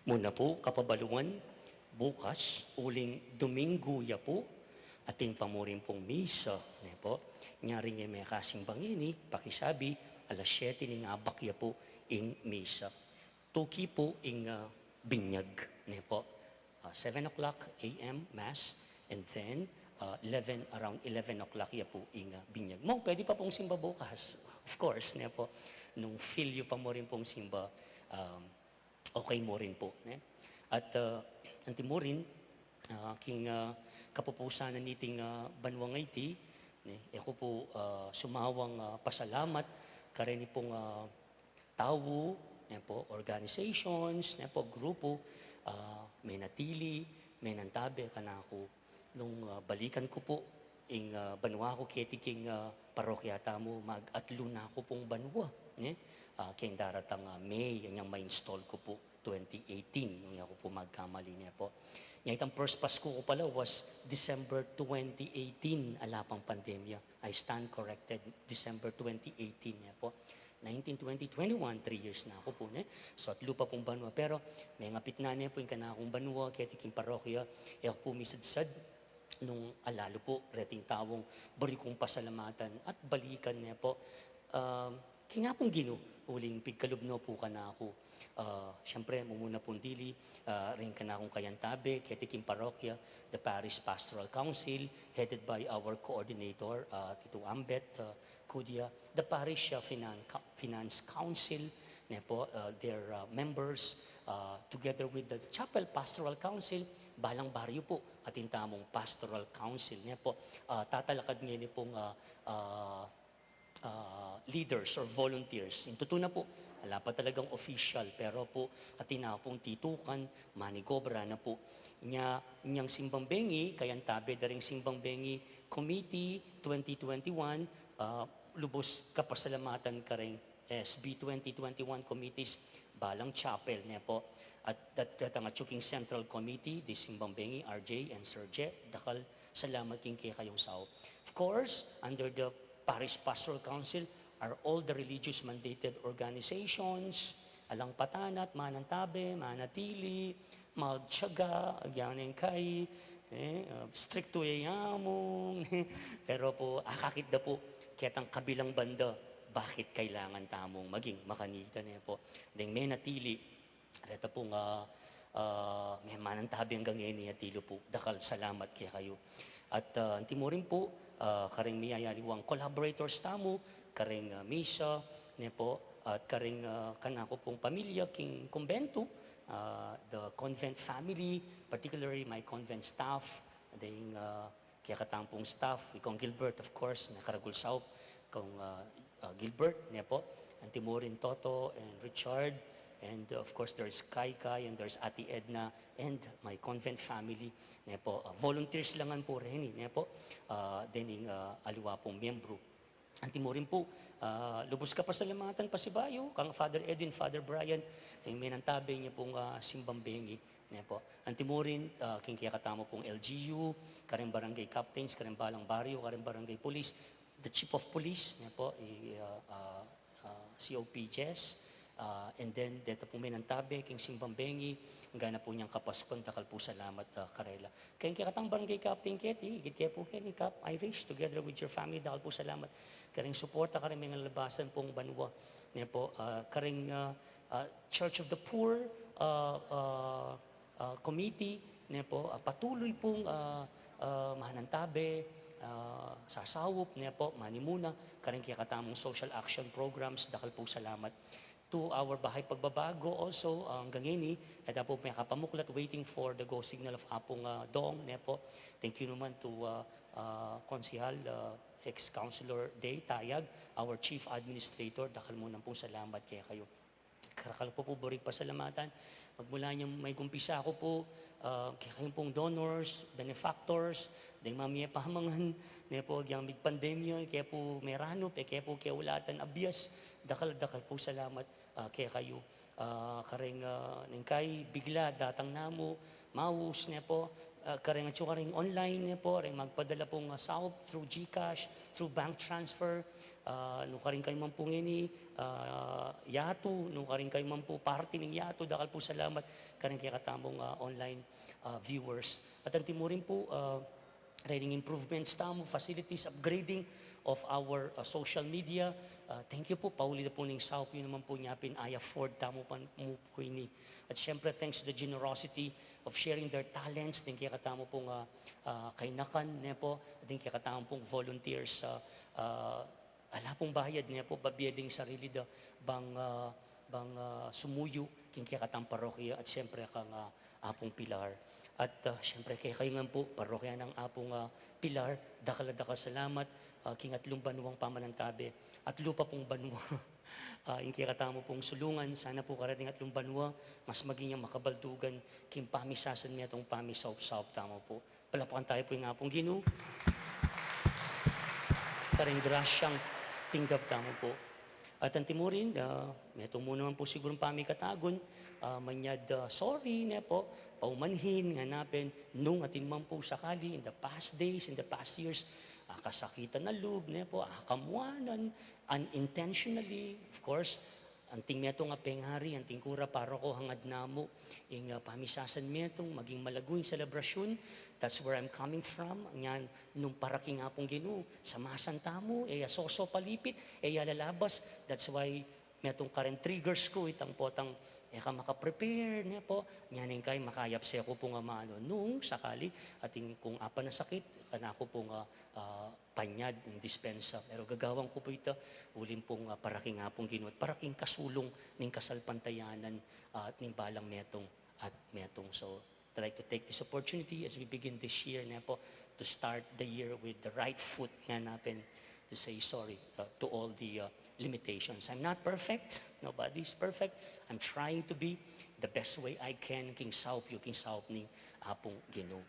Muna pu, kapabaluan, bukas, uling Dominggu ya pu, atin pa mu rin pung misa, ne pu. Nyari nge me kasimba ngeni, pakisabi, alas siyete ning abak ya pu ing misa. Tuki pu ing, ah, binyag, ne pu. Ah, seven o'clock A M mass, and then, ah, eleven, around eleven o'clock ya pu ing, ah, binyag. Mung pwede pa pung simba bukas, of course, ne pu. Nung feel yu pa mu rin pung simba, um, okay mu rin pu, ne? At, ah, anti mu rin, ah, king, ah, kapupusan na niting, ah, banua ngeni, ne? E ku pu, ah, sumawang, ah, pasalamat kareni pung, ah, tau, ne pu, organizations, ne pu, grupu, ah, menatili, menantabe kanaku. Nung, ah, balikan ku pu ing, ah, banua ku keti king, ah, parokya tamu, mag-atlu na ku pung banua, ne? Ah, keng daratang, ah, May, inyang ma-install ku pu twenty eighteen, nung e ku pu magkamali, ne pu. Nya itang first Pasku ku pala was December twenty eighteen, ala pang pandemya. I stand corrected, December twenty eighteen, ne pu. Nineteen, twenty, twenty-one, three years na ku pu, ne? So, atlu pa pung banua. Pero, mengapit na ne pu ing kanakung banua, keti king parokya, e ku pu misadsad nung alalu pu reting taung buri kung pasalamatan at balikan, ne pu. Um, king Apung Ginu, uling pigkalub no pu kanaku. Ah, siyempre, mumuna pung dili, ah, ring kanakung kayantabe, keti king parokya, the Parish Pastoral Council, headed by our coordinator, ah, Tito Ambet, ah, Cudia, the Parish, ah, Finan-, Ca-, Finance Council, ne pu, ah, their, ah, members, ah, together with the Chapel Pastoral Council, balang baryo pu, atin tamung Pastoral Council, ne pu, ah, tatalakad ngeni pung, ah, ah, ah, leaders or volunteers. Ing tutu na pu, ala pa talagang official, pero pu, atin na pung titukan, manigobra na pu. Nya, inyang simbang bengi, kayantabe da ring simbang bengi committee twenty twenty-one, ah, lubus kapasalamatan kareng S B twenty twenty-one committees, balang chapel, ne pu. At dat-, datang atyu king Central Committee, di simbang bengi, R J and Sir Je, dakal salamat king kekayung sau. Of course, under the Parish Pastoral Council are all the religious mandated organizations, alang patanat, manantabe, manatili, magtiyaga, agyan ing kai, eh, ah, strikto ya amung, pero pu, akakit da pu, ketang kabilang banda, bakit kailangan tamung maging makanita, ne pu. Deng menatili, reta pung, ah, ah, me-, manantabe anggang ngeni, atyu pu, dakal salamat kekayu. At, ah, anti mu rin pu, ah, kareng miyayaliwang collaborators tamu, kareng, ah, misa, ne pu, at kareng, ah, kanaku pung pamilya king kumbentu, ah, the convent family, particularly my convent staff, deng, ah, kekatamung staff, i Kong Gilbert, of course, ne, karagul saup, Kong, ah, ah, Gilbert, ne pu, anti mu rin Toto and Richard, and, uh, of course, there's Kai Kai, and there's Ate Edna, and my convent family, ne pu, ah, volunteers la ngan pu reni, ne pu, ah, deng, ah, aliwa pung miyembru. Anti mu rin pu, ah, lubus kapasalamatan pasibayu kang Father Edwin, Father Brian, ing menantabe ne pung, ah, simbang bengi, ne pu. Anti mu rin, ah, king kekatamu pung L G U, kareng barangay captains, kareng balang baryo, kareng barangay police, the chief of police, ne pu, i, ah, ah, ah, C O P Jess, Ah, and then, deta pung menantabe king simbang bengi, angga na pu inyang kapasukan, dakal pu salamat, ah, karela. Keng kekatang barangay captain keti, ikit ke pu keni, Cap Irish, together with your family, dakal pu salamat. Kareng suporta kareng mengalabasan pung banua, ne po, ah, kareng, ah, ah, Church of the Poor, ah, ah, ah, committee, ne po, ah, patuloy pung, ah, ah, manantabe, ah, sasaup, ne po, manimuna kareng kekatamung social action programs, dakal pu salamat. To our Bahay Pagbabago also, ah, anggang ini, eta pu mekapamuklat, waiting for the go signal of Apung, ah, Dong, ne po. Thank you naman to, ah, ah, Konsehal, ah, ex-Councilor Day Tayag, our Chief Administrator, dakal mu naman pung salamat kekayu. Karakal pu pu buring pasalamatan. Magmula inyang migumpisa ku pu, ah, kekayung pung donors, benefactors, deng mamie pamangan, ne po, agyang mig pandemya, ke pu meranup, e ke pu keulatan abias, dakal, dakal pu salamat, ah, kekayu. Ah, kareng, ah, neng kai bigla datang namu, maus, ne po, ah, kareng atsu kareng online, ne po, reng magpadala pung, ah, saup through GCash, through bank transfer, ah, nukarin kayu man pu ngeni, ah, yatu, nukarin kayu man pu parti ning yatu, dakal pu salamat kareng kekatamung, ah, online, ah, viewers. At anti mu rin pu, ah, rening improvements tamu, facilities, upgrading of our, ah, social media. Ah, thank you pu, pauli da pu ning saup yu naman pu nya pin i-afford tamu pa mu pu ini. At siyempre, thanks to the generosity of sharing their talents, ding kekatamu pung, ah, ah, kainakan, ne po, ding kekatamu pung volunteers, ah, ah, ala pung bayad, ne po, babie ding sarili da bang, ah, bang, ah, sumuyu king kekatang parokya at siyempre kang, ah, Apung Pilar. At, ah, siyempre kekayu ngan pu, parokya nang Apung, ah, Pilar, dakal a dakal salamat, ah, king atlung banuang pamanantabe, atlu pa pung banua. Ah, ing kekatamu pung sulungan, sana pu karating atlung banua, mas maging yang makabaldugan king pamisasan metung pamisaupsaup tamu pu. Palapakan tamu pu ing Apung Ginu. Kareng grasyang tinggap tamu pu. At anti mu rin, ah, metung mu naman pu sigurung pamikatagun, ah, manyad, ah, sorry, ne po, paumanhin, ngana pin, nung atin man pu sakali, in the past days, in the past years, ah, kasakitan a lub, ne po, ah, kamuanan, unintentionally, of course, anting metung a pengari, anting kura, paroko, hangad namu ing, ah, pamisasan metung maging malagu ing selebrasyun. That's where I'm coming from. Ngan nung para king Apung Ginu, samasan tamu, e ya soso palipit, e ya lalabas. That's why metung karen triggers ku itang potang e ka makaprepare, ne po. Ngan ing kai makayap se ku pung amanu nung sakali atin kung apanasakit kanaku pung, ah, ah, panyad ning dispensa. Pero gagawan ku pu ita, uling pung, ah, para king Apung Ginu at para king kasulung ning kasalpantayanan, ah, at ning balang metung at metung. So, I'd like to take this opportunity as we begin this year, ne po, to start the year with the right foot, ngana pin, to say sorry, uh, to all the, uh, limitations. I'm not perfect. Nobody's perfect. I'm trying to be the best way I can king saup yu, king saup ning Apung Ginu.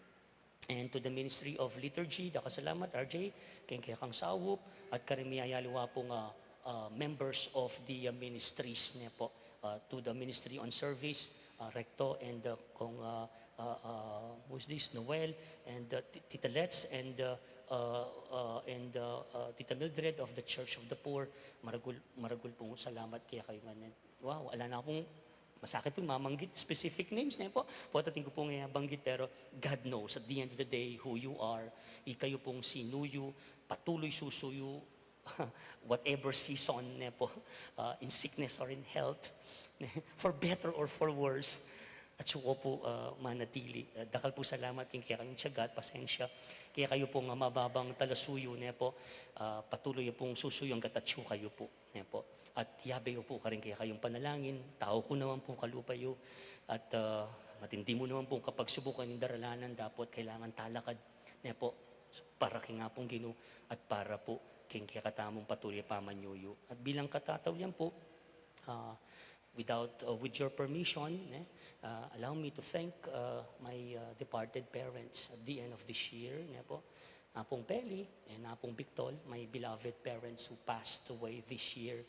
And to the Ministry of Liturgy, dakal salamat, R J, king kekang saup, at karing miyayaliwa pung, ah, ah, members of the, ah, ministries, ne po, ah, to the Ministry on Service, ah, Recto, and, ah, Kong, ah, ah, ah, who's this? Noel, and, ah, Ti-, Tita Let's, and, ah, ah, ah, and, ah, ah, Tita Mildred of the Church of the Poor. Maragul, maragul pung salamat kekayu ngan. Wow, ala na pung masakit pung mamanggit specific names, ne po. Pota atin ku pung banggit, pero God knows at the end of the day who you are. Ikayu pung sinu yu, patuloy susuyu, whatever season, ne po, uh, in sickness or in health, ne, for better or for worse. At suko po, uh, manatili. Uh, dakal pu salamat king kekayung tiyaga at pasensya. Kekayu pung, uh, mababang talasuyu, ne po, uh, patuloy pung susuyu anggat atsu kayu pu. Yan po. At yabe yu pu karing kekayung panalangin, tau ku naman pu, kalupa yu, at, ah, matindi mu naman pung kapagsubukan ing daralanan, dapot kailangan talakad, ne po, para king Apung Ginu at para pu king kekatamung patuloy a pamanyuyu. At bilang katatawyan pu, ah, without, ah, with your permission, ne, ah, allow me to thank, ah, my, ah, departed parents at the end of this year, ne po. Apung Peli and Apung Victor, my beloved parents who passed away this year.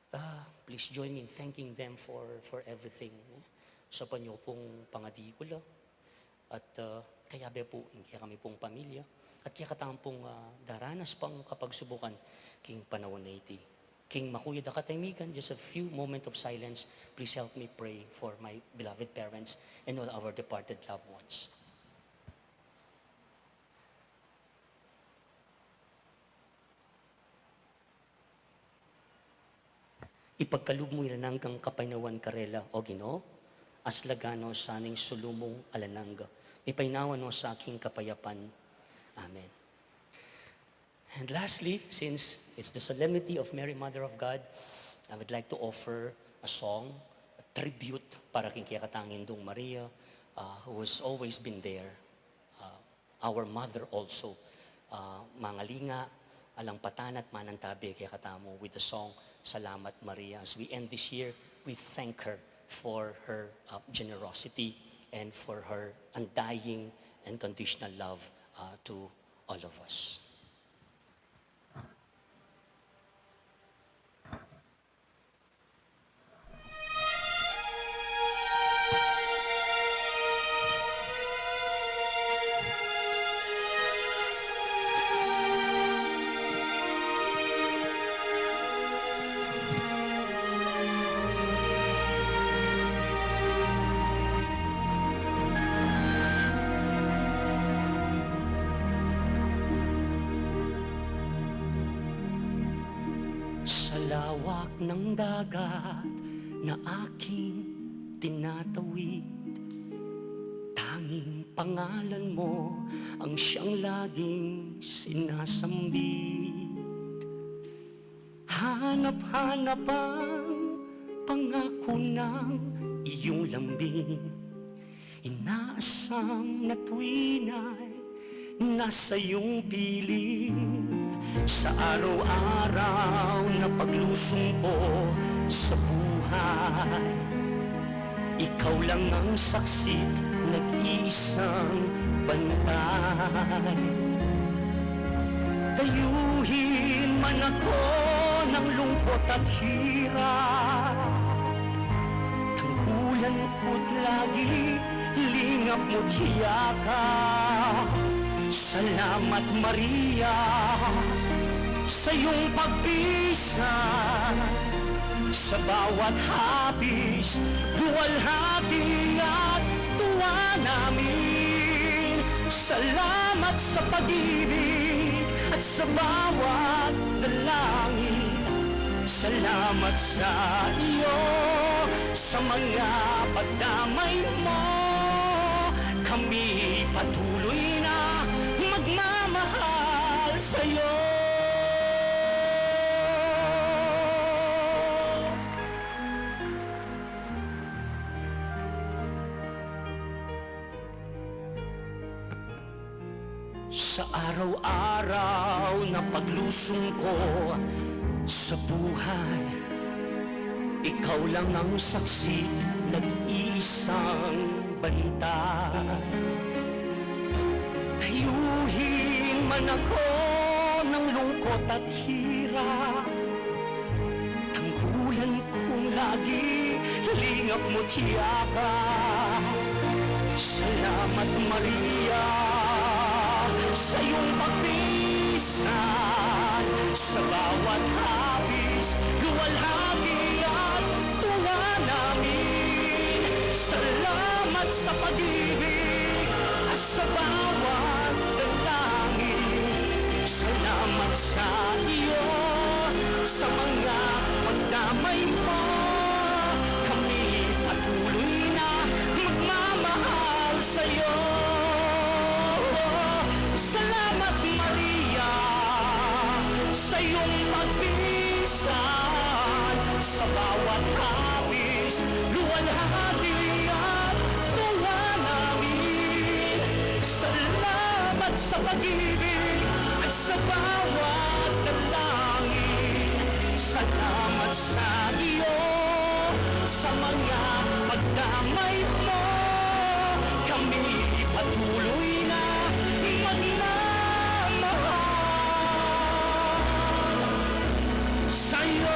Ah, please join me in thanking them for, for everything, ne? Sa panyo pung pangadi ku la. At, ah, kayabe pu, ing kekami pung pamilya. At kekatamu pung, ah, daranas pang kapagsubukan king panaun a iti. King makuya da katahimikan, just a few moment of silence. Please help me pray for my beloved parents and all our departed loved ones. Ipagkalub mu ing alang anggang kapaynawan karela, O Ginu, aslagan no sa ning sulu mung alang angga. Ipaynawa no sa king kapayapan. Amen. And lastly, since it's the solemnity of Mary, Mother of God, I would like to offer a song, a tribute para king kekatang Indung Maria, uh, who has always been there. Uh, our mother also, uh, mangalinga, alang patana at manantabe kekatamu with the song Salamat Maria. As we end this year, we thank her for her, uh, generosity and for her undying and conditional love, uh, to all of us. Sa lawak ng dagat na aking tinatawid, tanging pangalan mo ang siyang laging sinasambit. Hanap-hanap ang pangako ng iyong lambing. Inaasam na tuwina'y nasa iyong piling. Sa araw-araw na paglusong ko sa buhay, ikaw lang ang saksi't nag-iisang bantay. Dayuhin man ako ng lungkot at hirap, tanggulan ko't lagi lingap mo't yakap. Salamat, Maria, sa iyong pagpisan. Sa bawat hapis, luwalhati at tuwa namin. Salamat sa pag-ibig at sa bawat dalangin. Salamat sa iyo, sa mga pagdamay mo. Kami patuloy na magmamahal sa iyo. Sa araw-araw na paglusong ko sa buhay, ikaw lang ang saksi't nag-iisang bantay. Dayuhin man ako ng lungkot at hirap, tanggulan kong lagi lingap mo't yakap. Salamat, Maria, sa iyong pagpisan. Sa bawat hapis, luwalhati at tuwa namin. Salamat sa pag-ibig at sa bawat dalangin. Salamat sa iyo, sa mga pagdamay mo. Kami patuloy na magmamahal sa iyo. Salamat, Maria, sa iyong pagpisan. Sa bawat hapis, luwalhati at tuwa namin. Salamat sa pag-ibig at sa bawat dalangin. Salamat sa iyo, sa mga pagdamay mo. Kami patuloy na magmamahal sa iyo.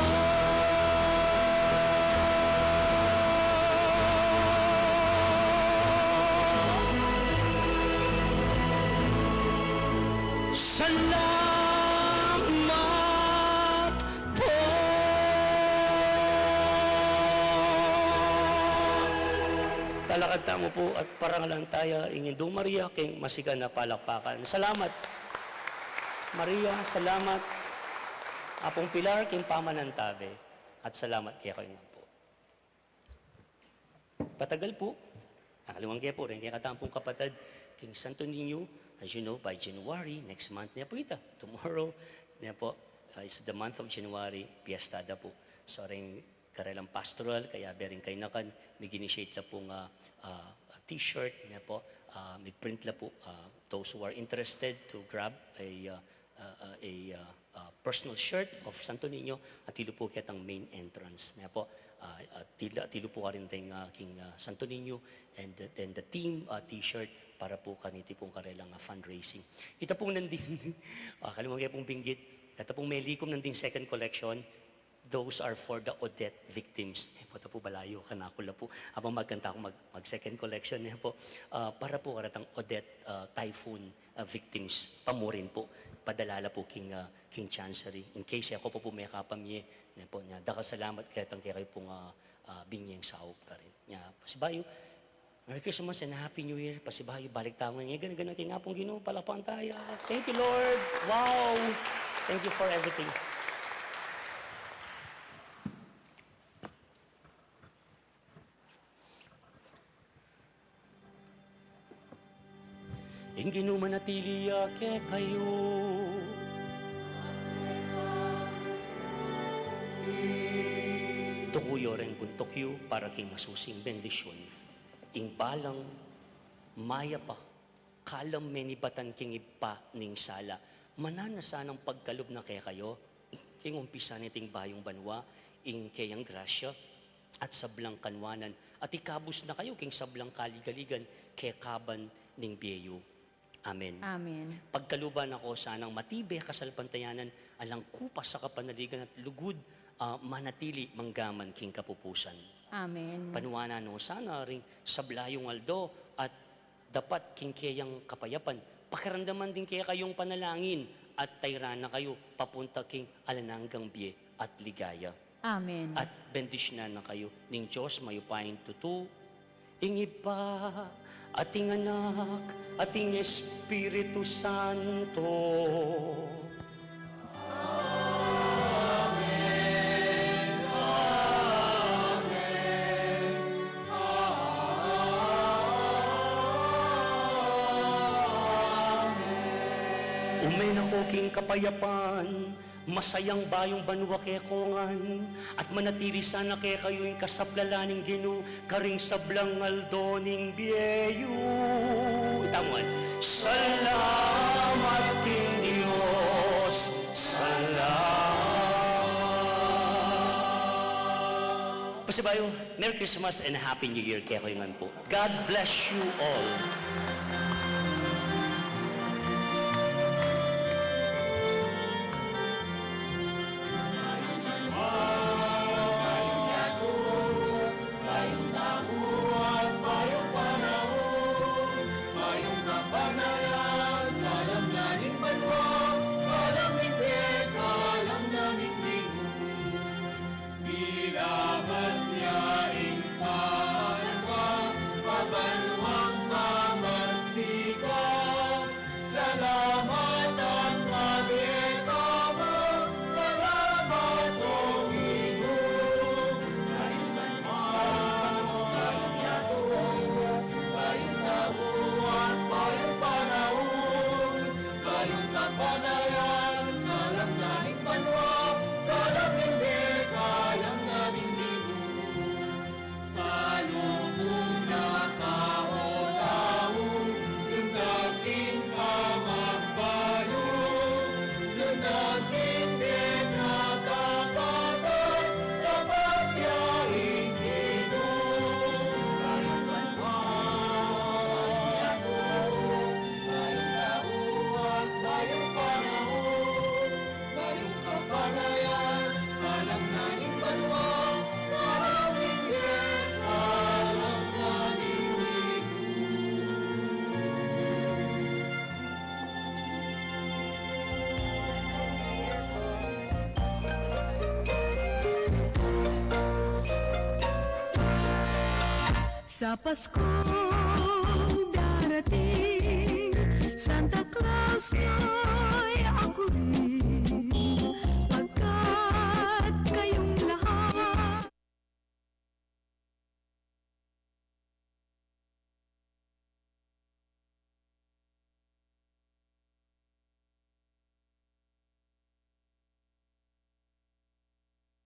Salamat po. Talakad tamu pu at parangalan taya ing Indu Maria king masikan a palakpakan. Salamat, Maria, salamat, Apung Pilar, king pamanantabe, at salamat kekayu ngan pu. Patagal pu, akaliwan ke pu, reng kekatamu pung kapatad, king Santo Niño, as you know, by January, next month ne pu ita, tomorrow ne pu, uh, is the month of January, piyesta da pu. So, reng karelang pastoral, kayabe ring kayanakan, mig-initiate la pung, ah, ah, t-shirt, ne pu, ah, mig-print la pu, ah, those who are interested to grab a, ah, ah, ah, a, ah, ah, personal shirt of Santo Niño, atilu pu ketang main entrance, ne pu, ah, atilu, atilu pu karin deng, ah, king, ah, Santo Niño, and, and the team, ah, t-shirt para pu kaniti pung karelang, ah, fundraising. Ita pung nanding, ah, akaliwan ke pung binggit, ita pung melikum nanding second collection, those are for the Odette victims. E pu, ita pu balayu, kanaku la pu. Abang magkanta ku mag, mag second collection, e pu. Ah, para pu karetang Odette, ah, typhoon, ah, victims, pamurin pu. Padala la pu king, ah, king Chancery. In case e ku pa pu mekapamie, ne pu, nya, dakal salamat ketang kekayu pung, ah, ah, binyeng saup karin. Nya, pasibayu, Merry Christmas and Happy New Year. Pasibayu, balik tamu ngan king gana-gana king Apung Ginu, palakpakan taya. Thank you, Lord. Wow. Thank you for everything. Ing Ginu manatili ya kekayu. Tuku yu reng buntuk yu para king masusing bendisyun. Ing balang mayap a kalam menibatan king Ibpa ning sala. Mananu na sanang pagkalub na kekayu, king umpisa niting bayung banua, ing keyang grasya, at sablang kanwanan, at ikabus na kayu king sablang kaligaligan, kekaban ning bie yu. Amen. Amen. Pagkaluban na ko sanang matibe kasalpantayanan, alang kupas a kapanaligan at lugud, ah, manatili manggaman king kapupusan. Amen. Panuanan no sana ring sabla yung aldo at dapat king keyang kapayapan. Pakiramdaman ding kekayung panalangin at tayran na kayu papunta king alang anggang bie at ligaya. Amen. At bendisyunan na kayu ning Dios mayupayang tutu, ing Ibpa, at ing Anak, at ing Espiritu Santo. Ume na ko king kapayapan, masayang bayung banua kekongan, at manatili sana kekayu ing kasaplalan ning Ginu karing sablang aldo ning bie yu. Itamu ngan. Salamat king Dios. Salamat. Pasibayu, Merry Christmas and Happy New Year kekayu ngan pu. God bless you all. Sa Paskong darating, Santa Claus,